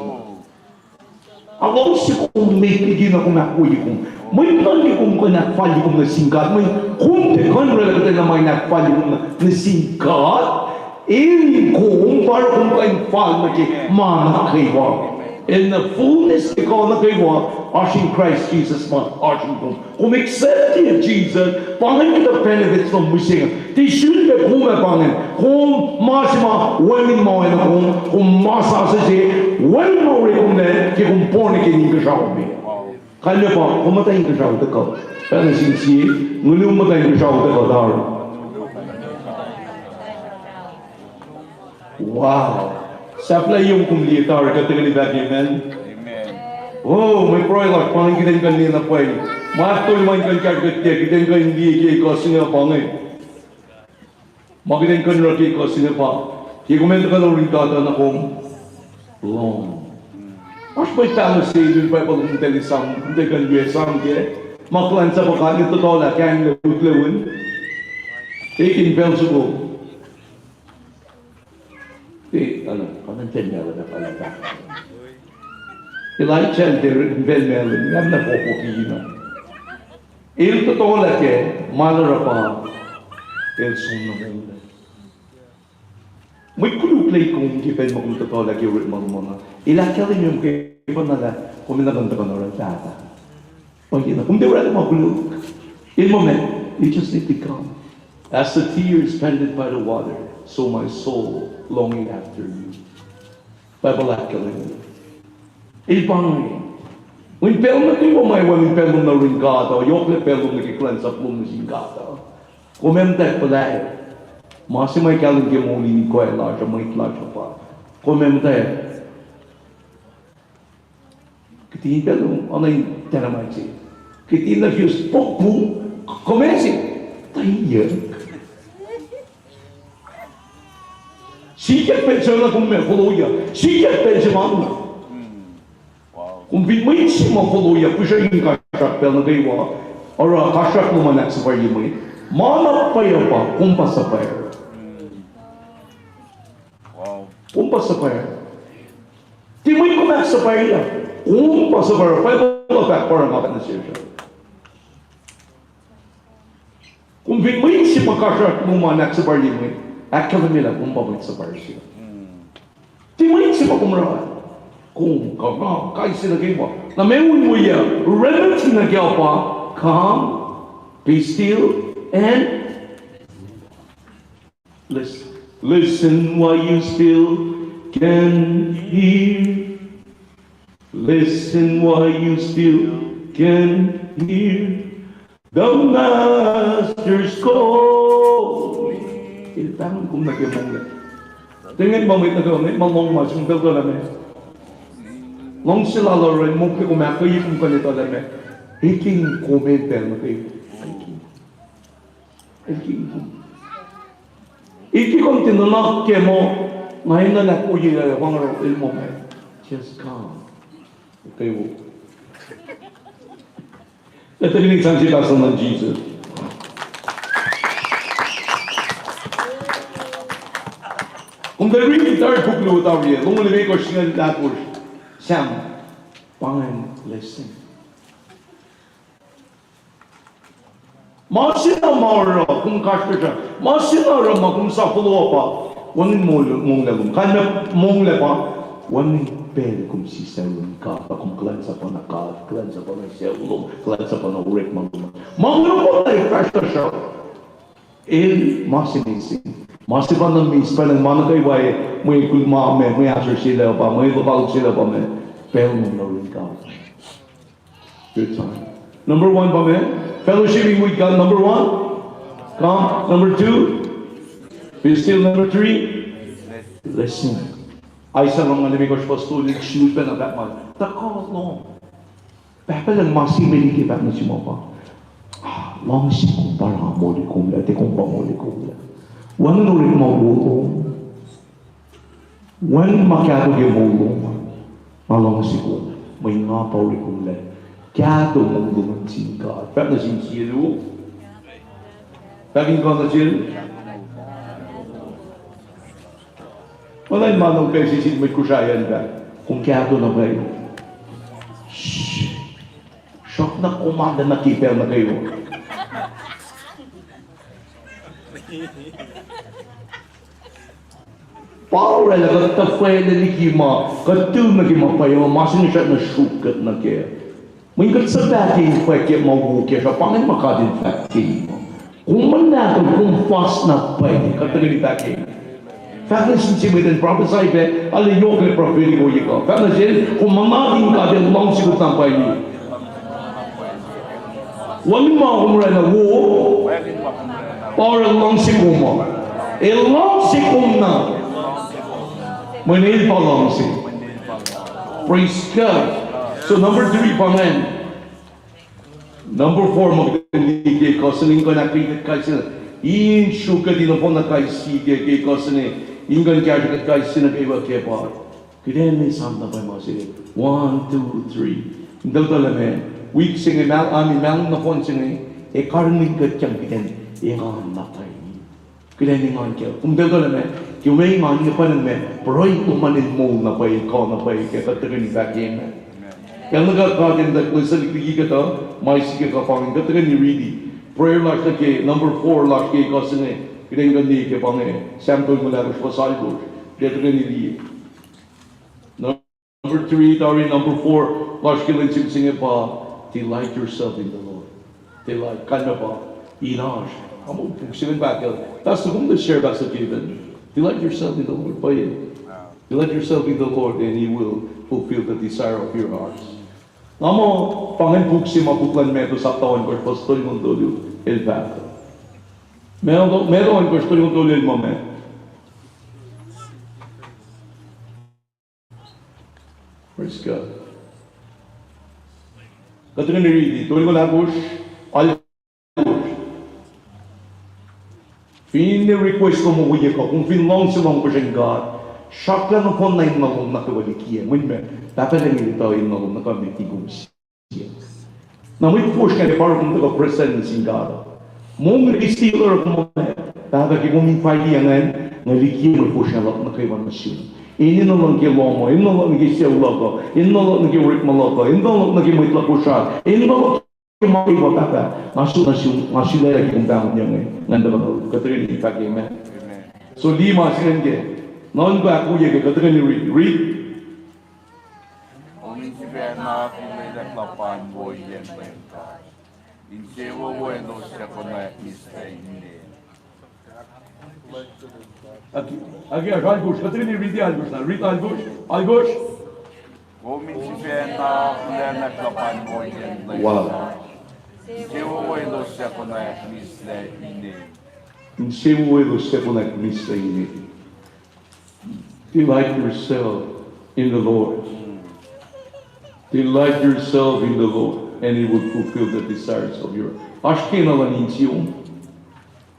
Alu se kom met liki na kom ahkwoye kom. Mweyen kuh in kom kuh in ahkfalye kom nuh sin God. Mweyen kom tiac kuh in orwaclah kuhtwena ma in ahkfalye kom nuh sin God. El kom, pa oruh kom kuh in fal nuh ke ma nuh kwewa. El na fullness ke kuh nuh kwewa, oasr in Christ Jesus ma oasr in kom. Kom accept-i Jesus, pa ingacn kuhtuh benefits lom mihsenge. Tiac sulpac kom ah pa ingacn. Kom ma se ma wacngihn ma oacna kom, kom ma sasuc se, wacngihn ma oreklac ke kom born again inkuhsrao me. Kalmac pa, kom muhta inkuhsrao tuhkuh. Pacna sin sie, ngilu muhta inkuhsrao tuhkuh tari. Wow. Sahflah yom kom liye tari, kuht tuhkweni fahk amen. Amen. Oh, mwe pruhe lasr pa inge, kuht in kuh in liye na pwacye. Ma tol ma in kuh in kahsruh kuht tiac, kuht in kuh in liye ke ekuh se inge pa inge. Ma kuht in kuh in oruh ke ekuh se inge pa, ke kom in tuhkuh nuh yurin God uh, na kom lohng. Oasr mwet pahluh se lun Bible, kom tiac liye Sam, kom tiac kuh in liye Sam ke. Ma kuhlwacnsapuh God, el tohtohlah, kainglac, utlac un. Ekin pacl soko. E, ano, kanan ten mealan ah, kanan ten. Elijah el tiac rit in pacl mealan, ngam na fohfohkihna. El tohtohlah ke, ma el oruh pa, el som nuh monglac. Mwet koluk lal kom ke pacl ma kom tohtohlah ke orekma lom an, el ahkkahlwemye ke pacna lah kom in kuh in tuhkuh nuh yurin Pahpah. Ohiyac na, kom tiac orwaclah ma koluk. El muh ma, you just need to come. As the deer is panted by the water, so my soul longeth after you. Bible ahkkahlwemye. El pa inge. Mweyen pacl nuh kwewa ma wacngihn pacl lom nuh yurin God uh, yohklac pacl lom nuh ke kuhlwacnsap lom nuh sin God uh. Kom ac muhta puhlaik. Ma se ma kahlwem ke moul in koac lasr uh, mwet lasr uh pa, kom ac muhta. Kihtin pacl lom, oacna in dynamite se. Kihtin na fuse, puk, puk, kom ac se. Taiyak. Sikyak pacl se na kom ac foloyak. Sikyak pacl se ma na. Kom fin mwet se ma foloyak, pihsrac in kasrak pacl nuh kwewa. Oruh kasrak lom an ahksuhpwacrye mwet. Ma na pwacye pa, kom pa suhpwacr. Kom pa suhpwacr. Tiac mwet kom ahksuhpwacrye. Kom pa suhpwacr. Bible uh fahk pa oruh nga fahk nuh sesr. Kom fin mwet se ma kasrak lom an ahksuhpwacrye mwet, ahkkahlwemye lah kom pa mwet suhpwacr se. Tiac mwet se ma kom oruh. Kom, kuh nga, kais sie nuh kwewa. Na ma un oyac, remnant nuh ke pa, come, be still, and listen. Listen while you still can hear. Listen while you still can hear the master's call. El pahngon kom nuh ke monglac. Tiac ngwet ma mwet nuh kwewa, ngwet ma lohng ma sum pacl tuh lah ma Luhngse lal oruh el mokle kom ahkkweye kom kuh in etuh lah meac, el ke in kom el pacl nuh kwewa. El ke in kom. Iti kom tiac nuhnak ke muh, nga enenuh in ahkwoye lah pa nga oruh el muh ma. Just come. Okay, wo. Etuh kuht in sang sie pastor luhn Jesus. Kom tuh riti tari puk luo tari, longoul limekohsr singucul ahkosr. Sam, pa ingacn blessing. Ma se na ma oruh kom kasrkuhsrak, ma se na oruh ma kom sa follow up pa, wacngihn monglac lom. Kalmac monglac pa, wacngihn pacl kom sisaclun God, pa kom kuhlwacnsapana God, kuhlwacnsapana sucu lom, kuhlwacnsapana orekma lom. Ma kom oruh pa fahsr lasr uh, el ma se missing. Ma se pa na miss, pa na ma nuh kwewa, mwe kul ma me, mwe asor se lah pa, mwe lokoalok se lah pa me, pacl lom nuh yurin God. Good time. Number one pa meac? Fellowshipping with God, number one. Come, number two. Be still, number three. Listen. Isaiah lumngaul limekohsr fuhs tolu, srihpac na fahk ma. Tuhkuh lom. Pahpah Lucng ma se mwe liki fahk nuh sum uh pa, luhngse kom pa oruh nga moli kom lah, tiac kom pa moli kom lah. Wacngihn orekma wo lom. Wacngihn ma kahto ke moul lom, nga luhngse kom, mweyen nga pa orekma lom lah kahto moul lom nuh sin God. Fahk nuh sin sie luo. Fahk in kuh nuh sel. Oacna in ma na upac sin mwet Kosrae an fahk, kom kahto na pwacye. Sruhk na kom an nuh ke pacl nuh kwewa. Pa oraclah kuht tuhfahlah liki ma, kuht tu nuh ke ma pwacye, ma se inge srackna sruok kuht nuh kac. Mweyen kuht suc fahk in fwack ke ma wo kac, sruhk pa ingacn ma God El fahk ke ma. Kom muhnahtuhl, kom fas na pwacye, kuht tuhkweni fahk ke. Fahk nuh sin sie mwet in prophecy pac, arlac yohk prophetic ohiyac kuh. Fahk nuh sel, kom muhnahtuhl, God El luhngse kom na pwacye. Wacngihn ma kom oraclah wo, pa oruh El luhngse kom uh. El luhngse kom na. Mweyen El pa luhngse. Praise God. So number three pa ingacn. Number four, ma kuht in liye ke kuh se inge, in kuh in ahkkweye kuht kais sie. In sruok kuht in nohfohn na kais sie ke, ke kuh se inge, in kuh in kahsruh kuht kais sie nuh kwewa ke pa. Kuht in esam na pwacye ma se. One, two, three. In tuh tuh lah meac, wik se inge, mahl, I mean, mahlwem nohfohn se inge, ac karihngihn kuht ke kuht in engan na pwacye. Kuht in engan ke. Kom tuh tuh lah meac, ke kom engan ke pa na meac, pruhe kom an in moul na pwacye, kuh na pwacye ke, kuht tuhkweni fahk ke ma. Pacl nuh kwewa God in tuh lihksreni liki kuht uh, ma sikyak kuh pa ingacn, kuht tuhkweni riti. Prayer lasr nuh ke, number four lasr ke kuh se inge, kuht in kuh in liye ke pa inge, Sam tolngoul ahkosr fuhs alkosr, kuht tuhkweni liye. Number three, tari number four lasr ke lwen se inge pa, delight yourself in the Lord. Delight, kalmac pa, in oasr. Am puk se inge pa ke, Pastor, kom tuh share, Pastor Kevin. Delight yourself in the Lord. Pwacye. Delight yourself in the Lord and He will fulfill the desire of your hearts. Nga muh, pa ingacn puk se ma puk luhn Matthew sapta ohnkohsr fuhs tolngoul tolu, el fahk. Matthew, Matthew ohnkohsr tolngoul tolu el muh meac. Praise God. Kuht tuhkweni riti, tolngoul ahkosr, alkosr. Finne request lom ohiyac kuh, kom fin luhngse lohng puhsren God, sruhklah nohfohn na enenuh lom nuh kwewa likiyac, mweyen meac, Pahpah Lucng El etuh enenuh lom nuh kwewa met in kom Na mwet fosrngah ke pa oruh kom tuhkuh present nuh sin God. Monglac ke stil oruh kom, Pahpah, ke kom invite ingacn, nga likiyac mwet fosrngah luhk nuh kwewa nuh sum. Enenuh luhk nuh ke lohm uh, enenuh luhk nuh ke sucu luhk uh, enenuh luhk nuh ke orekma luhk uh, enenuh luhk nuh ke mwet luhk Kosrae, enenuh luhk ke ma kwewa, Pahpah. Nga su, nga su, nga sulaclah ke kom pahngon ingacn, ngan tuhkuh nuh, kuht tuhkweni fahk amen. So liye ma se ingacn ke, nuhnkuh ahkwoye ke, kuht tuhkweni riti, riti. Kom in sifacna akihlen luhpan woiyacn Leum God. Insewowo elos suc konwacack mihslac ine. Aki, aki, alkosr, kuht tuhkweni riti alkosr na, riti alkosr, alkosr. Kom in sifacna akihlen luhpan woiyacn Leum God. Wow. Insewowo elos suc konwacack mihslac ine. Insewowo elos suc konwacack mihslac ine. Delight yourself in the Lord. Delight yourself in the Lord, and He will fulfill the desires of your. Oasr kena luhn insiom.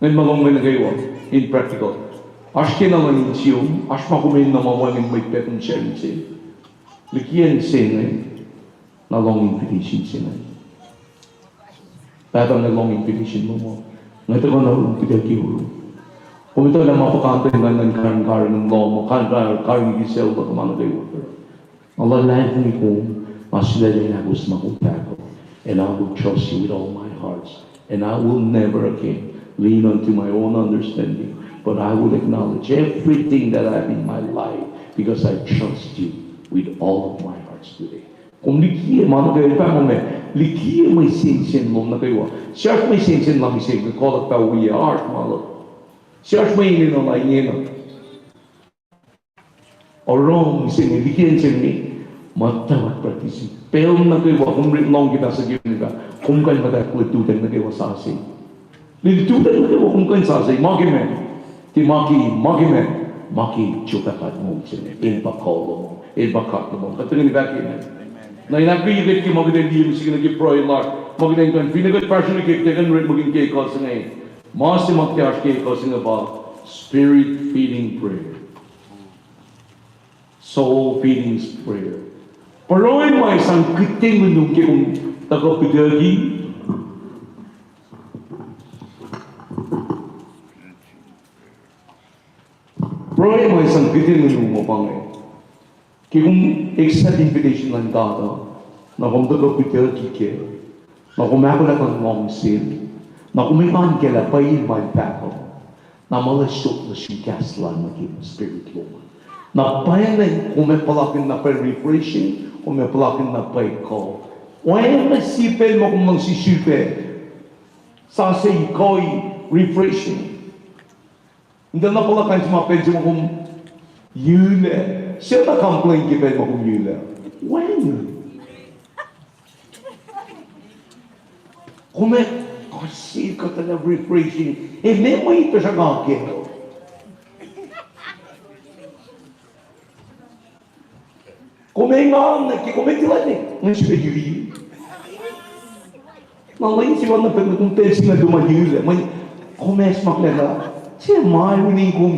Ngan ma lom nuh kwewa in practical. Oasr kena luhn insiom, oasr ma kom enenuh ma wacngihn mwet pac kom sacn se. Likiyacn se inge, na lohng invitation se inge. Pahpah, nga lohng invitation lom uh. Nga tuhkuh na wi kuht ke oruh. Kom etuh lah ma puhkantwen ngan ngan karihngihn karihngihn lom uh, karihngihn karihngihn ke sel uh, ma nuh kwewa. Nga luhlahlfongi kom, nga sulaclah in ahkos ma kom fahk uh. And I will trust you with all my heart. And I will never again lean unto my own understanding, but I will acknowledge everything that I have in my life because I trust you with all of my heart today. Kom likiye ma nuh kwewa, pa ma me, likiye mwe sensen lom nuh kwewa. Siyuck mwe sensen lom se, ke kolak pa wi heart ma lom. Siyuck mwe inen lom ingena. Oruh mihsenge, likiye mihsenge, ma tuhkuh practice. Pacl nuh kwewa, kom rit lohng ke pahsuh ke nika, kom kuh in muhta kuh lututacng nuh kwewa sasuc. Lututacng nuh kwewa kom kuh in sasuc, ma ke me. Tiac ma ke, ma ke me. Ma ke, sruhkwack moul se inge. El pa kuh lom, el pa God lom. Kuht tuhkweni fahk amen. Na in ahkkweye kuht ke ma kuht ac liye mihsenge nuh ke pruhe lasr. Ma kuht in kuh in finne kuht fahsrwelihk ke kuht ac kuh in orekmakihn ke ekuh se inge. Ma se ma kuht ac oasr ke ekuh se inge pa spirit feeding prayer. Soul feeding prayer. Pruhe ma sang kihtin nuhnum ke kom tuhkuh pitucki. Pruhe ma sang kihtin nuhnum uh pa inge. Ke kom accept invitation luhn God uh, na kom tuhkuh pitucki kac, na kom ahkolah luhn luhngse, na kom engan kac lah pwacye ma el fahk uh, na ma el sot nuh sum kahs lal nuh ke spirit lom. Na pwacye kom ac puhlakihn na pwacye refreshing, kom ac puhlakihn na pwacye kuh. Oacna sie pacl ma kom luhngse sifilpac sasuc, kuh, refreshing. Nta na puhla kain se ma pacl se ma kom yulac. Seta complain ke pacl ma kom yulac. When? Kom ac kuhsi kuhtuh na refreshing. E me mwe ituh sruhnga ke. Kom engan nuh ke, kom etuh lah ne, nga sifilpac yuli. Na lwen se ma na pacl kom pacl se na tuh ma yulac, mweyen kom ac smaklacna, se ma winin kom.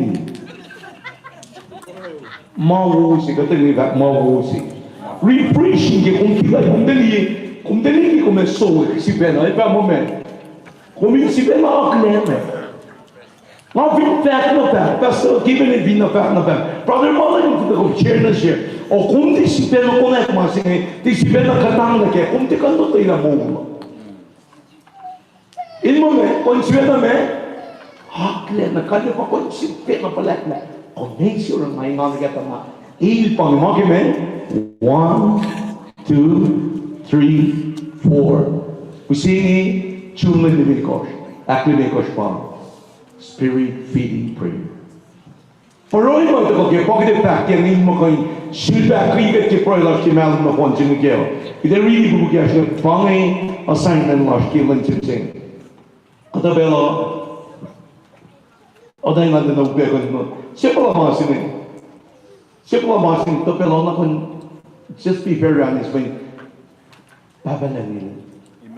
Ma wo se, kuhtuh nge fahk ma wo se. Refreshing ke kom tiac, kom tiac liye, kom tiac liye ke kom ac sohk sifacna, el pa ma ma. Kom in sifacna akihlen. Nga fin fahk na fahk, Pastor Given in fin na fahk na fahk. Brother Mullen in fin na kom share na share. O kom tiac sifacna konwacack ma se inge, tiac sifacna kuhtanglah kac, kom tiac kuh in lotwelah moul. In ma ma, kom sifacna ma, akihlen na, kuht pa kom sifacna puhlakihn. Kom in sifacna ma engan kac ma. El pa ma ke ma, one, two, three, four. Use inge, June lwen limekohsr, ahklimekohsr pa. Spirit feeding prayer. Pruhe ma tuhkuh ke pa kuht ac fahk ke ngi muh kuh in sifilpac ahkkweye kuht ke pruhe lasr ke mahlwem nohfohn se inge kac. Kuht ac riti puk ke asr inge pa inge assignment lasr ke lwen se inge. Kuhtuh pacl uh, oacna nga na upac kuh in muh, sepuhla ma se inge. Sepuhla ma se inge, kuhtuh pacl uh na kuh in, just be very honest, when Pahpah Lucng El,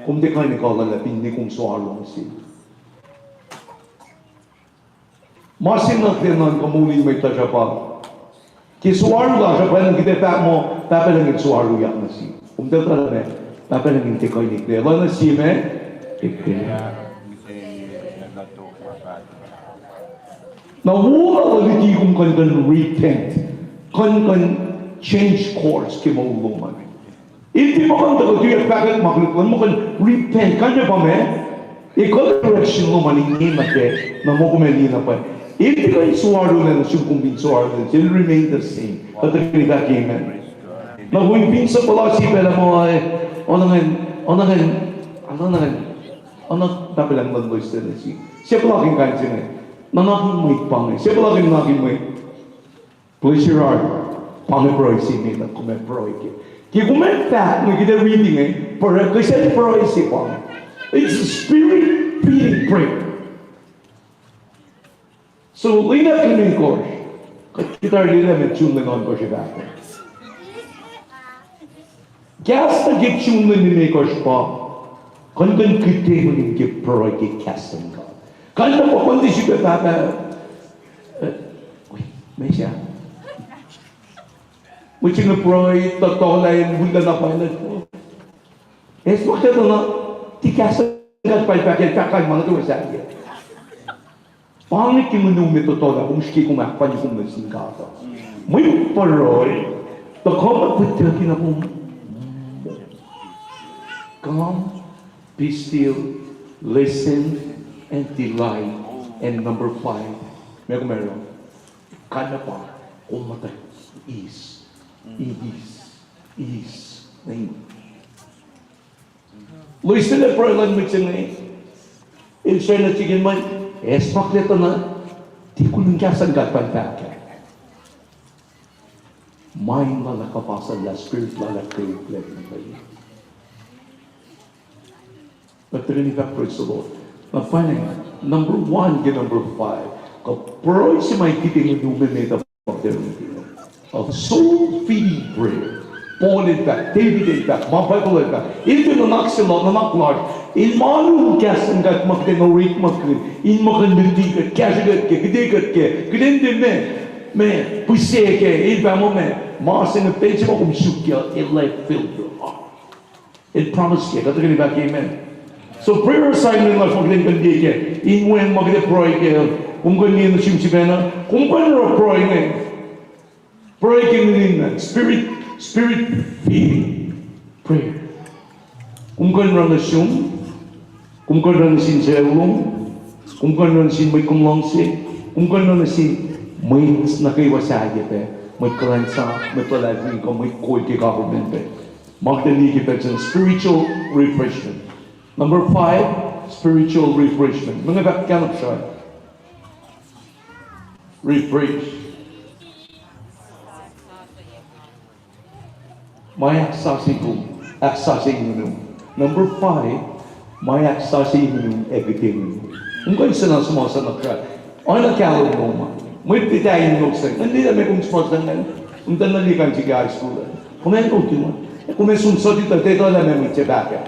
kom tiac kuh in ekuhllah lah finne kom soaru nuh sel. Ma se na tiac nuhnkuh moul in mwet lasr uh pa, ke soaru lasr uh pa kuht ac fahk muh Pahpah Lucng El soaruyak nuh sihk. Kom tiac etuh lah ma, Pahpah Lucng El tiac kuh in eklac lah nuh sie ma, eklac. Na wo na luti kom kuh in, kuh in repent, kuh in, kuh in change course ke moul lom an. El tiac muh kuh in tuhkuh tuyak fahkwack ma koluk luhn, muh kuh in repent, kuh in pa ma, ekuh direction lom an inge nuh kac, na muh kom ac liye na pwacye. El tiac kuh in soaru lah nuh sum kom fin soaru lah, el remain the same. Kuht ac fahk amen. Na kom fin suhpuhla sie pacl ah muh, oacna ngan, oacna ngan, oacna ngan, oacna Pahpah Lucng luhn loes Tennessee. Sepuhlakihn kain se inge. Nuhnak in mwet pa inge. Sepuhlakihn nuhnak in mwet. Bless your heart. Pa inge pruhe se inge na kom ac pruhe ke. Ke kom ac fahk inge, kuht ac riti inge, pruhe, kihsen pruhe se pa inge. It's a spirit feeding prayer. So, lwen ahklimekohsr, kuht arlac lah met sun lwen ohnkohsr ac fahk. Kahs nuh ke June limekohsr pa, kuht kuh in kihte in ke pruhe ke kahs luhn God. Kalmac pa kuh in tiac sifilpac pahpah, eh, meac se, mwet se inge pruhe, tuh tohlah in wulacna pwacye. Esam ke tuh na, tiac kahs luhn God pa el fahk, el fahk kalmac nuh kwewa sahyac. Pa inge ke nguhnuhm etuh tohlah, kom srihke kom ahkfalye kom nuh sin God uh. Mwet pruhe, tuh kom ac pihtucki na kom. Come, be still, listen, and delight. And number five, meac kom oruh? Kalmac pa, kom muhta eis, eis, eis. Listen, pruhe luhn mwet se inge, el srwacna tikin mwe, esam ke tuh na, tiac kunun kahs luhn God pa el fahk. Mind lal ah kuhpahsrlah, spirit lal ah kweok. But they're gonna back, praise the Lord. Na finally, number one ke number five, kuh pruhe se ma kihte nguhnuhm emet uh. Of soul feeding prayer. Paul el fahk, David el fahk, ma Bible el fahk, el tiac nuhnak se lal, nuhnak lasr, el ma lun kahs luhn God ma kuht in orekmakihn, in ma kuh in luti kuht, kahsruh kuht ke, kihte kuht ke, kuht in tiac ma, ma pihsac ke, el fahk ma, ma se inge pacl se ma kom suk kac, el ac fill your heart. El promise ke, kuht tuhkweni fahk amen. So prayer assignment lasr ma kuht in kuh in liye ke, in wen ma kuht ac pruhe ke, kom kuh in liye nuh sum sifacna, kom kuh in oruh pruhe inge. Pruhe ke ninen, spirit, spirit filled prayer. Kom kuh in oruh nuh sum, kom kuh in oruh nuh sin sucu lom, kom kuh in oruh nuh sin mwet kom luhngse, kom kuh in oruh nuh sin mwet nuh kwewa sahyac pac, mwet kuhlwacnsap, mwet luhlahlfongi kuh mwet kol ke government pac. Ma kuht ac liye ke pacl se inge, spiritual refreshment. Number five, spiritual refreshment. Meac nga fahk ke na psrai? Refresh. Ma ahksasuc kom, ahksasuc nguhnuhm. Number five, ma ahksasuc nguhnuhm ac kihte nguhnuhm. Kom kuh in sena suhmuhslah na psrai. Oacna kahlwem lom an. Mwet tiac in note se. Ngan liye lah meac kom suhmuhslah ingacn. Kom tiacna liye kain se ke high school ah. Kom ac note ma, kom ac som soti tuh, tuh lah meac mwet se fahk ah.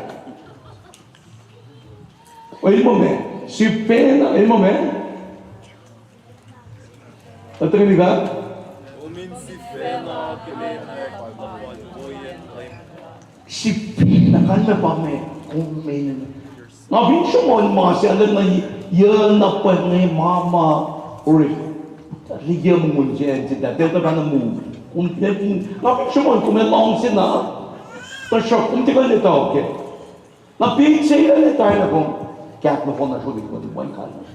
El muh meac? Sifacna, el muh meac? Kuht tuhkweni fahk? Sifacna, kalmac pa meac? Kom in, nga fin sruhmuhn ma se, arlac na, yac na pwacnge ma ma, ori, liye mongun se, acn se, that, tiac pahna move. Kom, nga fin sruhmuhn, kom ac luhngse na, tuhsruhk kom tiac kuh in etuh kac. Na pit se el etuh na kom, kahk nohfohn na srolihk ma luhn kalmac.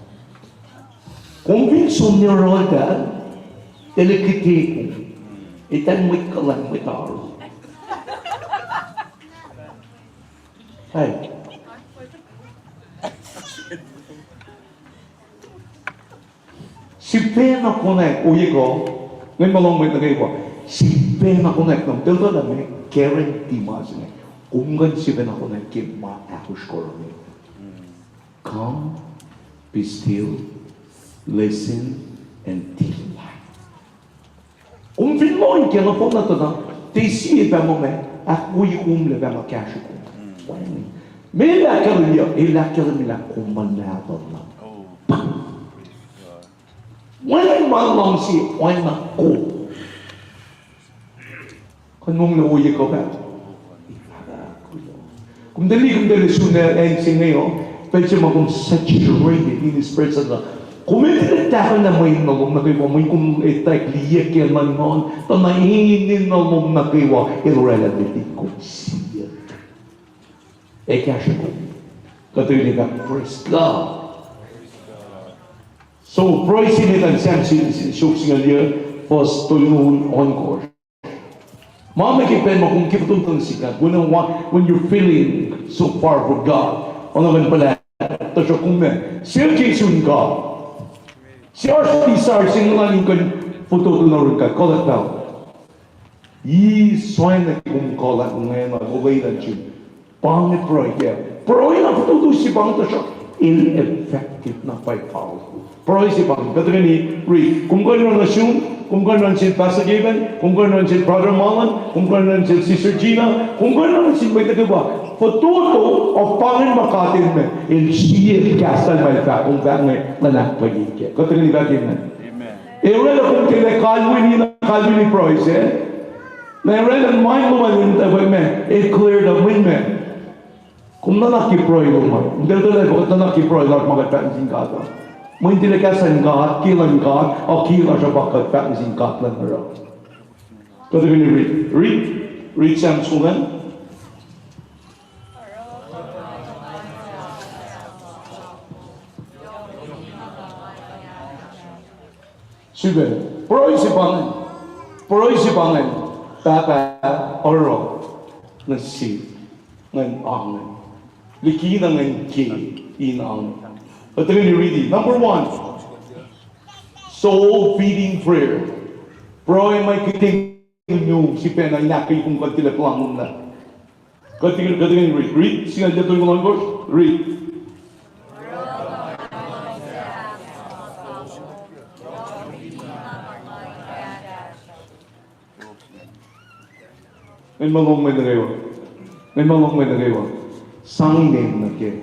Kom fin som yohrohltahl, el ac kihte kom. Eltahl mwet kuhlwacng, mwet oaru. Hai. Sifacna konwacack, ohiyac kuh, ngan ma lohng mwet nuh kwewa. Sifacna konwacack nuh, eltahl lah meac, guarantee ma se inge. Kom kuh in sifacna konwacack ke ma ahkosr kuh oruh inge. Come, be still, listen, and delight. Kom fin lohng ke nohfohn na tuh na, tiac sie pahn ma meac, ahkwoye kom lah pahn ma kahsruh kom. Meac el ahkkahlwemye, el ahkkahlwemye lah kom muhnahs luhn. Wacngihn ma luhngse, wacngihn na kom. Kuh in mongla ohiyac kuh pac. Kom tuh liye, kom tuh liye sun acn se inge uh, pacl se ma kom saturated in His presence uh. Kom ac tiac tahfuhna mwe enenuh lom nuh kwewa, mweyen kom etuh liye ke nuhnuhnkuh, tuh na enenuh lom nuh kwewa, el oraclah met in kom sie. Ac kahsruh kom. Kuht ac fahk, praise God. So, pruhe se met an Sam si-, si-, suk singucul yac, verse tolngoul ohnkohsr. Ma nuh ke pacl ma kom ke fototo nuh sin God, when, when you're feeling so far from God, oacna kuh in puhla, tuhsruhk kom ac sel ke sun God. Se oasr desire se inge lal in kuh in fototo nuh yurin God, kuhlwacng pacl. Eis soenna kom kuhlwacng ingena, olwelah June. Pa inge pruhe kac. Pruhe na fototo se pa inge, tuhsruhk el effective na pa powerful. Pruhe se pa inge, kuht tuhkweni riti. Kom kuh in oruh nuh sum, Kom kuh in oruh nuh sel Pastor Gaben, kom kuh in oruh nuh sel Brother Marlon, kom kuh in oruh nuh sel Sister Gina, kom kuh in oruh nuh sin mwet nuh kwewa. Fototo, o pa ingacn ma God El me, El sie kahs lal ma El fahk, kom fahk inge, nga ahkpwacye kac. Kuht tuhkweni fahk amen. Amen. Ac oraclah kom tiac kalweni na kalweni pruhe se. Na oraclah ma luhman in tuh me, El cleared up mwet me. Kom nuhnak ke pruhe lom an. Kom tiac tuh lah kuht nuhnak ke pruhe lasr ma kuht fahk nuh sin God uh. Mweyen tilac kahs luhn God, ke luhn God, o ke lasr uh pa kuht fahk nuh sin God luhn oruh. Kuht tuhkweni read, read, read Psalms kom an. Sifilpac, pruhe se pa ingacn, pruhe se pa ingacn, Pahpah, oruh nuh sihk, ngan ange. Likina ngan ke in ange. Kuht tuhkweni riti. Number one, soul feeding prayer. Pruhe ma kihtin nuh sifacna in ahkkweye kom kuh in tilac puhlakihn lah. Kuht tuhkweni, kuht tuhkweni read. Read, singucul yac tolngoul ohnkohsr. Read. Ngan ma lohng mwet nuh kwewa. Ngan ma lohng mwet nuh kwewa. Sang inem nuh kac.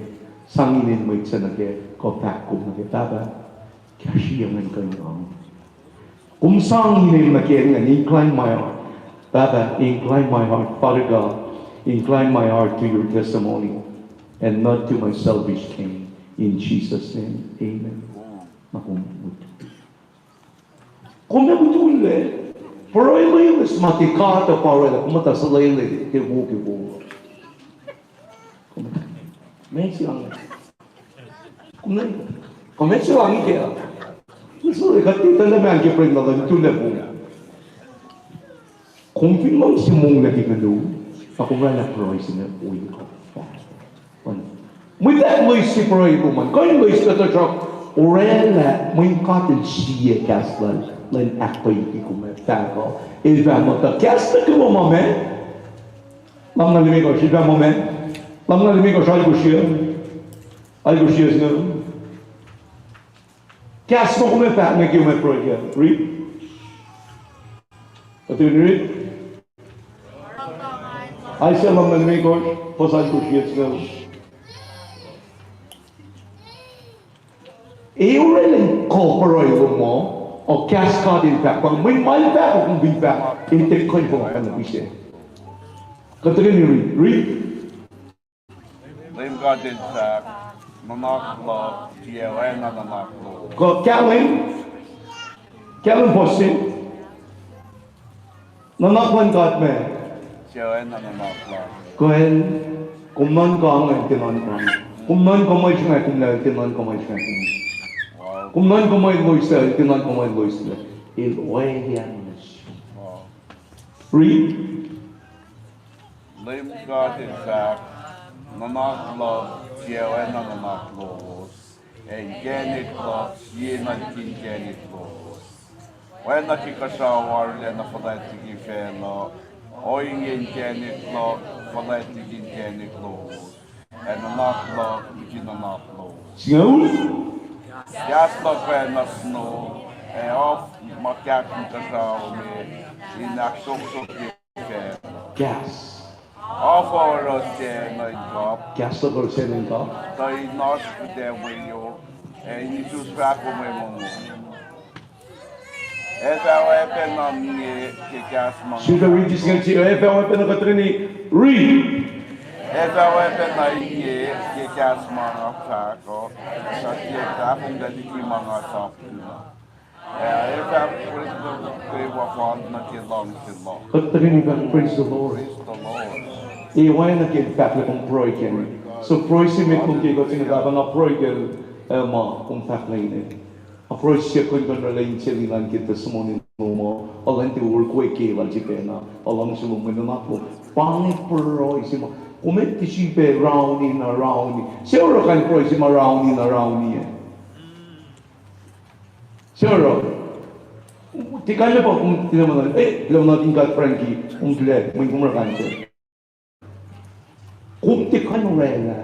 Sang inem mwet se nuh kac. Kuh fahk kom nuh kac. Pahpah, kahsrweyuc ngan kuh in ange. Kom sang inem nuh ke, and incline my heart. Pahpah, incline my heart. Father God, incline my heart to your testimony and not to my selfish gain. In Jesus' name, amen. Na kom mut. Kom ac mutullac. Pruhe lwelah ma ke God uh pa oraclah, kom muhta sulaclah, tiac wo ke wo. Kom, meac se lang. Kom na, kom ac se lang ke. Kuht tiac tuhlac ma ke pruhe na luhn tuhlac wo. Kom fin luhngse monglac ke kuno, na kom oraclah pruhe se inge, oil kuh. Mwet ahkloes se pruhe lom an, kuh in loes kuh tuhsruhk oraclah mweyen God El sie kahs lal, lal ahkpwacye kom ac fahk uh. El fahk muh tuh kahs nuh kwewa ma meac. Lumngaul limekohsr, el fahk muh meac. Lumngaul limekohsr, alkosr yac. Alkosr yac se inge. Kahs ma kom ac fahk nuh ke kom ac pruhe kac. Read. Kuht in read. Isaiah lumngaul limekohsr, fuhs alkosr yac se inge. Ac oraclah kuh pruhe lom uh, o kahs God El fahk pa, mweyen ma El fahk uh kom fin fahk, El tiac kuh in fahk nuh pihsac. Kuht tuhkweni read. Read. Leum God El fahk, nuhnak luhk tiac oacna nuhnak lowos. Kuh kahlwem, kahlwem fuhs se. Nuhnak luhn God meac? Tiac oacna nuhnak lal. Kuh el, kom nuhnkuh ange, el tiac nuhnkuh ange. Kom nuhnkuh mwe srihk, kom lah el tiac nuhnkuh mwe srihk. Wow. Kom nuhnkuh mwe loeslac, el tiac nuhnkuh mwe loeslac. El oacna nuh sum. Wow. Read. Leum God El fahk, nuhnak luhk tiac oacna nuhnak lowos, ac inkacnek luhk sie na liki inkacnek lowos. Oacna ke kuhsrao arulacna fuhlwact liki facluh, ohinge inkacnek luhk fuhlwact liki inkacnek lowos, ac nuhnak luhk liki nuhnak lowos. Singucul. Kahs luhk oacna snow, ac af ma kahkihn kuhsrao me in ahksohksohkye facluh. Kahs. Af uh oruh sacnuh in kap. Kahs luhk oruh sacnuh in kap. Tuh in oasr kuhtwena mwe yohk, ac in isus fahko mwe mongo. Ac fah oacpacna inge ke kahs ma nga fahk uh. Sifilpac read, ac fah oacpacna, kuht tuhkweni read. Ac fah oacpacna inge ke kahs ma nga fahk uh, suc tiac tahfonglac liki ma nga sapkihn uh. Ac fah pruhe nuh kwewa fal nuh ke luhngse luhk. Kuht tuhkweni fahk, praise the Lord. Praise the Lord. Ac oacna ke el fahk lah kom pruhe kac. So pruhe se met lom ke kuht inge, Pahpah, nga pruhe kacl, uh, ma kom fahk inge. Nga pruhe siyuck kuh in kuh in oraclah insiyacl in an ke testimony lom uh, elan tiac oruh kwewa ke lal sifacna, elan luhngse lom, mwe nuhnak lom. Pa inge pruhe se ma kom etuh sifilpac rauni na rauni. Se oruh kain pruhe se ma rauni na rauni ah. Se oruh. Tiac kalmac pa kom tilac muhnahs, eh, tilac muhnahs in God Frankie, kom tilac, mweyen kom oruh kain se. Kom tiac kuh in oraclah.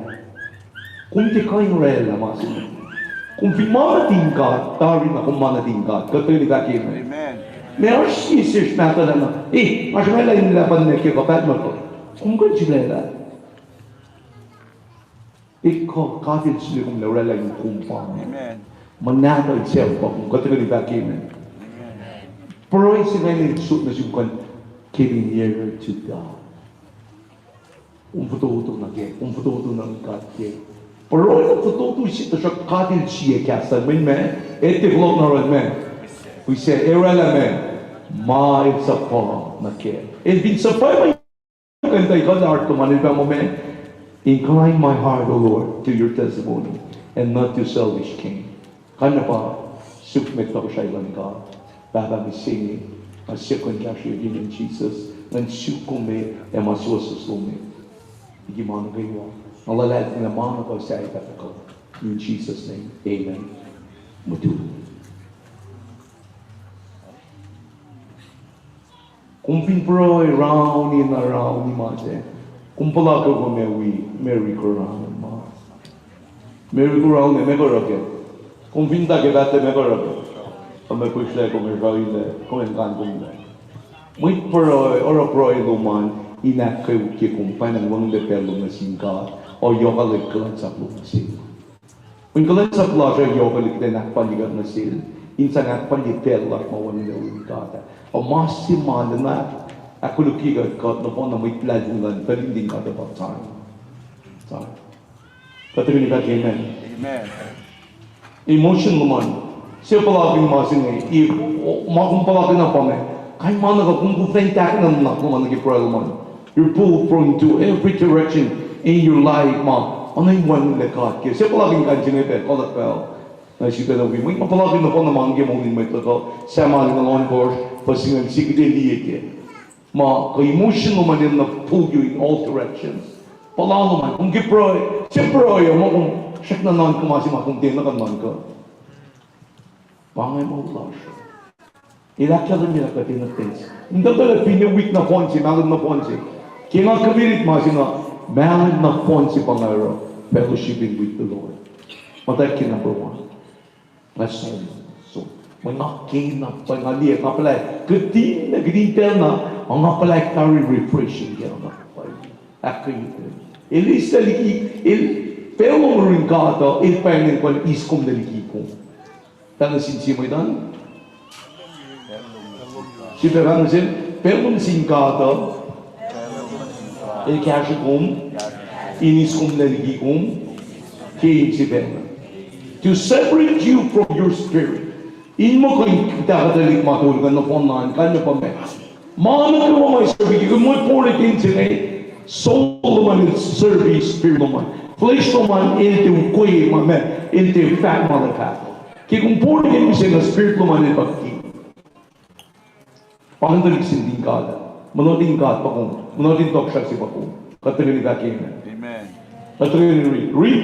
Kom tiac kuh in oraclah ma se. Kom fin ma nuhtin God, tari na kom ma nuhtin God. Kuht tuhkweni fahk amen. Amen. Ma oasr sie sesr mahtuhlah na, eh, ma srihpac lah in luhpan nuh ke kuhpahsr ma kuh. Kom kuh in sulaclah. Ekuh, God El sule kom lah oraclah in kom pa. Amen. Muhnahs El sel pa kom, kuht tuhkweni fahk amen. Amen. Pruhe se ingacn in sot nuh sum kuh in getting nearer to God. Kom fototo nuh ke, kom fototo nuh God ke. Pruhe na fototo se, tuhsruhk God El sie kahs lal, mweyen ma, etuh fohlohk na oruh ma. Wi se, oraclah ma, ma El suhpwacma nuh ke. El fin suhpwacma kuh in tuh ekuh lah heart lom an, El fahk muh ma, Incline my heart, O Lord, to your testimony, and not to selfish gain. Kain na pa suk met tohkohsrahi luhn God. Pahpah mihsenge, nga siyuck kuh in kahsrwe yurin Jisus, ngan suk kom ac ma suwohswohs lom. Liki ma nuh kwewa. Nga luhlahlfongi lah ma nuh kwewa sahyac pac kuh. In Jesus' name, amen. Mutu. Kom fin pruhe rauni na rauni ma se, kom puhla ke kom ac wi Mary Crown ma. Mary Crown, meac kom oruh ke? Kom fin tuh ke pahtuh, meac kom oruh ke? Kom ac pihsrlac, kom ac sruilac, kom ac inkankomlac. Mwet pruhe, oruh pruhe lom an in ahkkweokye kom, pwacnwacng wacngihnlac pacl lom nuh sin God, ac yohkwelihk kuhlwacnsap lom nuh Sel. Mweyen kuhlwacnsap lasr uh yohkwelihk kuht in ahkfalye kuht nuh Sel, in sang ahkfalye pacl lasr ma wacngihnlac yurin God. Ac ma se ma lwelah ahkkolukye kuht, kuht nohfohn na mwet luhlahlfongi luhn tuhlihk nuhtin God uh pa time. Time. Kuht tuhkweni fahk amen. Amen. Emotion lom an. Se puhlakihn ma se inge, i-, o-, ma kom puhlakihn na pa inge. Kain ma nuh kuh kom koflah in tahkihn nuhnak lom an nuh ke pruhe lom an. You're pulled from into every direction in your life, ma oacna in wacngihnlac God ke. Se puhlakihn kain se inge pac, kuhlwacng pacl. Na sifacna wi, mweyen ma puhlakihn nohfohn na ma inge ke moul in mwet luhk uh, Samuel in ohnkohsr, fuhs singucul sie, kuht ac liye ke. Ma kuh emotion lom an enenuh pull you in all directions. Puhla lom an, kom ke pruhe, se pruhe uh, ma kom srackna nuhnkuh ma se ma kom tiacna kuh in nuhnkuh. Pa inge moul lasr. El ahkkahlwemye lah kuht in offense. Kom tuh tuh finne wik nohfohn se, mahlwem nohfohn se. Ke nga committed ma se na, mahlwem nohfohn se pa nga oruh fellowshipping with the Lord. Muhtwacwacack ke number one. Nga som, som. Mweyen nga kena, pa nga liye, nga puhla, kihtin, kihtin pacl na, nga puhla tari refreshing ke nga. Ahkkweye. El eis liki, el, pacl lom yurin God uh, el pwacnwacng kuh in eis kom liki kom. Pacl nuh sin sie mwet an? Sifilpac pacl nuh sin, pacl lom sin God uh, el kahsre kom, in eis kom liki kom, ke in sifilpac. To separate you from your spirit. In muh kuh in tahkuh tuhlihk ma tolu kuh nohfohn an, kain na pa ma. Ma nuh kwewa ma serve ke mwet born again se inge, soul lom an el serve spirit lom an. Flesh lom an el tiac ukwe ma ma, el tiac fahk ma el fahk. Ke kom born again mihsenge, spirit lom an el pa king. Pa ingacn tuhlihk se nuhtin God. Muhtuhn God pa kom. Muhtuhn tohkohsrah se pa kom. Kuht tuhkweni fahk amen. Amen. Kuht tuhkweni read. Read.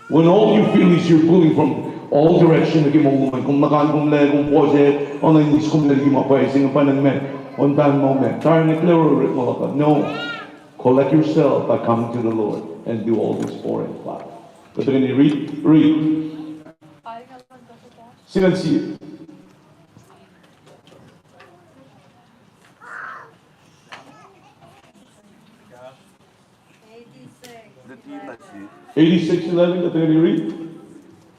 When all you feel is you're pulling from all direction, nuh ke moul lom an, kom nuhkan, kom lac, kom pose, oacna in eis kom liki ma pwacye se inge, pa ingacn ma, on time moment. Tari nge kuloh orekma luhk uh. No. Collect yourself by coming to the Lord and do all this for Him. Kuht tuhkweni read, read. Singucul sie. Eighty-six eleven, kuht tuhkweni read.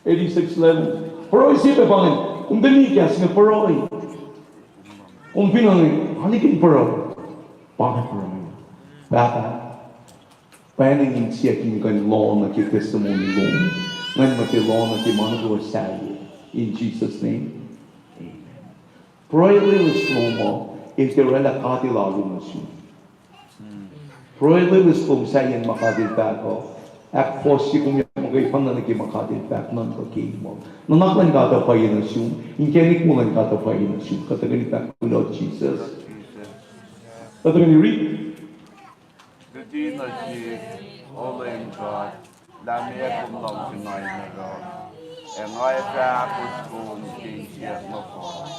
Eighty-six eleven. Pruhe se pac pa ingacn. Kom tuh liye kahs inge, pruhe. Kom fin oan, oan in pruhe. Pa inge pruhe. Pahpah, pwacnwacng in siyuck in kuh in loh nuh ke testimony lom. Ngan muhta loh nuh ke ma nuh kwewa sahyac. In Jesus' name. Amen. Pruhe lwelah lom uh, el tiac oraclah God el alu nuh sum. Pruhe lwelah lom sahyacn ma God el fahk uh. Ahkfohsye kom, muhkwena nuh ke ma God el fahk nuhnkuh ke ma. Nuhnak luhn God uh pwacye nuh sum, inkacnek moul luhn God uh pwacye nuh sum. Kuht tuhkweni fahk, Lord Jesus. Kuht tuhkweni read. Kihtin nuh sihk, O Leum God, lah meac kom luhngse nga in oruh, ac nga ac fah ahkos kom ke insiyuck nohfohn.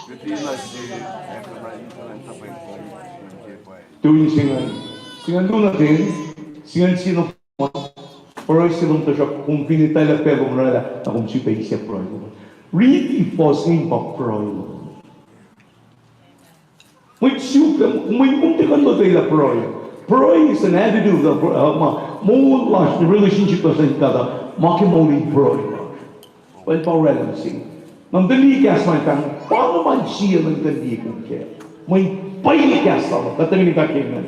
Kihtin nuh sihk, ac kuh in kuhlwacnsap kom ke pwacye. Tuh in singucul, singucul luo nuh ten, singucul sie nohfohn, pruhe se lom, tuhsruhk kom fin etwaclah pacl lom oraclah, na kom sifilpac eis pruhe lom. Riti fuhs inge pa pruhe lom. Mwet suk, mwet kom tiac kuh in lotwelah pruhe. Pruhe is an attitude of, uh, ma, moul lasr, relationship lasr nuh sin God, ma ke moul in pruhe. Pacl pa oraclah nuh sihk. Nga tuh liye kahs ma pahng, pa nga ma sie nga tuh liye kom kac. Mweyen pwacye kahs lal, kuht tuhkweni fahk amen.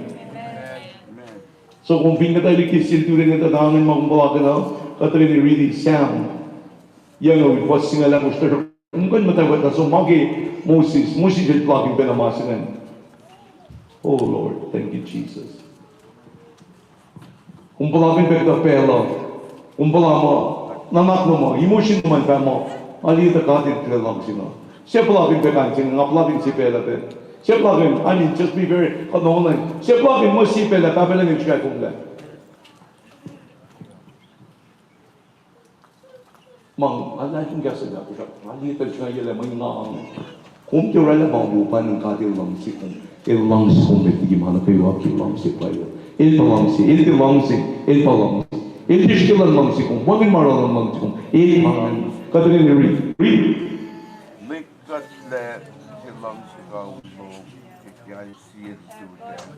So kom fin kuhtuh liki sin tulen kuhtuh tangen ma kom puhlakihn uh, kuht tuhkweni riti Sam. Yac inge, fuhs singucul ahkosr, tuhsruhk kom kuh in muhtwacwacack na som ma ke Moses, Moses el puhlakihn pacna ma se ingacn. Oh Lord, thank you, Jesus. Kom puhlakihn pac kuhtuh pacl uh. Kom puhla muh, nuhnak na muh, emotion na muh in fahk muh, nga liye tuh God el tiac luhngse nga. Sie puhlakihn pac kain se inge, nga puhlakihn sie pacl ah pac. Sie puhlakihn, I mean, just be very, kuh na online. Sie puhlakihn muh sie pacl ah, Pahpah Lucng el srihke komlac. Ma nga, nga liye tuh srihke, nga liye tuh srihke, nga liye lah ma nga. Kom tiac oraclah ma wo pa na God el luhngse kom. El luhngse kom met liki ma nuh kwewa ke luhngse pwacye. El pa luhngse, el tiac luhngse, el pa luhngse. El tiac srihke luhn luhngse kom, wacngihn ma oruh luhn luhngse kom. El pa luhngse. Kuht tuhkweni riti, riti. Lihk kuhtlac ke luhngse kawihl lom, ke kais sie lututacng.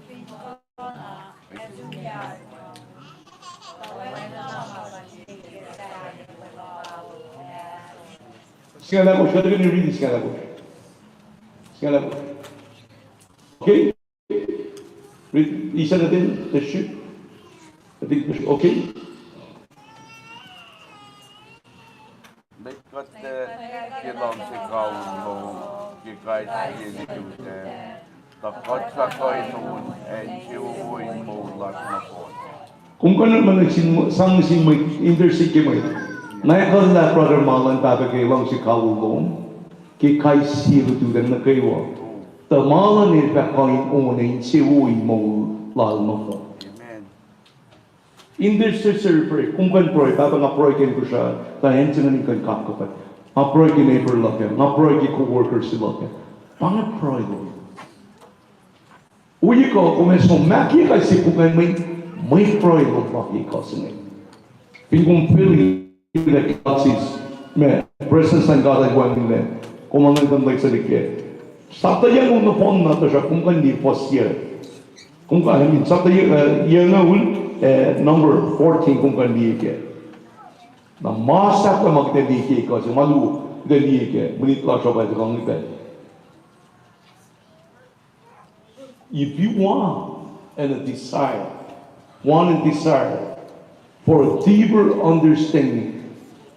Singucul ahkosr, kuht tuhkweni riti singucul ahkosr. Singucul ahkosr. Okay? Read, isa nuh ten, the sheep. I think, okay? Lihk kuhtlac ke luhngse kawihl lom, ke kais sie lututacng, tuh kuht fah kuh in on acn insewowo in moul lasr nohfohn. Kom kuh in orekma nuh sin, sang nuh sin mwet, intercede ke mwet. Nga kuh lah brother Malan, pahpah, ke luhngse kawihl lom, ke kais sie lututacng nuh kwewa, tuh Malan el fah kuh in on acn insewowo in moul lal nohfohn. Amen. Intercessory prayer, kom kuh in pruhe, Pahpah, nga pruhe ke acn Kosrae, tuh acn se ingacn in kuh in kapkapwack. Nga pruhe ke neighbor luhk ah, nga pruhe ke coworkers luhk ah. Pa inge pruhe lom. Ohiyac kuh kom ac som ma ke kais sie puk ingacn, mwe, mwe pruhe lom pa ke kuh se inge. Fin kom feel that God is, ma, presence luhn God ac wacngihnlac, kom an kuh in lwelah se liki. Sapta yac inge nohfohn na, tuhsruhk kom kuh in liye fuhs yac. Kom kuh, I mean, sapta yac, uh, yac inge ul, uh, number fourteen kom kuh in liye kac. Na ma sahflah ma kuht ac liye ke kuh se inge, ma luo kuht ac liye kac, minit lasr uh pa tuhkuh ngi pac. If you want and a desire, want and desire for a deeper understanding,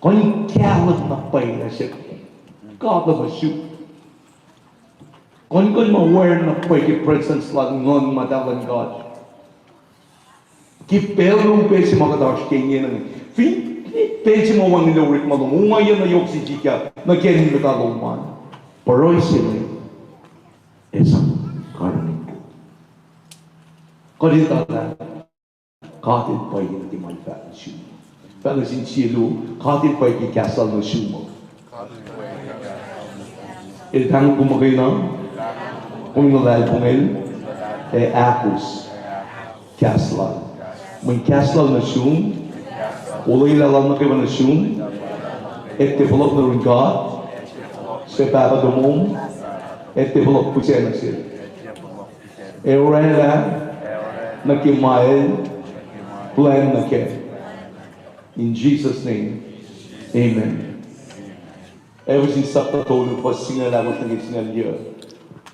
kuh in kahlwem na pwacye se God luhn sum. Kuh in kuh in ma aware na pwacye ke presence luhn Nguhn Muhtahl luhn God. Ke pacl na upac se ma kuht oasr ke inge, fin pacl se ma wacngihnlac orekma lom, ongaiyac na yohk sesr sikyak nuh ke acn muhta lom an, pruhe se inge ac sang karihngihn kom. Kuht etuh lah God el pwacye nuh ke ma el fahk nuh sum. Fahk nuh sin sie luo, God el pwacye ke kahs lal nuh sum uh. El pahngon kom muhkwena, kom in luhlahlfongel, ac ahkos kahs lal. Mweyen kahs lal nuh sum, olwelah lal nuh kwewa nuh sum, ac develop nuh yurin God, suc Pahpah tomom, ac develop pihsac nuh sel. Ac oraclah nuh ke ma el plwacn nuh kac. In Jesus' name, amen. Ephesians sapta tolu, fuhs singucul ahkosr nuh ke singucul yuc.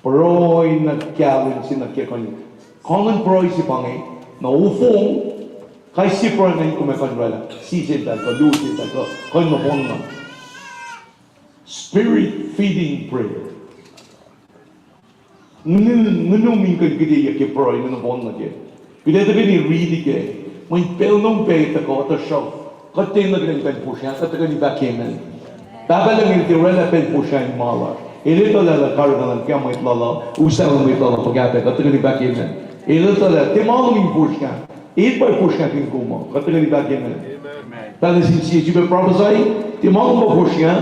Pruhe na kahlwem se nuh ke kuh in, kuh in pruhe se pa inge, na ofong, kais sie pruhe ingacn kom ac kuh in oraclah, sie seltahl kuh, luo seltahl kuh, kuh in nohfohn na. Spirit feeding prayer. Ngunum, ngunum in kuh in kihteyuck ke pruhe inge nohfohn nuh kac. Kuht ac tuhkweni riti kac. Mweyen pacl na upac tuhkuh, tuhsruhk kuht tiacna kuh in pacl fosrngah, kuht tuhkweni fahk amen. Pahpah Lucng El tiac oraclah pacl fosrngah in ma lasr. El etuh lah El karihngihn ke mwet lal uh, uslah mwet lal uh fuhkah pac, kuht tuhkweni fahk amen. El etuh lah tiac ma lom in fosrngah. El pa fosrngahkihn kom uh, kuht tuhkweni fahk amen. Pahpah sin sie sifilpac prophesy, tiac ma lom pa fosrngah.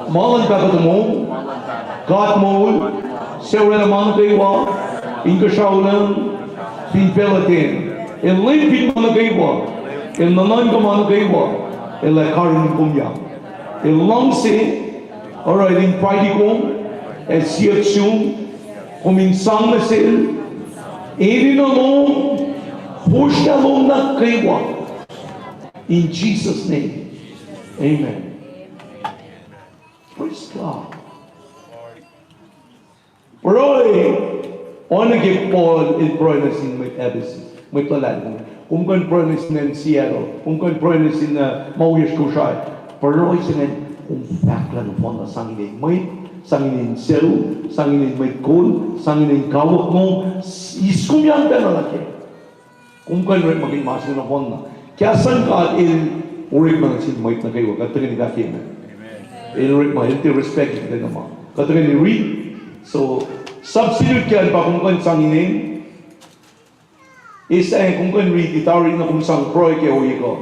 Ma luhn Pahpah tomom, God moul, suc oraclah ma nuh kwewa, inkuhsrao lucng, fin facluh ten. El leum fin ma nuh kwewa, El nuhnuhnkuh ma nuh kwewa, El ac karihngihn kom ya. El luhngse, oruh El invite kom, ac siyuck sum, Kom in sang nuh sel enenuh lom, fosrngah lom nuh kwewa. In Jesus' name. Amen. Praise God. Pruhe, oacna ke Paul el pruhe nuh sin mwet Ephesus, mwet luhlahlfongi. Kom kuh in pruhe nuh sin acn Seattle, kom kuh in pruhe nuh sin, uh, ma wiyacsr Kosrae. Pruhe se ingacn, kom fahklah nohfohnna sang inen mwet, sang inen sucu, sang inen mwet kol, sang inen kawuck lom, s-, eis kom yang pacna nuh kac. Kom kuh in orekmakihn ma se nohfohnna. Kahs luhn God el orekma nuh sin mwet nuh kwewa. Kuht tuhkweni fahk amen. El orekma, el tiac respect kuhtwena ma. Kuht tuhkweni riti. So, substitute kac pa kom kuh in sang inen. Eis, kom kuh in riti, tari na kom sang pruhe ke ohiyac kuh.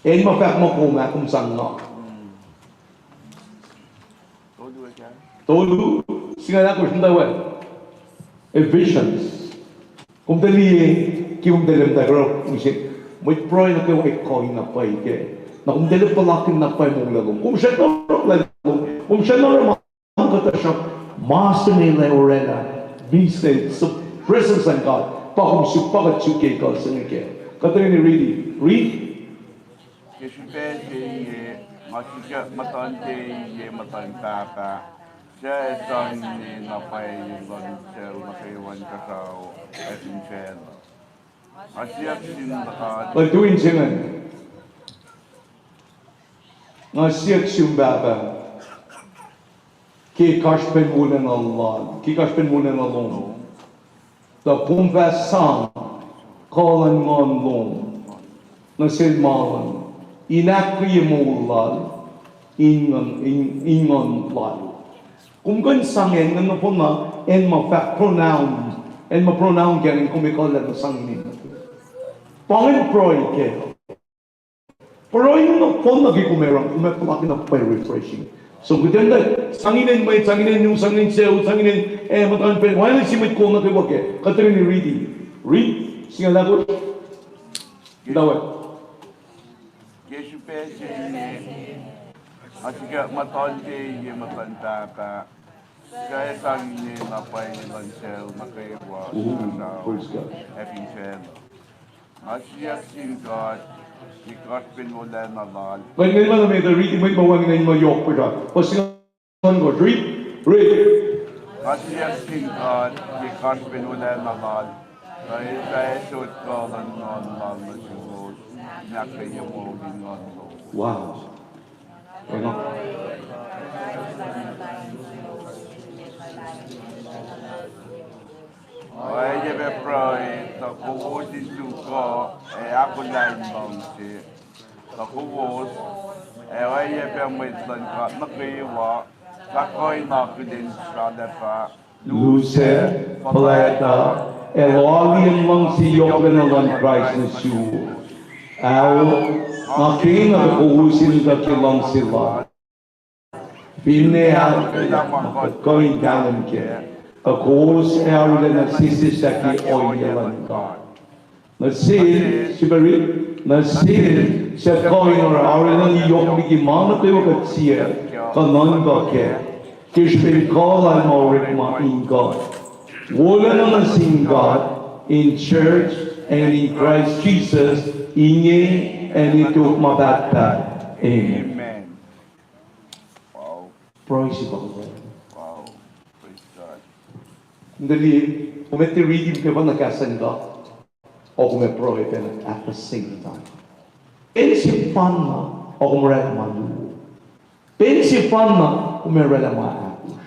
Acn ma fahk muh kom ah, kom sang nga. Tolu, singucul ahkosr, muhta we. Ephesians. Kom tuh liye, ke kom tuh liye muhta kuh, use, mwet pruhe nuh kwewa kuh in na pwacye kac. Na kom tuh liye puhlakihn na pwacye moul lom. Kom srackna oruh lom. Kom srackna oruh ma kuhtuh sruhk, ma se inge lah oraclah, means the presence of God. Pa kom suk, pa kuht suk ke kuh se inge kac. Kuht tuhkweni riti, riti. Ke srihpac se inge, nga sikyak muhtuhnte ye muhtuhn Pahpah, suc sang ine na pwacye luhn sel nuh kwewa in kuhsrao ac fin facluh. Nga siyuck sin God. Kuht wi in se inge. Nga siyuck sum Pahpah, ke kasrpen wolacna lal, ke kasrpen wolacna lom, tuh kom fah sang kuh luhn nguhn lom nuh sel ma luhn, in ahkkweye moul lal in nguhn, in, in nguhn lal. Kom kuh in sang acn nohfohnna, acn ma fahk pronoun, acn ma pronoun kac in kom ekuhllah na sang ine. Pa ingacn pruhe kac. Pruhe nohfohnna ke kom ac rang, kom ac puhlakihn na pwacye refreshing. So, kuht in sang inen mwet, sang inen nu, sang inen sucu, sang inen, eh, muhtuhn pacl, wacngihn sie mwet kol nuh kwewa kac. Kuht tuhkweni riti. Riti, singucul ahkosr. Muhta we. Ke srihpac se inge, nga sikyak muhtuhnte ye muhtuhn Pahpah, suc sang ine na pwacye luhn sel nuh kwewa, ac fin facluh. Nga siyuck sin God, ke kasrpen wolacna lal. Mwet, mwet ma nuh met uh riti, mwet ma wacngihn ma yohk pwacye. Fuhs singucul ahkosr, riti, riti. Nga siyuck sin God, ke kasrpen wolacna lal, tuh el fah sot kuh luhn nguhn lal nuh suwos, in ahkkweye moul in nguhn lom. Wow. Oacyacpac pruhe, tuh kowos in suk kuh ac ahkolah in luhngse, tuh kowos, ac oacyacpac mwet luhn God nuh kwewa, fah kuh in akihlen sralacpa, lusac, fuhlwact, ac loaliyacn luhngse yohklacna luhn Kraist nuh suwos. Ao, nga kena tuh kowos in etuh ke luhngse lal, finne ahkolah ma kuht kuh in kahlwem kac, tuh kowos ac arulacna sesseslah ke ohiyac luhn God. Nuh sel, sifacna riti, nuh sel suc kuh in oruh arulacna yohk liki ma nuh kwewa kuht siyuck kuh nuhnkuh kac, ke srihpen kuh lal ma orekma in God. Wolacna nuh sin God, in church, ac in Christ Jesus, inge ac nuh tok ma pahtpaht. Amen. Praise the Lord. Kom liye, kom ac tiac riti ke pacna kahs luhn God, ac kom ac pruhe pacna at the same time. Pacl sefanna, ac kom oraclah ma luo. Pacl sefanna, kom ac oraclah ma ahkosr.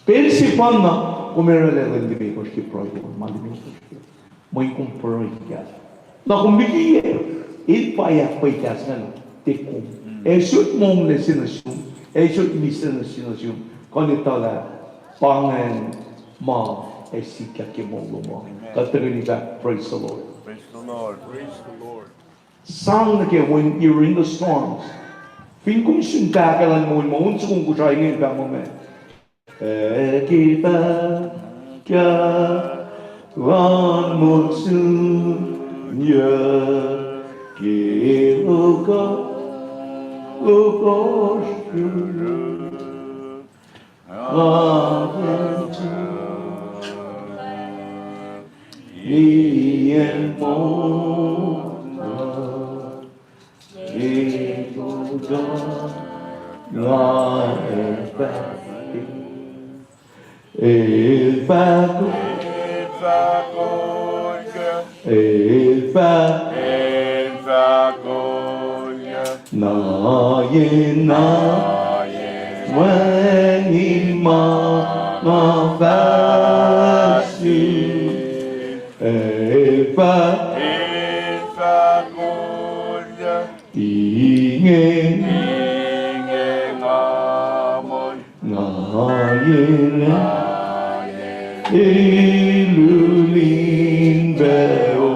Pacl sefanna, kom ac oraclah lwen limekohsr ke pruhe lom, ma limekohsr ke. Mweyen kom pruhe kac. Na kom liye, el pa ahkpwacye kahs ingacn, tiac kom. Ac sot monglac se nuh sum, ac sot mihslac se nuh sum, kuh in etuh lah pa ingacn ma ac sikyak ke moul lom uh. Kuht tuhkweni fahk, praise the Lord. Sang nuh ke when you're in the storms. Fin kom sun pahkah luhn moul ma, on soko Kosrae inge fahk muh meac? Ac ke pahkah luhn moul sun yuck, ke lokoalok ohsr, amen. Ian mona, ekuda, nga epahi. Epahi, epahi, epahi, na ye na, wacngihn ma nga fahsr. Epahi, epahi, inge, inge nga muh, nga ye na, elulin paho.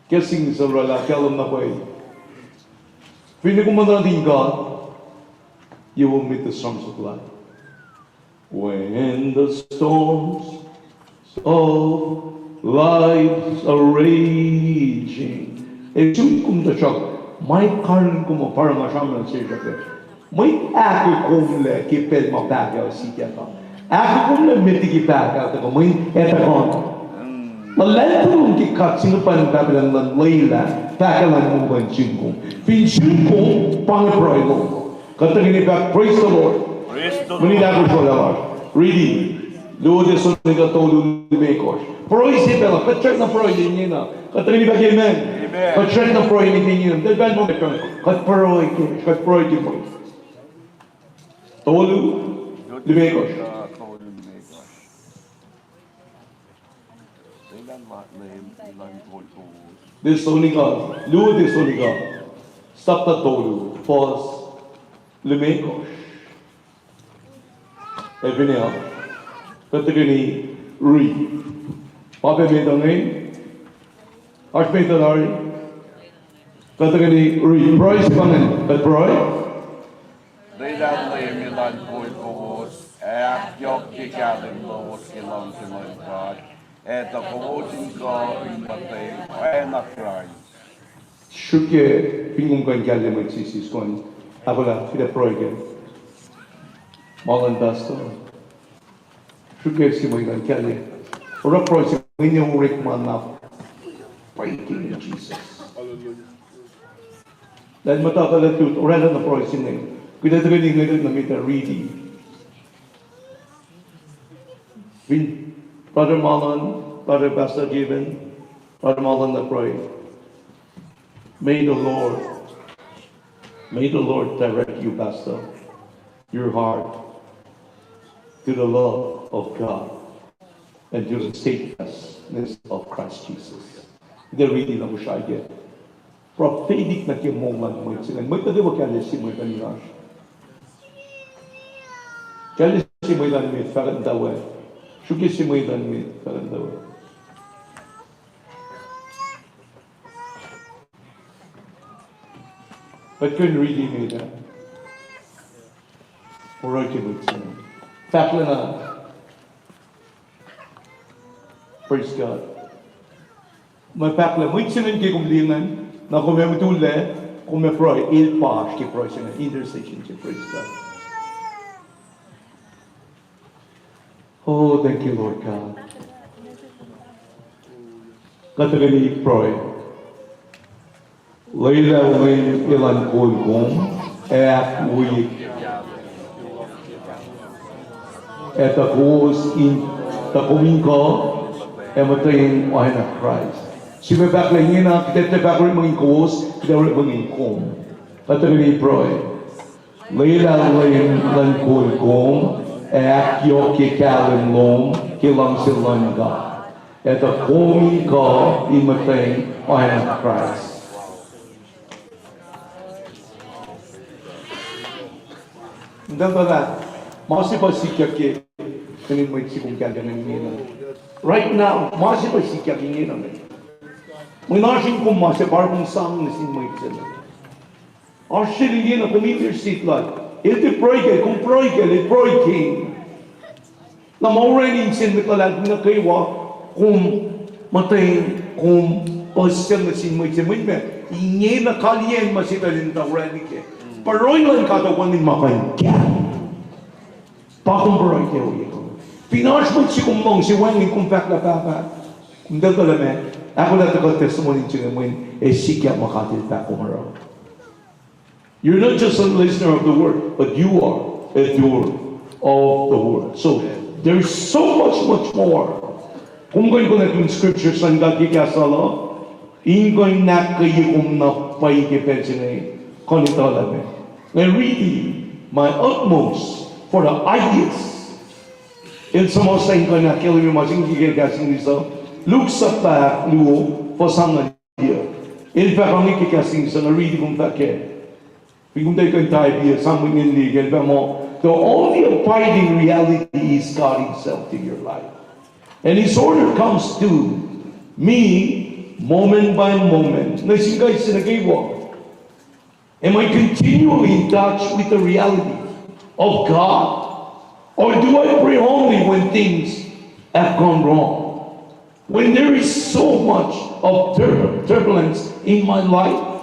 Ke sing sel rala kahlwem na pwacye. Finne kom muhta nuhtin God, you will meet the storms of life. When the storms of life are raging. Ac sun kom tuhsruhk, ma karihngihn kom uh pa oruh nga sramsram nuh sesr uh. Mwet ahkolah kom lah ke pacl ma pahkah uh sikyak uh. Ahkolah kom lah met liki pahkah uh tuhkuh, mweyen etuh kuh. Luhlahlfongi ke God se inge pa pahpah luhn lwelah pahkah luhn moul luhn sun kom. Fin sun kom, pa inge pruhe lom. Kuht tuhkweni fahk, praise the Lord. Praise the Lord. Mani lah kosro lah lasr. Riti. Luo Thessalonica tolu limekohsr. Pruhe se pacl uh. Kuht srackna pruhe ke ingena. Kuht tuhkweni fahk amen. Amen. Kuht srackna pruhe ke ingena. Kuht pruhe ke, kuht pruhe ke mwe. Tolu limekohsr. Thessalonica, luo Thessalonica, sapta tolu, fuhs limekohsr. Ac finne, kuht tuhkweni riti. Pa pac met uh inge. Oasr met uh tari. Kuht tuhkweni riti. Pruhe se pa inge. Kuht pruhe. Lwelah Leum elan kol kowos, ac ahkyohkye kahlwem lowos ke luhngse luhn God, ac tuh kowos in kuh in muhtweng oacna Kraist. Srihke, fin kom kuh in kahlye mwet sisi, kom ahkolah, kuht ac pruhe ke. Ma luhn pastor. Srihke sie mwe kuh in kahlye. Oruh pruhe se inge orekma na. Praise King Jesus. Lah muhta kuh lah tut, oraclah na pruhe se inge. Kuht ac tuhkweni ngwetacng nuh met uh riti. Fin Brother Marlon, Brother Pastor Given, Brother Marlon, na pruhe. May the Lord, may the Lord direct you, Pastor, your heart to the love of God and to the steadfastness of Christ Jesus. Kuht ac riti na kosrae ke. Prophetic nuh ke moul luhn mwet se ingacn. Mwet nuh kwewa kahlye sie mwe kuh in oasr. Kahlye sie mwe kuh in met fahk in tuh we. Srihke sie mwe kuh in met fahk in tuh we. Kuht kuh in riti met ah. Oruh ke mwet se ingacn. Fahk lah na. Praise God. Ma fahk lah mwet se ingacn ke kom liye ingacn, na kom ac mutullac, kom ac pruhe, el pa oasr ke pruhe se ingacn, intercession se, praise God. Oh, thank you, Lord God. Kuht tuhkweni pruhe. Lwelah Leum elan kol kom, ac ahkwoye, ac tuh kowos in, tuh kom in kuh, ac muhtweng oacna Kraist. Sifilpac fahk lah ingena, kuht ac fahk orekma in kowos, kuht ac orekma in kom. Kuht tuhkweni pruhe. Lwelah Leum elan kol kom, ac ahkyohkye kahlwem lom ke luhngse luhn God. Ac tuh kom in kuh in muhtweng oacna Kraist. Nta tuh lah, ma se pa sikyak ke, kihtin mwet se kom kahlye ingena. Right now, ma se pa sikyak ingena. Mwe oasr in kom ma se pa kom sang nuh sin mwet se. Oasr sel ingena, kom intercede lal. El tiac pruhe kacl, kom pruhe kacl, el pruhe kacl. Na ma orani insiyacn mwet luhlahlfongi nuh kwewa, kom muhtweng, kom puhsisacl nuh sin mwet se, mwet ma ingena kalyacn ma se tuh enenuh orani kac. Pruhe luhn God uh wacngihn ma kuh in kahlye. Pa kom pruhe kac ohiyac kom. Fin oasr mwet se kom luhngse, wacngihn kom fahk lah, Pahpah, kom tiac tuh lah ma, ahkolah tuhkuh testimony se inge mweyen ac sikyak ma God El fahk kom oruh. You're not just a listener of the word, but you are a doer of the word. So there's so much, much more. Kom kuh in konwacack in scriptures luhn God ke kahs lal uh, in kuh in ahkkweye kom na pwacye ke pacl se inge, kuh in etuh lah ma. Nga riti, my utmost for the highest. El suhmuhslah in kuh in ahkkahlwemye ma se inge ke kahs English uh. Luke sapta luo, fuhs angngaul. El fahk inge ke kahs English uh, nga riti kom fahk kac. Fin kom tiac kuh in type-i, sang mwet inge liye, el fahk muh, the only abiding reality is God Himself in your life. And His order comes to me moment by moment. Nuh sin kais sie nuh kwewa. Am I continually in touch with the reality of God? Or do I pray only when things have gone wrong? When there is so much of tur- turbulence in my life,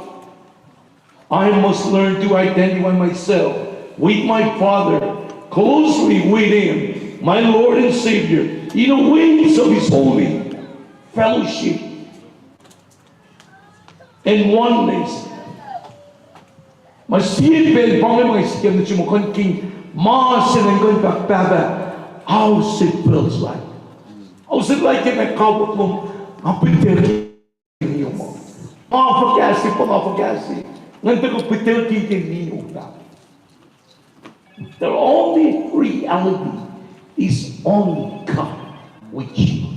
I must learn to identify myself with my Father, closely with Him, my Lord and Savior, in the ways of His holy fellowship and oneness. Ma sie pacl pa inge ma sikyak nuh sum, kuh in, ma se inge kuh in fahk, Pahpah, how's it feels like? How's it like in a kawuck lom, a pihtel ke nio ma, ma fuhkah se, pa ma fuhkah se, ngan tuhkuh pihtel ke nio, Pahpah. The only reality is only God with you.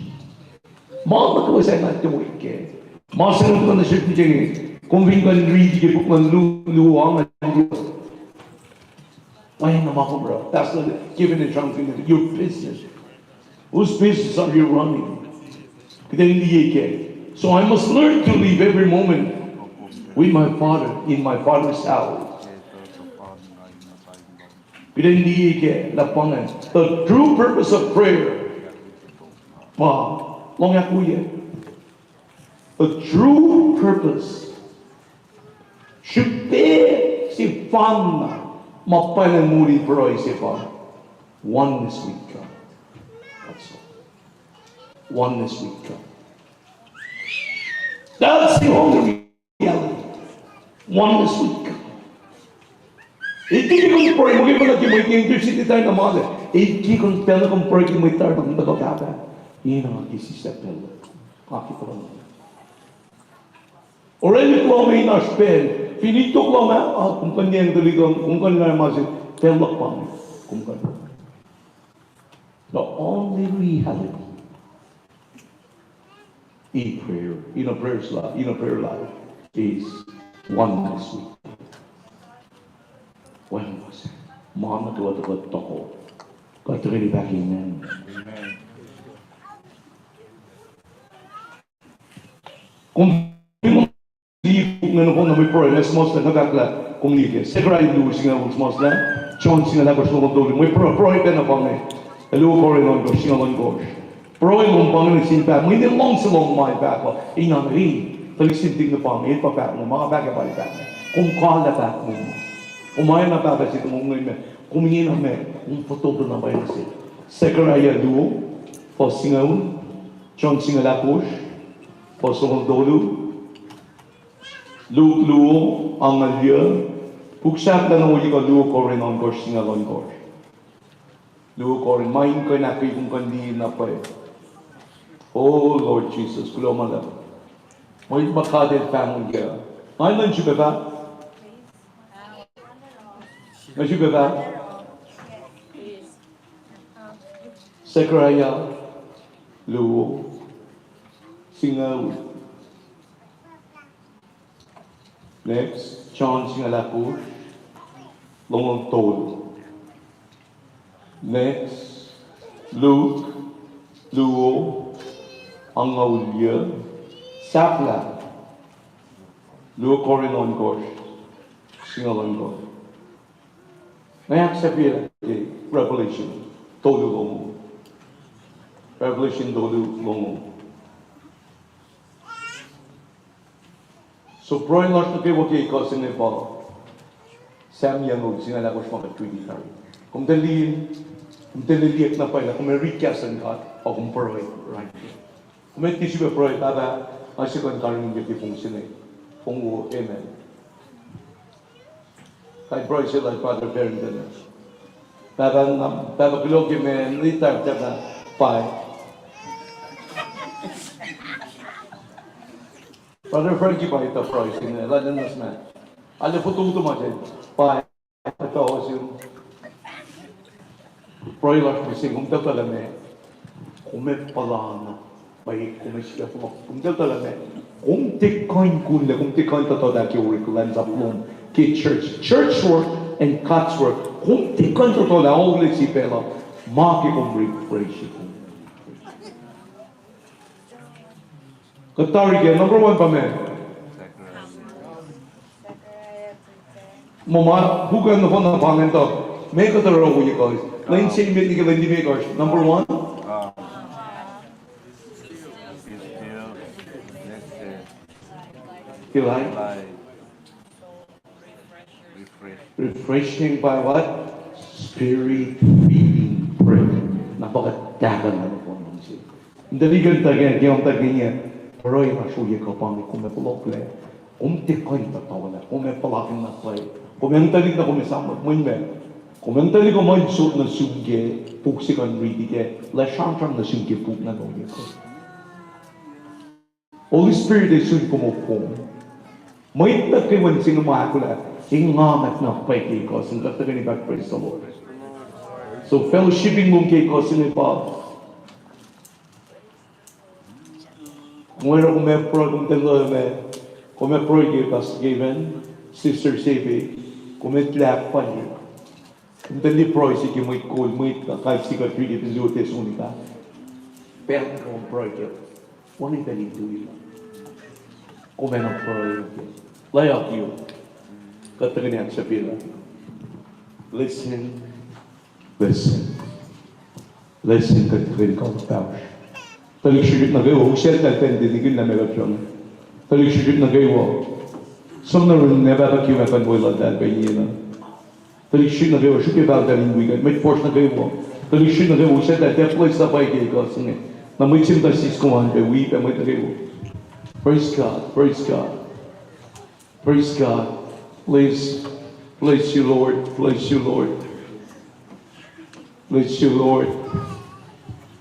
Ma nuh kwewa sahngweng tuh ke. Ma se inge tuh na srihk nuh ke, kom fin kuh in riti ke puk luhn Lu-, Luo angngaul. Wacngihn ma kom oruh. Pastor, give an introduction to your business. Whose business are you running? Kuht in liye ke. So I must learn to live every moment with my Father in my Father's house. Kuht in liye ke lah pa inge, the true purpose of prayer. Pa, lohng ahkwoye. The true purpose. Srihpac sefanna ma pwacnwacng moli pruhe se pa oneness with God. That's all. Oneness with God. That's the only reality. Oneness with God. Iti kom pruhe, muh ke pacl nuh ke mwe intercede tari na male. Iti kom pacl nuh kom pruhe ke mwe tari na male, Pahpah, ina ke sislah pacl. Aki pruhe. Orwaclihk lom in oasr pacl, fin itok lom ah, ah, kom kuh in niyacng tuhlihk lom, kom kuh in liye ma se, pacl luhk pa inge, kom kuh in. The only reality in prayer, in a prayer life, in a prayer life is oneness with God. Oneness. Ma nuh kwewa tuhkuh toko. Kuht tuhkweni fahk amen. Amen. Kom, kom liye puk inge nohfohn na mwe pruhe, mwe suhmuhslah, nga fahk lah kom liye ke Zechariah luo singucul suhmuhslah, John singucul ahkosr longoul tolu, mwe pruhe, pruhe pacna pa inge. Luo Korint ohnkohsr singucul ohnkohsr. Pruhe lom pa inge nuh sin Pahpah, mweyen luhngse lom ma El fahk uh, ina, e, tuhlihk sel tinge pa inge, el pa fahk inge, ma nga fahk ah pa el fahk inge. Kom kahlwem lah fahk inge. Kom aina Pahpah se, kom inge me, kom ingena me, kom fototo na pwacye se. Zechariah luo, fuhs singucul, John singucul ahkosr, fuhs longoul tolu, Luke luo, angngaul yuc, puk sahflah longoul yuc, Luo Korint ohnkohsr singucul ohnkohsr. Luo Korint, ma in kuh in ahkkweye kom kuh in liye na pwacye. Oh Lord Jesus, kuloh ma luhlahp. Mweyen ma God El fahk inge. Nga nuh sum ac fah? Nuh sum ac fah? Zechariah luo, singucul. Next, John singucul ahkosr, longoul tolu. Next, Luke luo, angngaul yuc, sahflah, Luo Korint ohnkohsr, singucul ohnkohsr. Nga ahksahfyelah ke Revelation tolu longoul. Revelation tolu longoul. So pruhe lasr nuh kwewa ke ekuh se inge pa Sam yucngucul singucul ahkosr ma kuht riti tari. Kom tuh liye, Kom tiac liyeyuck na pwacye lah kom ac riti kahs luhn God, ac kom pruhe, right? Kom ac tiac sifilpac pruhe, Pahpah, nga sikuhn karihngihn ke fong se inge. Fong wo, amen. Kain pruhe se lal Brother Barrington. Pahpah, nga, Pahpah, kuloh ke ma, lita, Pahpah, pwacye. Brother Frankie pa etuh pruhe se inge, lal Lenus ma. Arlac fototo ma se, pwacye. Etuh ohsun. Pruhe lasr mihsenge, kom tuh tuh lah ma, kom ac puhla na, pa kom ac sifilpac fohlohk, kom tuh tuh lah ma, kom tiac kuh in kunlac, kom tiac kuh in tuhtuhlah ke oreklah in sap lom, ke church, church work and God's work. Kom tiac kuh in tuhtuhlah, oreklah sifacna, ma ke kom refresh kom. Kuht tari ke number one pa ma. Muh ma, puk an nohfohn na pa ingacn tuh, ma kuht oruh ohiyac kuh, lwen se met liki lwen limekohsr, number one. Ke lain. Refreshing by what? Spirit feeding prayer. Na pa kuht tahkuh na nohfohn se. In tuhlihk an tuh ke, ke om tuh ke inge, pruhe na sruye kuh pa inge, kom ac fohlohklac. Kom tiac kuh in tuhtuhlah, kom ac puhlakihn na pwacye. Kom ac tuhlihk na kom ac sang mwet mweyen ma. Kom ac tuhlihk kom ac sot nuh sum ke puk se kuh in riti kac, lah sramsram nuh sum ke puk na ohiyac kuh. Holy Spirit ac sun kom op kom. Mwet nuh kwewa in se inge ma ahkolah, engan na pwacye ke kuh se inge, kuht tuhkweni fahk praise the Lord. So fellowshipping lom ke kuh se inge pa. Kom oruh kom ac pruhe, kom tiac luhme, kom ac pruhe ke Pastor Kevin, Sister Sebe, kom ac tuhlac ahkfalye. Kom tiac liye pruhe se ke mwet kol, mwet kais sie kuht riti fin luo Thessalonica. Pacl kom pruhe ke, wacngihn pacl in tui. Kom ac na pruhe ke. Layuck you. Kuht tuhkweni ahksahfyelah. Listen. Listen. Listen, kuht tuhkweni kawuck pahosr. Tuhlihk srihsrihk nuh kwewa, usacltahl pacl in tinikihn lah meac kuht sruhnga. Tuhlihk srihsrihk nuh kwewa, som nuh yurin ac pahpah kiyom ah kuh in weluhltahl pacl ingena. Tuhlihk srihsrihk nuh kwewa, srihke pahltahl in wi kuht. Mwet fuhsr nuh kwewa, tuhlihk srihsrihk nuh kwewa, usacltahl tiac place na pwacye ke kuh se inge. Na mwet se muhta sis kom an pac wi pac mwet nuh kwewa. Praise God, praise God. Praise God. Bless, bless you, Lord. Bless you, Lord. Bless you, Lord.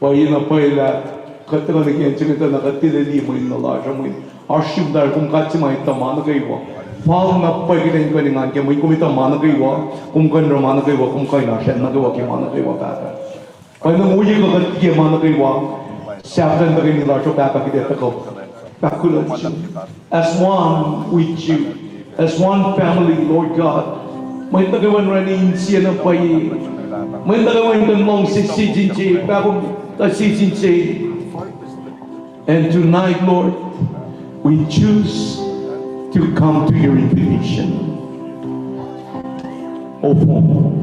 Pwacye na pwacye lah kuht tuhkuh nuh ke acn se inge tuh na kuht tiac liye mweyen na lasr uh, mweyen oasr sum tari, kom God se ma etuh ma nuh kwewa. Fal na pwacye kuht in kuh in engan kac, mweyen kom etuh ma nuh kwewa, kom kuh in oruh ma nuh kwewa, kom kuh in oasr acn nuh kwewa ke ma nuh kwewa, Pahpah. Pwacye na ohiyac kuh kuht liye ma nuh kwewa. Sahflah in tuhkweni lasr uh, Pahpah, kuht ac tuhkuh. Pahpah, kuloh. As one with you, as one family, Lord God. Mwet nuh kwewa in orani insiyac na pwacye. Mwet nuh kwewa in kuh in luhngse sie sin se, pahkom tuh sie sin se. And tonight, Lord, we choose to come to your invitation. Ofong.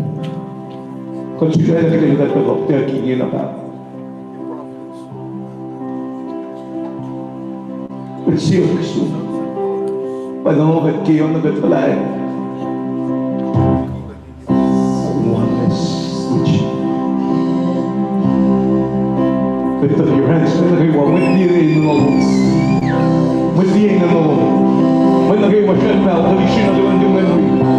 Kuht srihke lah kuht in kuht tuhkuh, tuhkuh ingena, Pahpah. Kuht siyuck sum. Pwacnwacng kuht ke on kuht puhla oneness with you. Lift up your hands. Mwet nuh kwewa, mwet liye enenuh lom. Mwet liye enenuh lom. Mwet nuh kwewa srackna, tuhlihk srihsrihk nuh kwewa in tiac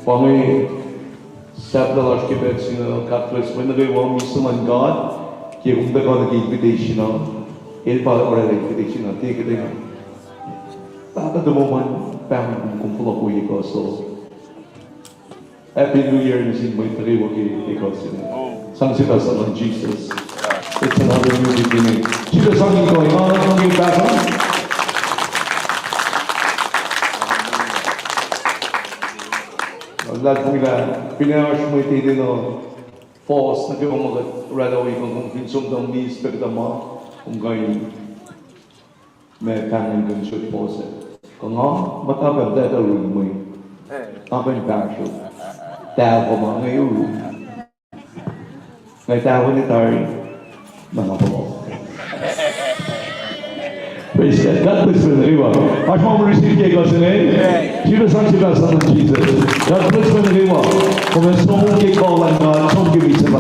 Pa inge sahflah lasr ke pacl se inge, God bless mwe nuh kwewa, mihs luhn God, ke kom tuhkuh nuh ke invitation uh, el pa oraclah invitation uh, tiac kuht enenuh. Pahpah tuhmom an, pahngon kom, kom fohlohk ohiyac kuh se. Happy New Year nuh sin mwet nuh kwewa ke, ke kuh se inge. Sang sie pahs luhn Jesus. It's another new beginning. Sifilpac sang in kuh in oacna ke pahpah. Luhlahlfongi lah finne oasr mwet enenuh fohs nuh kwewa ma kuht oraclah ohiyac kuh, kom fin som tuh mihs pac kuhtuh ma, kom kuh in ma pahngon kom sot fohs ah. Kuh nga muhta pac muhtwacta run mwe, nga kuh in fahsruh. Tahfuh ma inge run. Nga tahfuh ne tari, na nga fohlohk. Praise God. God bless you, everyone. Oasr ma receive ke kuh se inge. Sifilpac sang sie pahs luhn Jesus. God bless you, everyone. Kom in som ke kuh luhn God, som ke misac pa